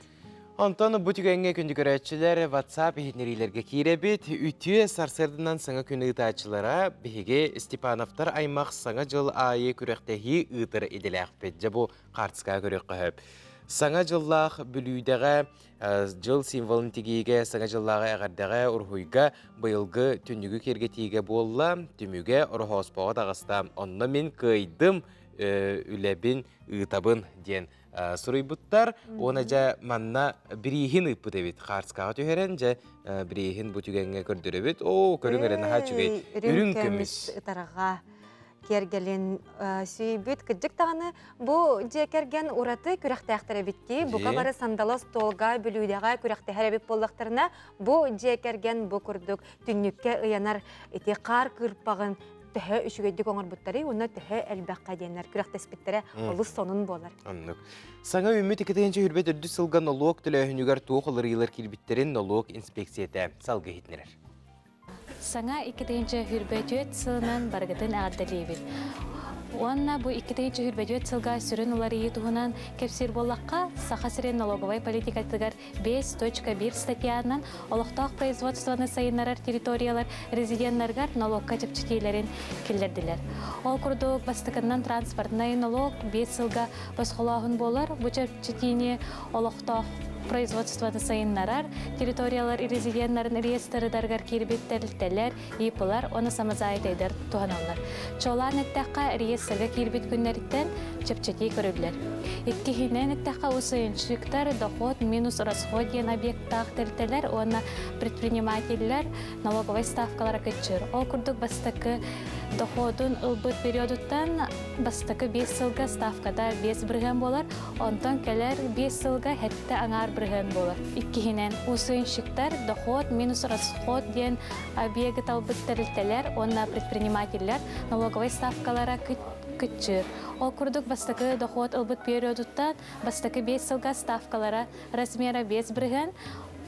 [SPEAKER 1] Онтон бу түгэҥҥэ күндү көрөөччүлэр WhatsApp иһитиннэриилэргэ киирэбит. Үтүө сарсыарданан саҥа күн ыытааччылара биһиги Степановтар аймах саҥа дьыл аайы күрэхтэһии ыытар идэлээхпит. Дьэ бу хаартыскаҕа көрүөххэ сөп. Саҥа дьыллаах бүлүүдэҕэ дьыл символын тигиигэ, саҥа дьыллааҕы эҕэрдэҕэ, уруһуйга быйылгы түннүгү киэргэтиигэ буолла. Түмүгэ Ороһооспоҕо таҕыста. Онно мин кыайдым, үлэбин ыытабын диэн суруйбуттар. Уонна дьэ манна бирииһин ыыппыт эбит. Хаартыскаҕа түһэрэн дьэ бирииһин бу түгэҥҥэ көрдөрөбүт. Оо, көрүҥ эрэ наһаа үчүгэй. Үрүҥ көмүс.
[SPEAKER 2] Ытарҕа киэргэлин сүүйбүт. Кырдьык даҕаны бу дьиэ кэргэн ураты күрэхтээхтэр эбит дии. Бука бары сандала остуолга, бүлүүдэҕэ күрэхтэһэр эбит буоллахтарына, бу дьиэ кэргэн бу курдук түннүккэ ыйанар ити хаар кыырпаҕын төһө үчүгэйдик оҥорбуттарый уонна төһө элбэххэ диэннэр күрэхтэспиттэрэ олус сонун буолар.
[SPEAKER 1] Оннук. Саҥа үүммүт 2024 сылга нолуок төлөөһүнүгэр туох уларыйыылар киирбиттэрин нолуок инспекцията салгыы иһитиннэрэр.
[SPEAKER 25] Саҥа 2024 сылынан барыгытын эҕэрдэлиибит. Уонна бу 2024 сылга сүрүн уларыйыы туһунан кэпсиир буоллахха, Саха сирин налоговай политикатыгар 5.1 статьянан олохтоох производствоны сайыннарар территориялар резиденнарыгар налогка чэпчэтиилэрин киллэрдилэр. Ол курдук бастакыннан транспортнай налог 5 сылга босхолооһун буолар. Бу чэпчэтиини олохтоох производствоны сайыннарар территориялар резиденнарын реестрдарыгар киирбит тэрилтэлэр, ИПлар, оны самозанятыйдар туһаналлар. Чуолаан эттэххэ, реестрга киирбит күннэриттэн чэпчэтии көрүллэр. Иккиһинэн эттэххэ, усуйунчуктар доход минус расход диэн объекттаах тэрилтэлэр уонна предпринимателлэр налоговай ставкалара кыччыыр. Ол курдук бастакы доходун ылбыт периодуттан бастакы 5 сылга ставката 5 бырыһыан буолар, онтон кэлэр 5 сылга хэттэ аҥаар бырыһыан буолар. Иккиһинэн, усуйунщиктар доход минус расход диэн объегы талбыт тэрилтэлэр уонна предпринимателлэр налоговай ставкалара кыччыыр. Ол курдук бастакы дохуот ылбыт периодуттан бастакы 5 сылга ставкалара размера 5%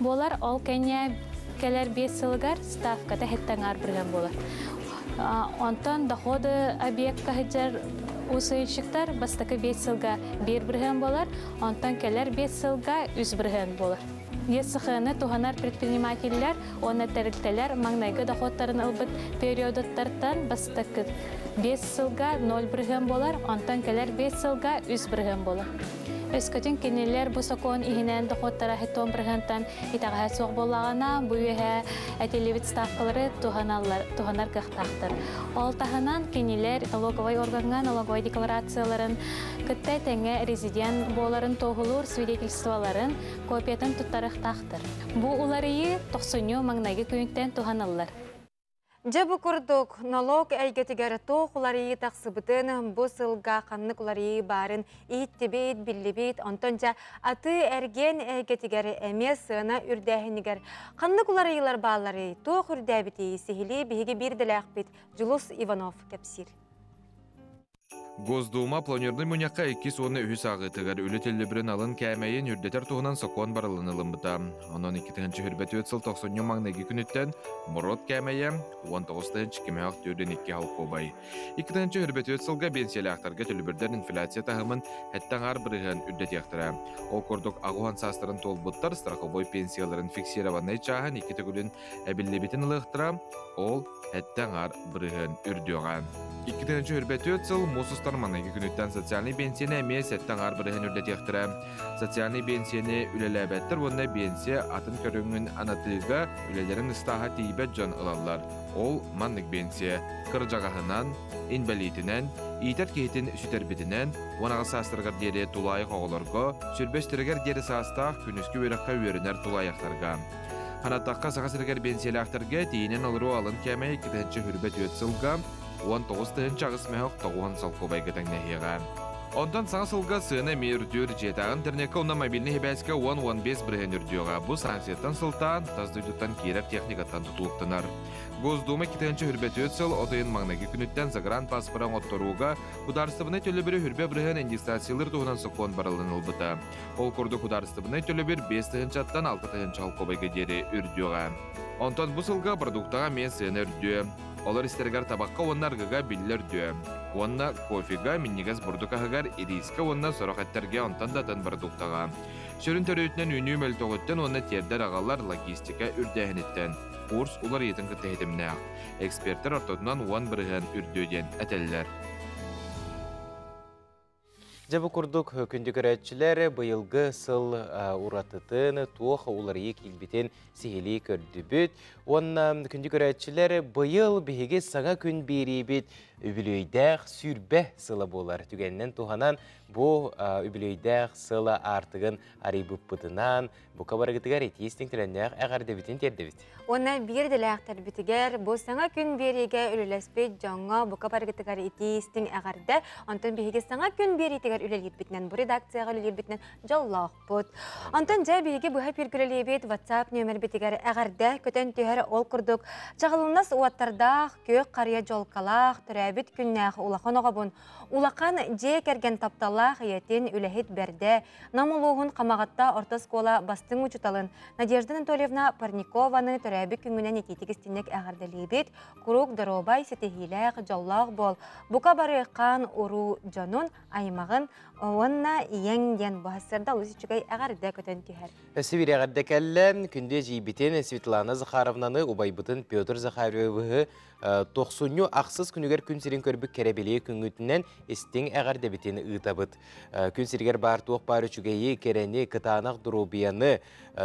[SPEAKER 25] буолар, ол кэннэ кэлэр 5 сылыгар ставката хеттаҥар бырыһыан буолар. Онтон доходы объектка сылдьар усуйчиктар бастакы 5 сылга 1% буолар, онтон кэлэр 5 сылга 3% буолар. ЕСХ-ны туһанар предпринимателлэр уонна тэрилтэлэр маҥнайгы доходтарын ылбыт периодуттартан бастакы 5 сылга 0% буолар, онтон кэлэр 5 сылга 3% буолар. Өскөтүн кинилэр бу сокуон иһинэн доходтара хетон бырыһыантан итэҕэһэ суох буоллаҕына, бу үөһэ этиллибит ставкалары туһаналлар, туһанар кыахтаахтар. Ол таһынан кинилэр налоговай органҥа налоговай декларацияларын кытта тэҥҥэ резидент буоларын туоһулуур свидетельстволарын копиятын туттарыахтаахтар. Бу уларыйыы тохсунньу маҥнайгы күнтэн туһаныллар.
[SPEAKER 2] Дьэ бу курдук налог эйгэтигэр туох уларыйыы тахсыбытын, бу сылга ханнык уларыйыы баарын иһиттибит, биллибит, онтон дьэ атыы-эргиэн эйгэтигэр эмиэ сыана үрдээһинигэр ханнык уларыйыылар баалларый, туох үрдээбитий, сиһилии биһиги биирдэлээхпит Дьулус Иванов кэпсиир.
[SPEAKER 4] Госдума планернай мунньахха иккис уонна үһүс ааҕыытыгар үлэ төлөбүрүн алын кээмэйин үрдэтэр туһунан сокуон барылын ылыммыта. Онон 2024 сыл тохсунньу маҥнайгы күнүттэн мурут кээмэйэ 19 кимээх 42 холкуобай. 2024 сылга биэнсийэлээхтэргэ төлөбүрдэр инфляция таһымын сэттэ аҥаар бырыһыан үрдэтиэхтэрэ. Ол курдук аҕыс саастарын туолбуттар страховой пенсияларын фиксированнай чааһын икки төгүлүн эбиллибитин ылыахтара, ол сэттэ аҥаар бырыһыан үрдүөҕэ. 2024 сыл муус устар маҥнайгы күнүттэн социальнай биэнсийэни эмиэ сэттэ аҥаар бырыһыан үрдэтиэхтэрэ. Социальнай биэнсийэни үлэлээбэттэр уонна биэнсийэ атын көрүҥүн анатыыга үлэлэрин ыстааһа тиийбэт дьон ылаллар. Ол маннык биэнсийэ кырдьаҕаһынан, инбэлиитинэн, иитэр киһитин сүтэрбитинэн, 18 саастарыгар диэри тулаайах оҕолорго, сүрбэстэригэр диэри саастаах күнүскү үөрэххэ үөрэнэр тулаайахтарга. Ханатахха Саха сиригэр биэнсийэлээхтэргэ тиийинэн олоруу алын кээмэйэ 2024 сылга 19 8 мөһөх 90 солкуобайга тэҥнэһиэҕэ. Онтон саҥа сылга сыана эмиэ үрдүүр, дьиэтээҕи интернеккэ уонна мобильнай сибээскэ 10-15 бырыһыан үрдүөҕэ. Бу санкцияттан сылтаан тас дойдуттан киирэр техникаттан тутулуктанар. Госдума 2024 сыл от ыйын маҥнайгы күнүттэн загранпаспора оҥотторууга судаарыстыбаннай төлөбүрү хүрбэ бырыһыан индексациялыыр туһунан сокуон барылын ылбыта. Ол курдук судаарыстыбаннай төлөбүр 5 тыһыынчаттан 6 тыһыынча холкуобайга диэри үрдүөҕэ. Онтон бу сылга продуктаҕа эмиэ сыана үрдүө. Олор истэригэр табахха уонна арыгыга биллэ үрдүө. Уонна кофега, минньигэс бурдук аһыгар, ириискэ уонна сорох эттэргэ онтон да атын продуктаҕа. Сүрүн төрүөтүнэн үүнүү мөлтөҕүттэн уонна тиэрдэр аҕалар логистика үрдээһиниттэн. Курс уларыйыытын кытта ситимнээх. Экспертэр ортотунан 10% үрдүө диэн этэллэр.
[SPEAKER 1] Дьэ бу курдук күндү көрөөччүлэр быйылгы сыл уратытын, туох уларыйыы киирбитин сиһилии көрдүбүт. Уонна күндү көрөөччүлэр быйыл биһиги саҥа күн биэриибит үбүлүөйдээх сүүрбэ сыла буолар. Түгэнинэн туһанан бу үбүлүөйдээх сыла аартыгын арыйбыппытынан бука барыгытыгар итии истиҥ төлөннөөх эҕэрдэбитин тиэрдэбит.
[SPEAKER 2] Уонна биир идэлээхтэрбитигэр бу саҥа күн биэриигэ үлэлэспит дьоҥҥо бука барыгытыгар итии истиҥ эҕэрдэ. Онтон биһиги саҥа күн биэриитигэр үлэлиирбитинэн, бу редакцияҕа үлэлиирбитинэн дьоллоохпут. Онтон дьэ биһиги быһа эфиргэ WhatsApp нүөмэрбитигэр эҕэрдэ көтөн түһэр ол курдук чаҕылыннас уоттардаах, күөх харыйа дьолкалаах, төрөөбүт күннээх улахан оҕобун, улахан дьиэ кэргэн тапталлаах ийэтин үлэһит бэрдэ, Нам улууһун Хамаҕатта орто оскуола бастыҥ учууталын Надежда Анатольевна Парникованы төрөөбүт күҥҥүнэн итиитик истинник эҕэрдэлиибит. Куруук доруобай, ситиһиилээх, дьоллоох буол. Бука бары хаан уруу дьонун, аймаҕын уонна ийэҥ диэн бу сарсыарда олус үчүгэй эҕэрдэ көтөн түһэр.
[SPEAKER 1] Өссө биир эҕэрдэ кэллэ. Күндү эдьиийбитин Светлана Захаровнаны, убайбытын Петр Захаровиһы тохсунньу ахсыс күнүгэр күн сирин көрбүт кэрэбилии күҥҥүтүнэн истиҥ эҕэрдэбитин ыытабыт. Күн сиригэр баар туох баар үчүгэйи, кэрэни, кытаанах доруобуйаны,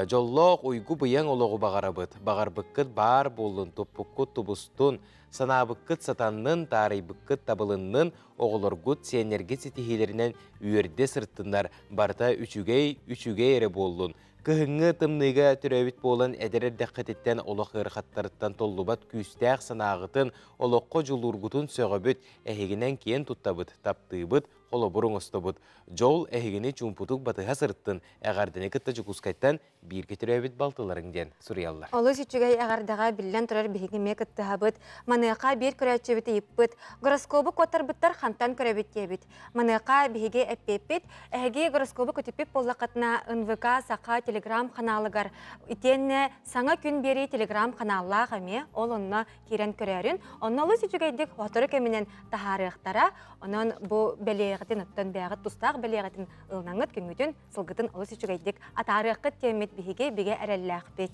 [SPEAKER 1] дьоллоох уйгу-быйаҥ олоҕу баҕарабыт. Баҕарбыккыт баар буоллун, туппуккут тубустун, санаабыккыт сатаннын, таарыйбыккыт табылыннын, оҕолоргут, сиэннэргит ситиһиилэринэн үөрдэ сырыттыннар, барыта үчүгэй, үчүгэй эрэ буоллун. Кыһыҥҥы тымныыга төрөөбүт буолан эдэр эрдэххититтэн олох ыарахаттарыттан толлубат күүстээх санааҕытын, олоххо дьулуургутун сөҕөбүт, эһигинэн киэн туттабыт, таптыыбыт, холобур оҥостобут. Дьол эһигини чуумпутук батыһа сырыттын, эҕэрдэни кытта Дьокуускайтан бииргэ төрөөбүт балтыларыҥ диэн суруйаллар.
[SPEAKER 2] Олус үчүгэй эҕэрдэҕэ биллэн турар биһиги эмиэ кыттыһабыт. Маныаха биир көрөөччүбүт ыйыппыт. Гороскобу куоттарбыттар хантан көрөбүт диэбит. Маныаха биһиги эппиэппит. Эһиги гороскобу көтүппүт буоллаххытына НВК Саха телеграм-ханаалыгар итиэннэ Саҥа күн биэрии телеграм-ханааллаах эмиэ ол онно киирэн көрөөрүн. Онно олус үчүгэйдик сотору кэминэн таһаарыахтара. Онон бу бэлиэҕитин оттон бэйэҕит тустаах бэлиэҕитин ылынаҥҥыт күҥҥүтүн сылгытын олус үчүгэйдик атаарыаххыт диэммит биһиги бигэ эрэллээхпит.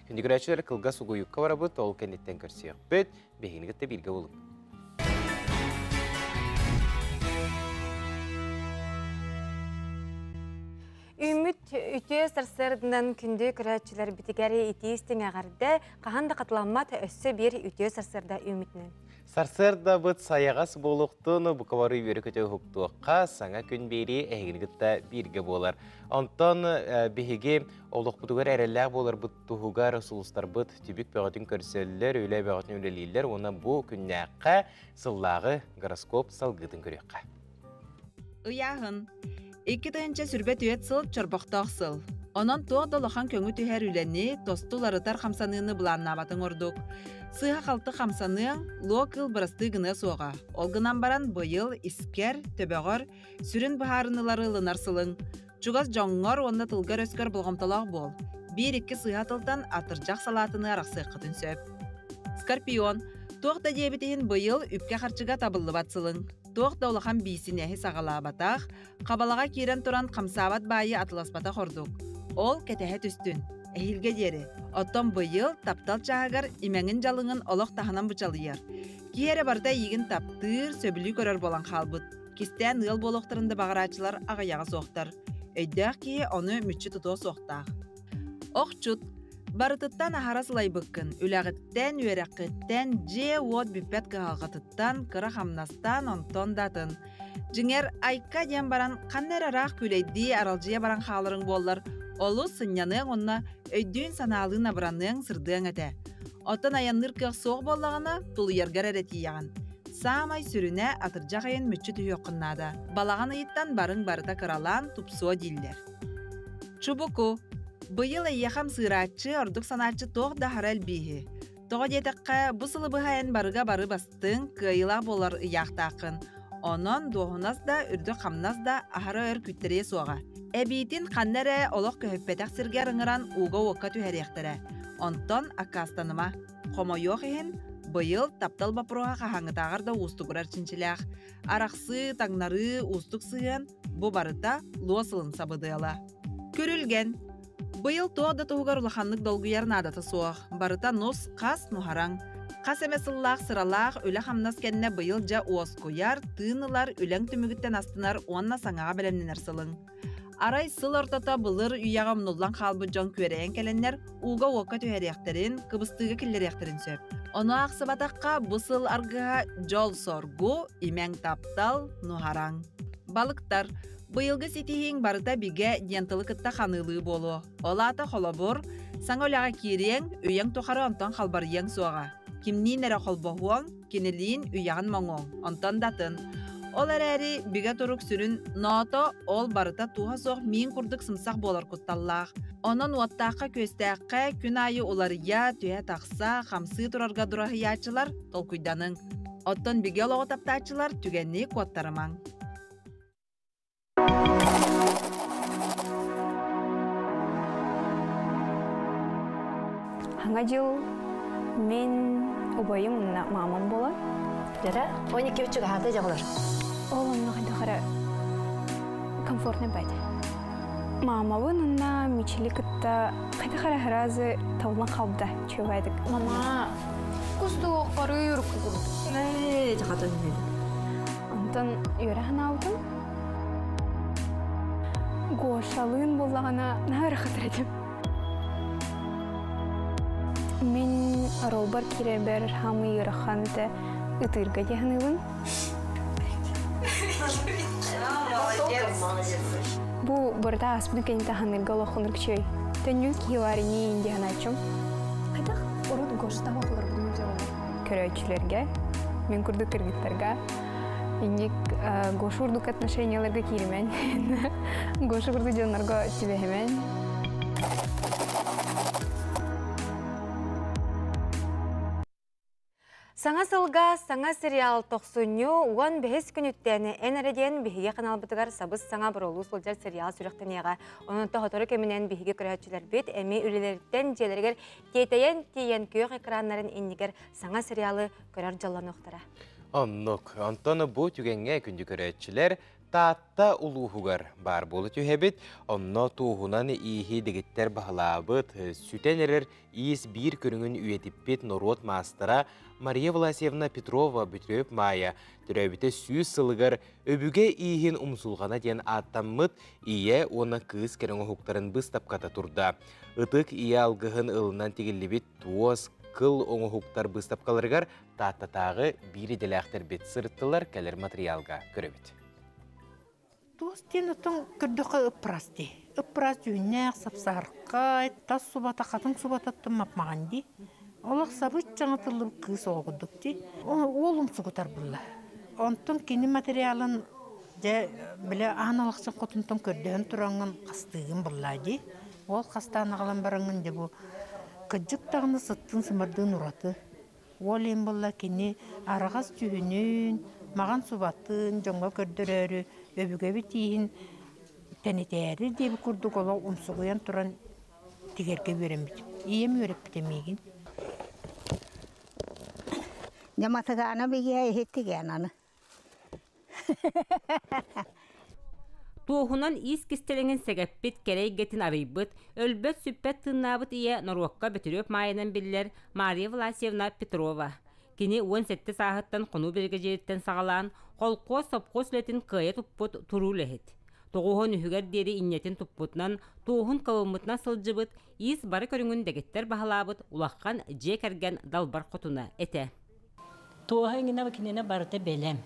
[SPEAKER 1] Күндү көрөөччүлэр кылгас угуйукка барабыт, ол кэнниттэн көрсүөхпүт. Биһигини кытта бииргэ буолуҥ.
[SPEAKER 2] Үүммүт үтүө сарсыарданан күндү көрөөччүлэрбитигэр итии истиҥ эҕэрдэ, хаһан да хатыламмат өссө биир үтүө сарсыарда үүммүтүнэн.
[SPEAKER 1] Сарсыардабыт сайаҕас буолуохтун, бука бары үөрэ-көтө уһуктуохха, саҥа күн биэрии эһигини кытта бииргэ буолар. Онтон биһиги олохпутугар эрэллээх буоларбыт туһугар сулустарбыт түбүк бөҕөтүн көрсөллөр, үлэ бөҕөтүн үлэлииллэр уонна бу күннээххэ сыллааҕы гороскоп салгыытын көрүөххэ.
[SPEAKER 7] Ыйааһын. 2024 сыл чорбохтоох сыл. Онон туох да улахан көҥү түһэр үлэни, тосту уларытар хамсаныыны былааннаабатыҥ ордук. Сыыһа-халты хамсаныаҥ, луо кыыл бырастыы гыныа суоҕа. Ол гынан баран быйыл искэр, төбөҕөр сүрүн быһаарыныылары ылынар сылыҥ. Чугас дьоҥҥор уонна тылгар-өскөр болҕомтолоох буол. Биир-икки сыыһа тылтан атырдьах салаатыныы арахсыаххытын сөп. Скорпион. Туох да диэбит иһин быйыл үпкэ-харчыга табыллыбат сылыҥ. Туох да улахан биисинэһи саҕалаабатах, хабалаҕа киирэн туран хамсаабат баайы атыласпатах ордук. Ол кэтэһэ түстүн. Эһиилгэ диэри. Оттон быйыл таптал чааһыгар имэҥин-дьалыҥын олох таһынан бычалыйар. Киһи эрэ барыта эйигин таптыыр, сөбүлүү көрөр буолан хаалбыт. Кистээн ыал буолуохтарын да баҕарааччылар аҕыйаҕа суохтар. Өйдөөх киһи ону мүччү тутуо суохтаах. Охчут. Барытыттан аһара сылайбыккын, үлэҕиттэн, үөрэххиттэн, дьиэ-уот бүппэт кыһалҕатыттан, кыра хамнастан, онтон да атын. Дьиҥэр, айка диэн баран, ханна эрэ ыраах күүлэйдии, аралдьыйа баран хааларыҥ буоллар, олус сынньаныаҥ уонна өйдүүн-санаалыын абыраныаҥ, сырдыаҥ этэ. Оттон айанныыр кыах суох буоллаҕына, тулуйаргар эрэ тиийэҕин. Саамай сүрүнэ, атырдьах ыйын мүччү түһүөххүн наада. Балаҕан ыйыттан барыҥ барыта кыралаан, тупсуо дииллэр. Чубуку. Быйыл эйиэхэ ымсыырааччы, ордук санааччы туох да аһара элбииһи. Тоҕо диэтэххэ, бу сылы быһа эн барыга бары бастыҥ, кыайыылаах буолар ыйаахтааххын. Онон дуоһунас да, үрдүк хамнас да аһара өр күүттэриэ суоҕа. Эбиитин ханна эрэ олох көһүппэтэх сиргэр ыҥыран ууга-уокка түһэриэхтэрэ. Онтон аккаастаныма. Хомойуох иһин, быйыл таптал боппуруоһа хаһааҥҥытааҕар да уустугурар чинчилээх. Арахсыы, таҥнарыы, уустук сыһыан бу барыта луо сылын сабыдыала. Күрүлгэн. Быйыл туох да туһугар улаханнык долгуйар наадата суох. Барыта нус, хас, нуһараҥ. Хас эмэ сыллаах сыралаах үлэ-хамнас кэннэ быйыл дьэ уоскуйар, тыын ылар, үлэҥ түмүгүттэн астынар уонна саҥаҕа бэлэмнэнэр сылыҥ. Арай сыл ортото былыр үйэҕэ умнуллан хаалбыт дьон күөрэйэн кэлэннэр ууга-уокка түһэриэхтэрин, кыбыстыыга киллэриэхтэрин сөп. Ону аахсыбатахха, бу сыл аргыһа дьол-соргу, имэҥ-таптал, нуһараҥ. Балыктар, быйылгы ситиһииҥ барыта бигэ диэн тылы кытта ханыылыы буолуо. Ол аата холобур, саҥа үлэҕэ киириэҥ, үйэҥ тухары онтон халбарыйыаҥ суоҕа. Кимниин эрэ холбоһуоҥ, кинилиин үйэҕин моҥуоҥ, онтон да атын. Ол эрээри бигэ турук сүрүн ноото ол барыта тууһа суох миин курдук сымсах буолар кутталлаах. Онон уоттаахха-күөстээххэ күн аайы уларыйа, түһэ-тахса, хамсыы турарга дураһыйааччылар толкуйданыҥ. Оттон бигэ олоҕу таптааччылар түгэнни куоттарымаҥ.
[SPEAKER 5] Хаҥа дьыл мин убайым уонна маамам буолар.
[SPEAKER 9] Дьэрэ, 12 чугаһаата дьоҕолор.
[SPEAKER 5] Ол онно хайдах эрэ комфортный байды. Маамабын уонна Мичили кытта хайдах эрэ сразу табыллан хаалбыта чугайдык.
[SPEAKER 24] Мама, кустук карыыр курдук.
[SPEAKER 9] Ээ, жахатын.
[SPEAKER 5] Онтон үөрэ санаабытым. Гошалыын буоллаҕына наһаа ыарахатар этим. Мин ролбар киирэрбэр хаамый ыарахан этэ ытыырга дии саныыбын. Бу барыта ааспыт кэнниттэн ханыырга олоххун үчүгэй. Төннүү киһи баар ини дии санааччым. Хайдах урут Гоштаах оҕолорбутун көрөөччүлэргэ, мин курдук кыргыттарга. Инник Гоша курдук отношенияларга кииримэн. Гоша курдук дьоннорго түбэһимэн.
[SPEAKER 2] Саҥа сылга саҥа сериал тохсунньу 15 күнүттэн эн эрэ диэн биһиги ханаалбытыгар сабыс-саҥа боролуу сылдьар сериал сүрэхтэниэҕэ. Онон тоһотору кэминэн биһиги көрөөччүлэрбит эми үлэлэриттэн дьиэлэригэр тиэтэйэн тиийэн күөх экраннарын иннигэр саҥа сериалы көрөр дьоллонуохтара.
[SPEAKER 1] Оннук. Онтон бу түгэҥҥэ күндү көрөөччүлэр Таатта улууһугар баар буола түһэбит. Онно туоһунан ииһи дэгиттэр баһылаабыт, сүтэн эрэр иис биир көрүҥүн үйэтиппит норуот маастара Мария Власьевна Петрова Бүтүрүөп Маайа төрөөбүтэ 100 сылыгар Өбүгэ ииһин умсулҕана диэн ааттаммыт ийэ уонна кыыс кэрэ оҥоһуктарын быыстапката турда. Ытык ийэ алгыһын ылынан тигиллибит туос, кыл оҥоһуктар быыстапкаларыгар Тааттатааҕы биир идэлээхтэрбит сырыттылар, кэлэр матырыйаалга көрөбүт.
[SPEAKER 6] Туос диэн оттон көрдөххө ыппырас дии. Ыппырас дьүһүннээх, сапсааркай, тас субата, хатыҥ субататтан мапмаҕан дии. Олох сабыт чаҥатыллыбыт кыыс оҕо курдук дии. Уол умсугутар булла. Онтон кини материалын дьэ бile аан алахчын хотунтан көрдөһөн тураҥҥын хастыыгын буллаа дии. Ол хастаан аҕалан бараҥҥын дьэ бу кырдьык даҕаны сыттын-сымардыын ураты. Уол иһин буолла кини араҕас дьүһүнүн, маҕан субатын дьоҥҥо көрдөрөөрү өбүгэбит ииһин тэнитээри диэбит курдук олох умсугуйан туран тигэргэ үөрэммитим. Ийэм үөрэппитэ миигин.
[SPEAKER 10] Дьаматыгаана бигиэ иһиттигэн аны.
[SPEAKER 19] Туоһунан иис кистэлэҥин сэгэппит, кэрэ эйгэтин арыйбыт, өлбөт-сүппэт тыыннаабыт ийэ норуокка Бөтүрүөп Маайынан биллэр Мария Власьевна Петрова. Кини 17 сааһыттан хонуу биригэдьиириттэн саҕалаан, холкуос, сопхуос үлэтин кыайа туппут туруу үлэһит. Тоҕуһун үһүгэр диэри инньэтин туппутунан, туоһун кылыммытынан сылдьыбыт, иис бары көрүҥүн дэгиттэр баһылаабыт улахан дьиэ кэргэн далбар хотуна этэ.
[SPEAKER 20] Туоһа иҥинэ кинини барыта бэлэм.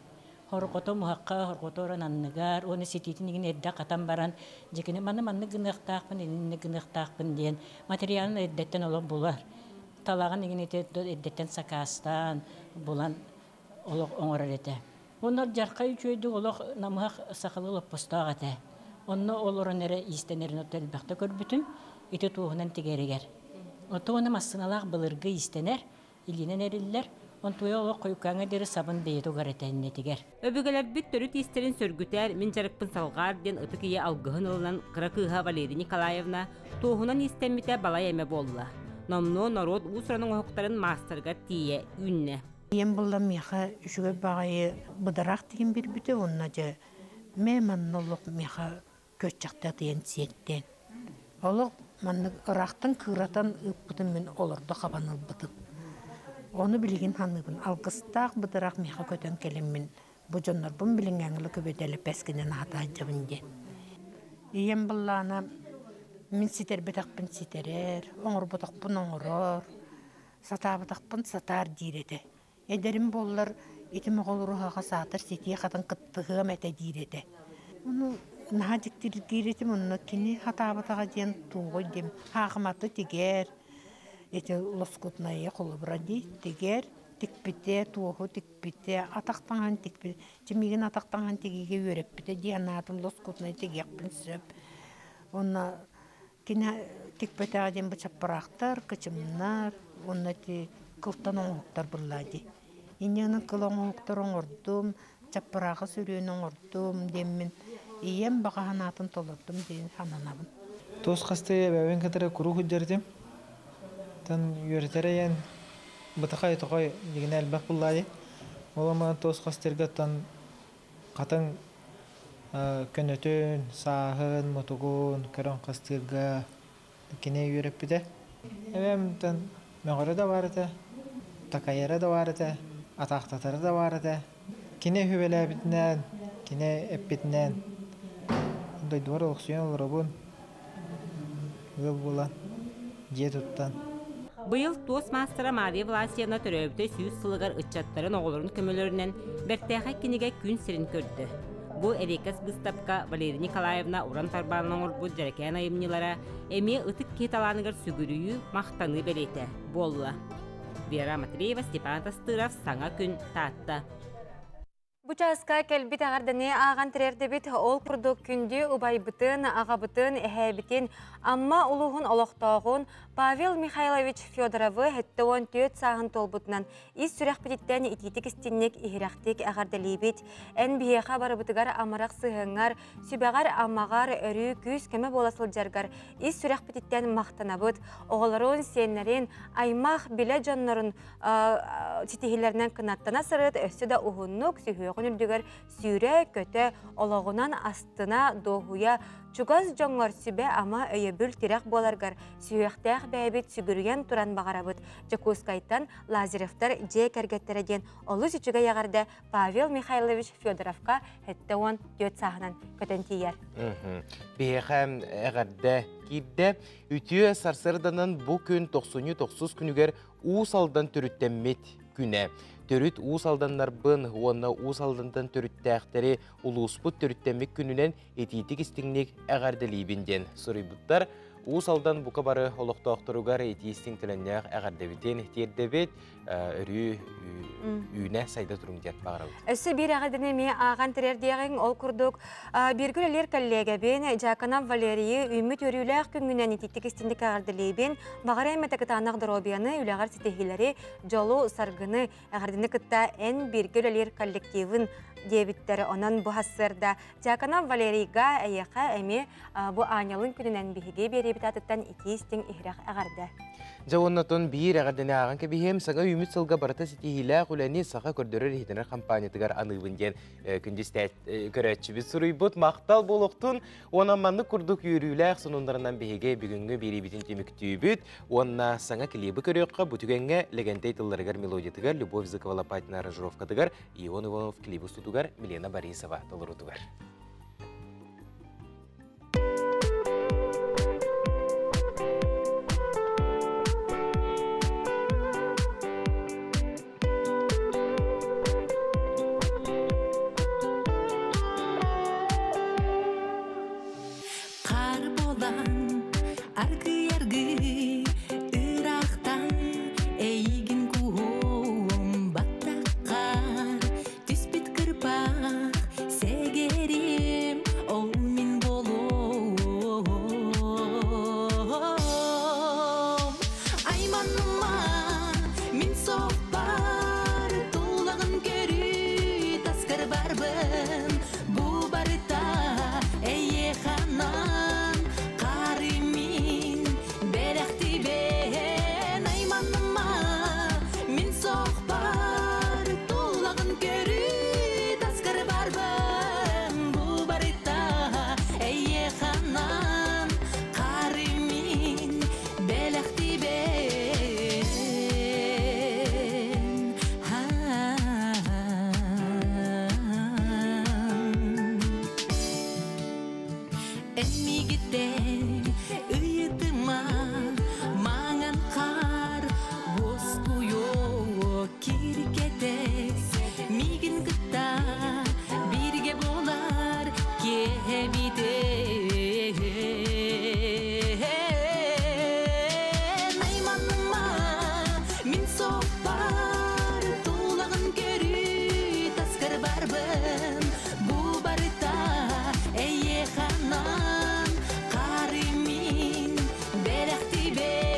[SPEAKER 20] Хорҕото муһахха, хорҕото орон анныгар уонна ситиитин игин эрдэ хатан баран, дьикини маны маннык гыныахтаахпын, инник гыныахтаахпын диэн материалын эрдэттэн олох булар. Талаҕын игин ити эрдэттэн сакаастаан булан олох оҥорор этэ. Онно дьархай үчүгэйдик олох намыһах сахалыы лоппостоох этэ. Онно олорон эрэ иистэнэрин отто элбэхтэ көрбүтүм. Ити туоһунан тигэригэр. Ото уонна массыыналаах былыргы иистэнэр илиинэн эриллэр, онтуйа олох хойуккааҥҥа диэри сабын бэйэтэ угар этэ иннэтигэр.
[SPEAKER 19] Өбүгэлэрбит төрүт иистэрин сөргүтээр мин дьарыкпын салҕаар диэн ытык ийэ алгыһын ылынан кыра кыыһа Валерия Николаевна туоһунан иистэммитэ балай эмэ буолла. Номнуо норуот уус-уран оҥоһуктарын маастарыгар тиийэ үүннэ.
[SPEAKER 6] Ийэм булла миэхэ үчүгэй баҕайы быдараах тигин биэрбитэ уонна дьэ мэ манна олох миэхэ көччөхтө атыйан сиэттэн. Олох маннык ыраахтан кыыратан ыыппытым мин олордо хабан ылбытым. Ону билигин саныыбын алгыстаах быдараах миэхэ көтөн кэлэммин бу дьоннорбун билиҥҥээҥҥи көбөтөлөппөскинэн аһатаадьабын диэн. Ийэм быллаана мин ситэрбэтэхпин ситэрэр, оҥорботохпун оҥорор, сатаабатахпын сатаар диир этэ. Эдэрим буоллар ити моҕол уруһаҕа саатар ситии хатан кыттыһыам этэ диир этэ. Ону наһаа дьиктиргиир этим онно кини хатаабатаҕа диэн туоҕуй диэм хаахыматы тигэр ити лоскутнайы холобура дии тигэр тикпитэ туоһу тикпитэ атах таҥаһын тикпитэ чимиигин атах таҥаһын тигиигэ үөрэппитэ дии санаатым лоскутнай тигиэхпин сөп уонна Кини тикпэтэҕэ диэн бу чаппараахтар, кычымнар уонна ити кылтан оҥоһуктар буллаа дии. Инньэ кыл оҥоһуктар оҥордум, чаппарааҕы сүрүөн оҥордум диэммин ийэм баҕа санаатын толордум диэн сананабын.
[SPEAKER 22] Туос хастыы эбэбин кытары куруук сылдьар этим. Тан үөрэтэр эйэн бытахай тохой дигинэ элбэх буллаа дии. Ол ама туос хастырга тан Хатыҥ көнөтүн, сааһын, мутугун көрөн хастыырга кини үөрэппитэ. Эбэм мөҕөрө да баар этэ, такайара да баар этэ, атаахтатара да баар этэ. Кини үһүбэлээбитинэн, кини эппитинэн дойдубар олохсуйан олоробун. Ыал буолан, дьиэ туттан.
[SPEAKER 19] Быйыл туос маастара Мария Власьевна төрөөбүтэ 100 сылыгар ыччаттарын оҕолорун көмөлөрүнэн бэртээхэй кинигэ күн сирин көрдө. Бу эриэккэс быыстапка Валерия Николаевна уран тарбаанан оҥорбут дьэрэкээн айымньылара эмиэ ытык киһи талааныгар сүгүрүйүү, махтаныы бэлиэтэ буолла. Вера Матвеева, Степан Тастыров, Саҥа күн, Таатта.
[SPEAKER 2] Бу чааска кэлбит эҕэрдэни ааҕан тириэрдэбит. Ол курдук күндү убайбытын, аҕабытын, эһээбитин, Амма улууһун олохтооҕун Павел Михайлович Федоровы 74 сааһын туолбутунан ис сүрэхпититтэн итиитик истинник иһирэхтик эҕэрдэлиибит. Эн биһиэхэ барыбытыгар амарах сыһыаҥҥар, сүбэҕэр-амаҕар өрүү күүс-көмө буола сылдьаргар ис сүрэхпититтэн махтанабыт. Оҕолорун, сиэннэрин, аймах, билэ дьоннорун ситиһиилэринэн кынаттана сырыт, өссө да уһуннук сүһүөҕүн үрдүгэр сүүрэ-көтө, олоҕунан астына, дуоһуйа, чугас дьоҥҥор сүбэ-ама өйөбүл тирэх буоларгар сүһүөхтээх бэйэбит сүгүрүйэн туран баҕарабыт. Дьокуускайтан Лазаревтар дьиэ кэргэттэрэ диэн олус үчүгэй эҕэрдэ Павел Михайлович Федоровка 74 сааһынан көтөн тиийэр.
[SPEAKER 1] Биһиэхэ эҕэрдэ киирдэ. Үтүө сарсыарданан бу күн тохсунньу тохсус күнүгэр Уус Алдан төрүттэммит күнэ. Төрүт Уус Алданнарбын уонна Уус Алдантан төрүттээхтэри улууспут төрүттэммит күнүнэн итиитик истиҥник эҕэрдэлиибин диэн суруйбуттар. Уус Алдан бука бары олохтоохторугар итии истиҥ төлөннөөх эҕэрдэбитин тиэрдэбит. Өрүү үүнэ сайда туруҥ диэн баҕарабыт.
[SPEAKER 2] Өссө биир эҕэрдэни эмиэ ааҕан тириэрдиэҕиҥ. Ол курдук, бииргэ үлэлиир кэллиэгэбин Дьааканов Валерийы үүммүт үөрүүлээх күҥҥүнэн итиитик истиҥник эҕэрдэлиибин. Баҕара эмэтэ кытаанах доруобуйаны, үлэҕэр ситиһиилэри, дьолу, саргыны, эҕэрдэни кытта эн бииргэ үлэлиир коллективын диэбиттэр. Онон бу сарсыарда Дьааканов Валерийга эйиэхэ эмиэ бу аанньалын күнүнэн биһиги биэриэбит аатыттан итии истиҥ иһирэх эҕэрдэ.
[SPEAKER 1] Дьэ уонна биир эҕэрдэни ааҕан кэбиһиэм, саҥа үүммүт сылга барыта ситиһиилээх үлэни саха көрдөрөр-иһитинэр хампаанньатыгар аныыбын диэн күндү көрөөччүбүт суруйбут. Махтал буолуохтун. Уонна маннык курдук үөрүүлээх сонуннарынан биһиги бүгүҥҥү биэриибитин түмүктүүбүт. Уонна саҥа клибы көрүөххэ бу түгэҥҥэ Лэгэнтэй тылларыгар мелодиятыгар Любовь Зыкова-Лопатина аранжировкатыгар Ион Иванов клибы устутугар Милена Борисова толорутугар.
[SPEAKER 11] Хаар буолан аргый-аргый ыраахтан эйигин кууһуом баттаххар түспүт кырпах сэгэрим ол мин буолуом айманыма мин соппар тулаҕын көрүү таскар барбын бу барыта эйиэханан хары мин бэлэхтибэн айманыма мин сохпар тулаҕын көрүү таскар барбын бу барыта эйиэханан хары мин бэлэхтибэн Эн миигиттэн ыйытыма маҥан хаар уоскуйуо киркэтэс миигин кытта бииргэ буолар киэһэбитин айманыма мин соппар тулаҕын көрүү таскар барбын бу барыта эйиэханан хары мин бэлэхтибэн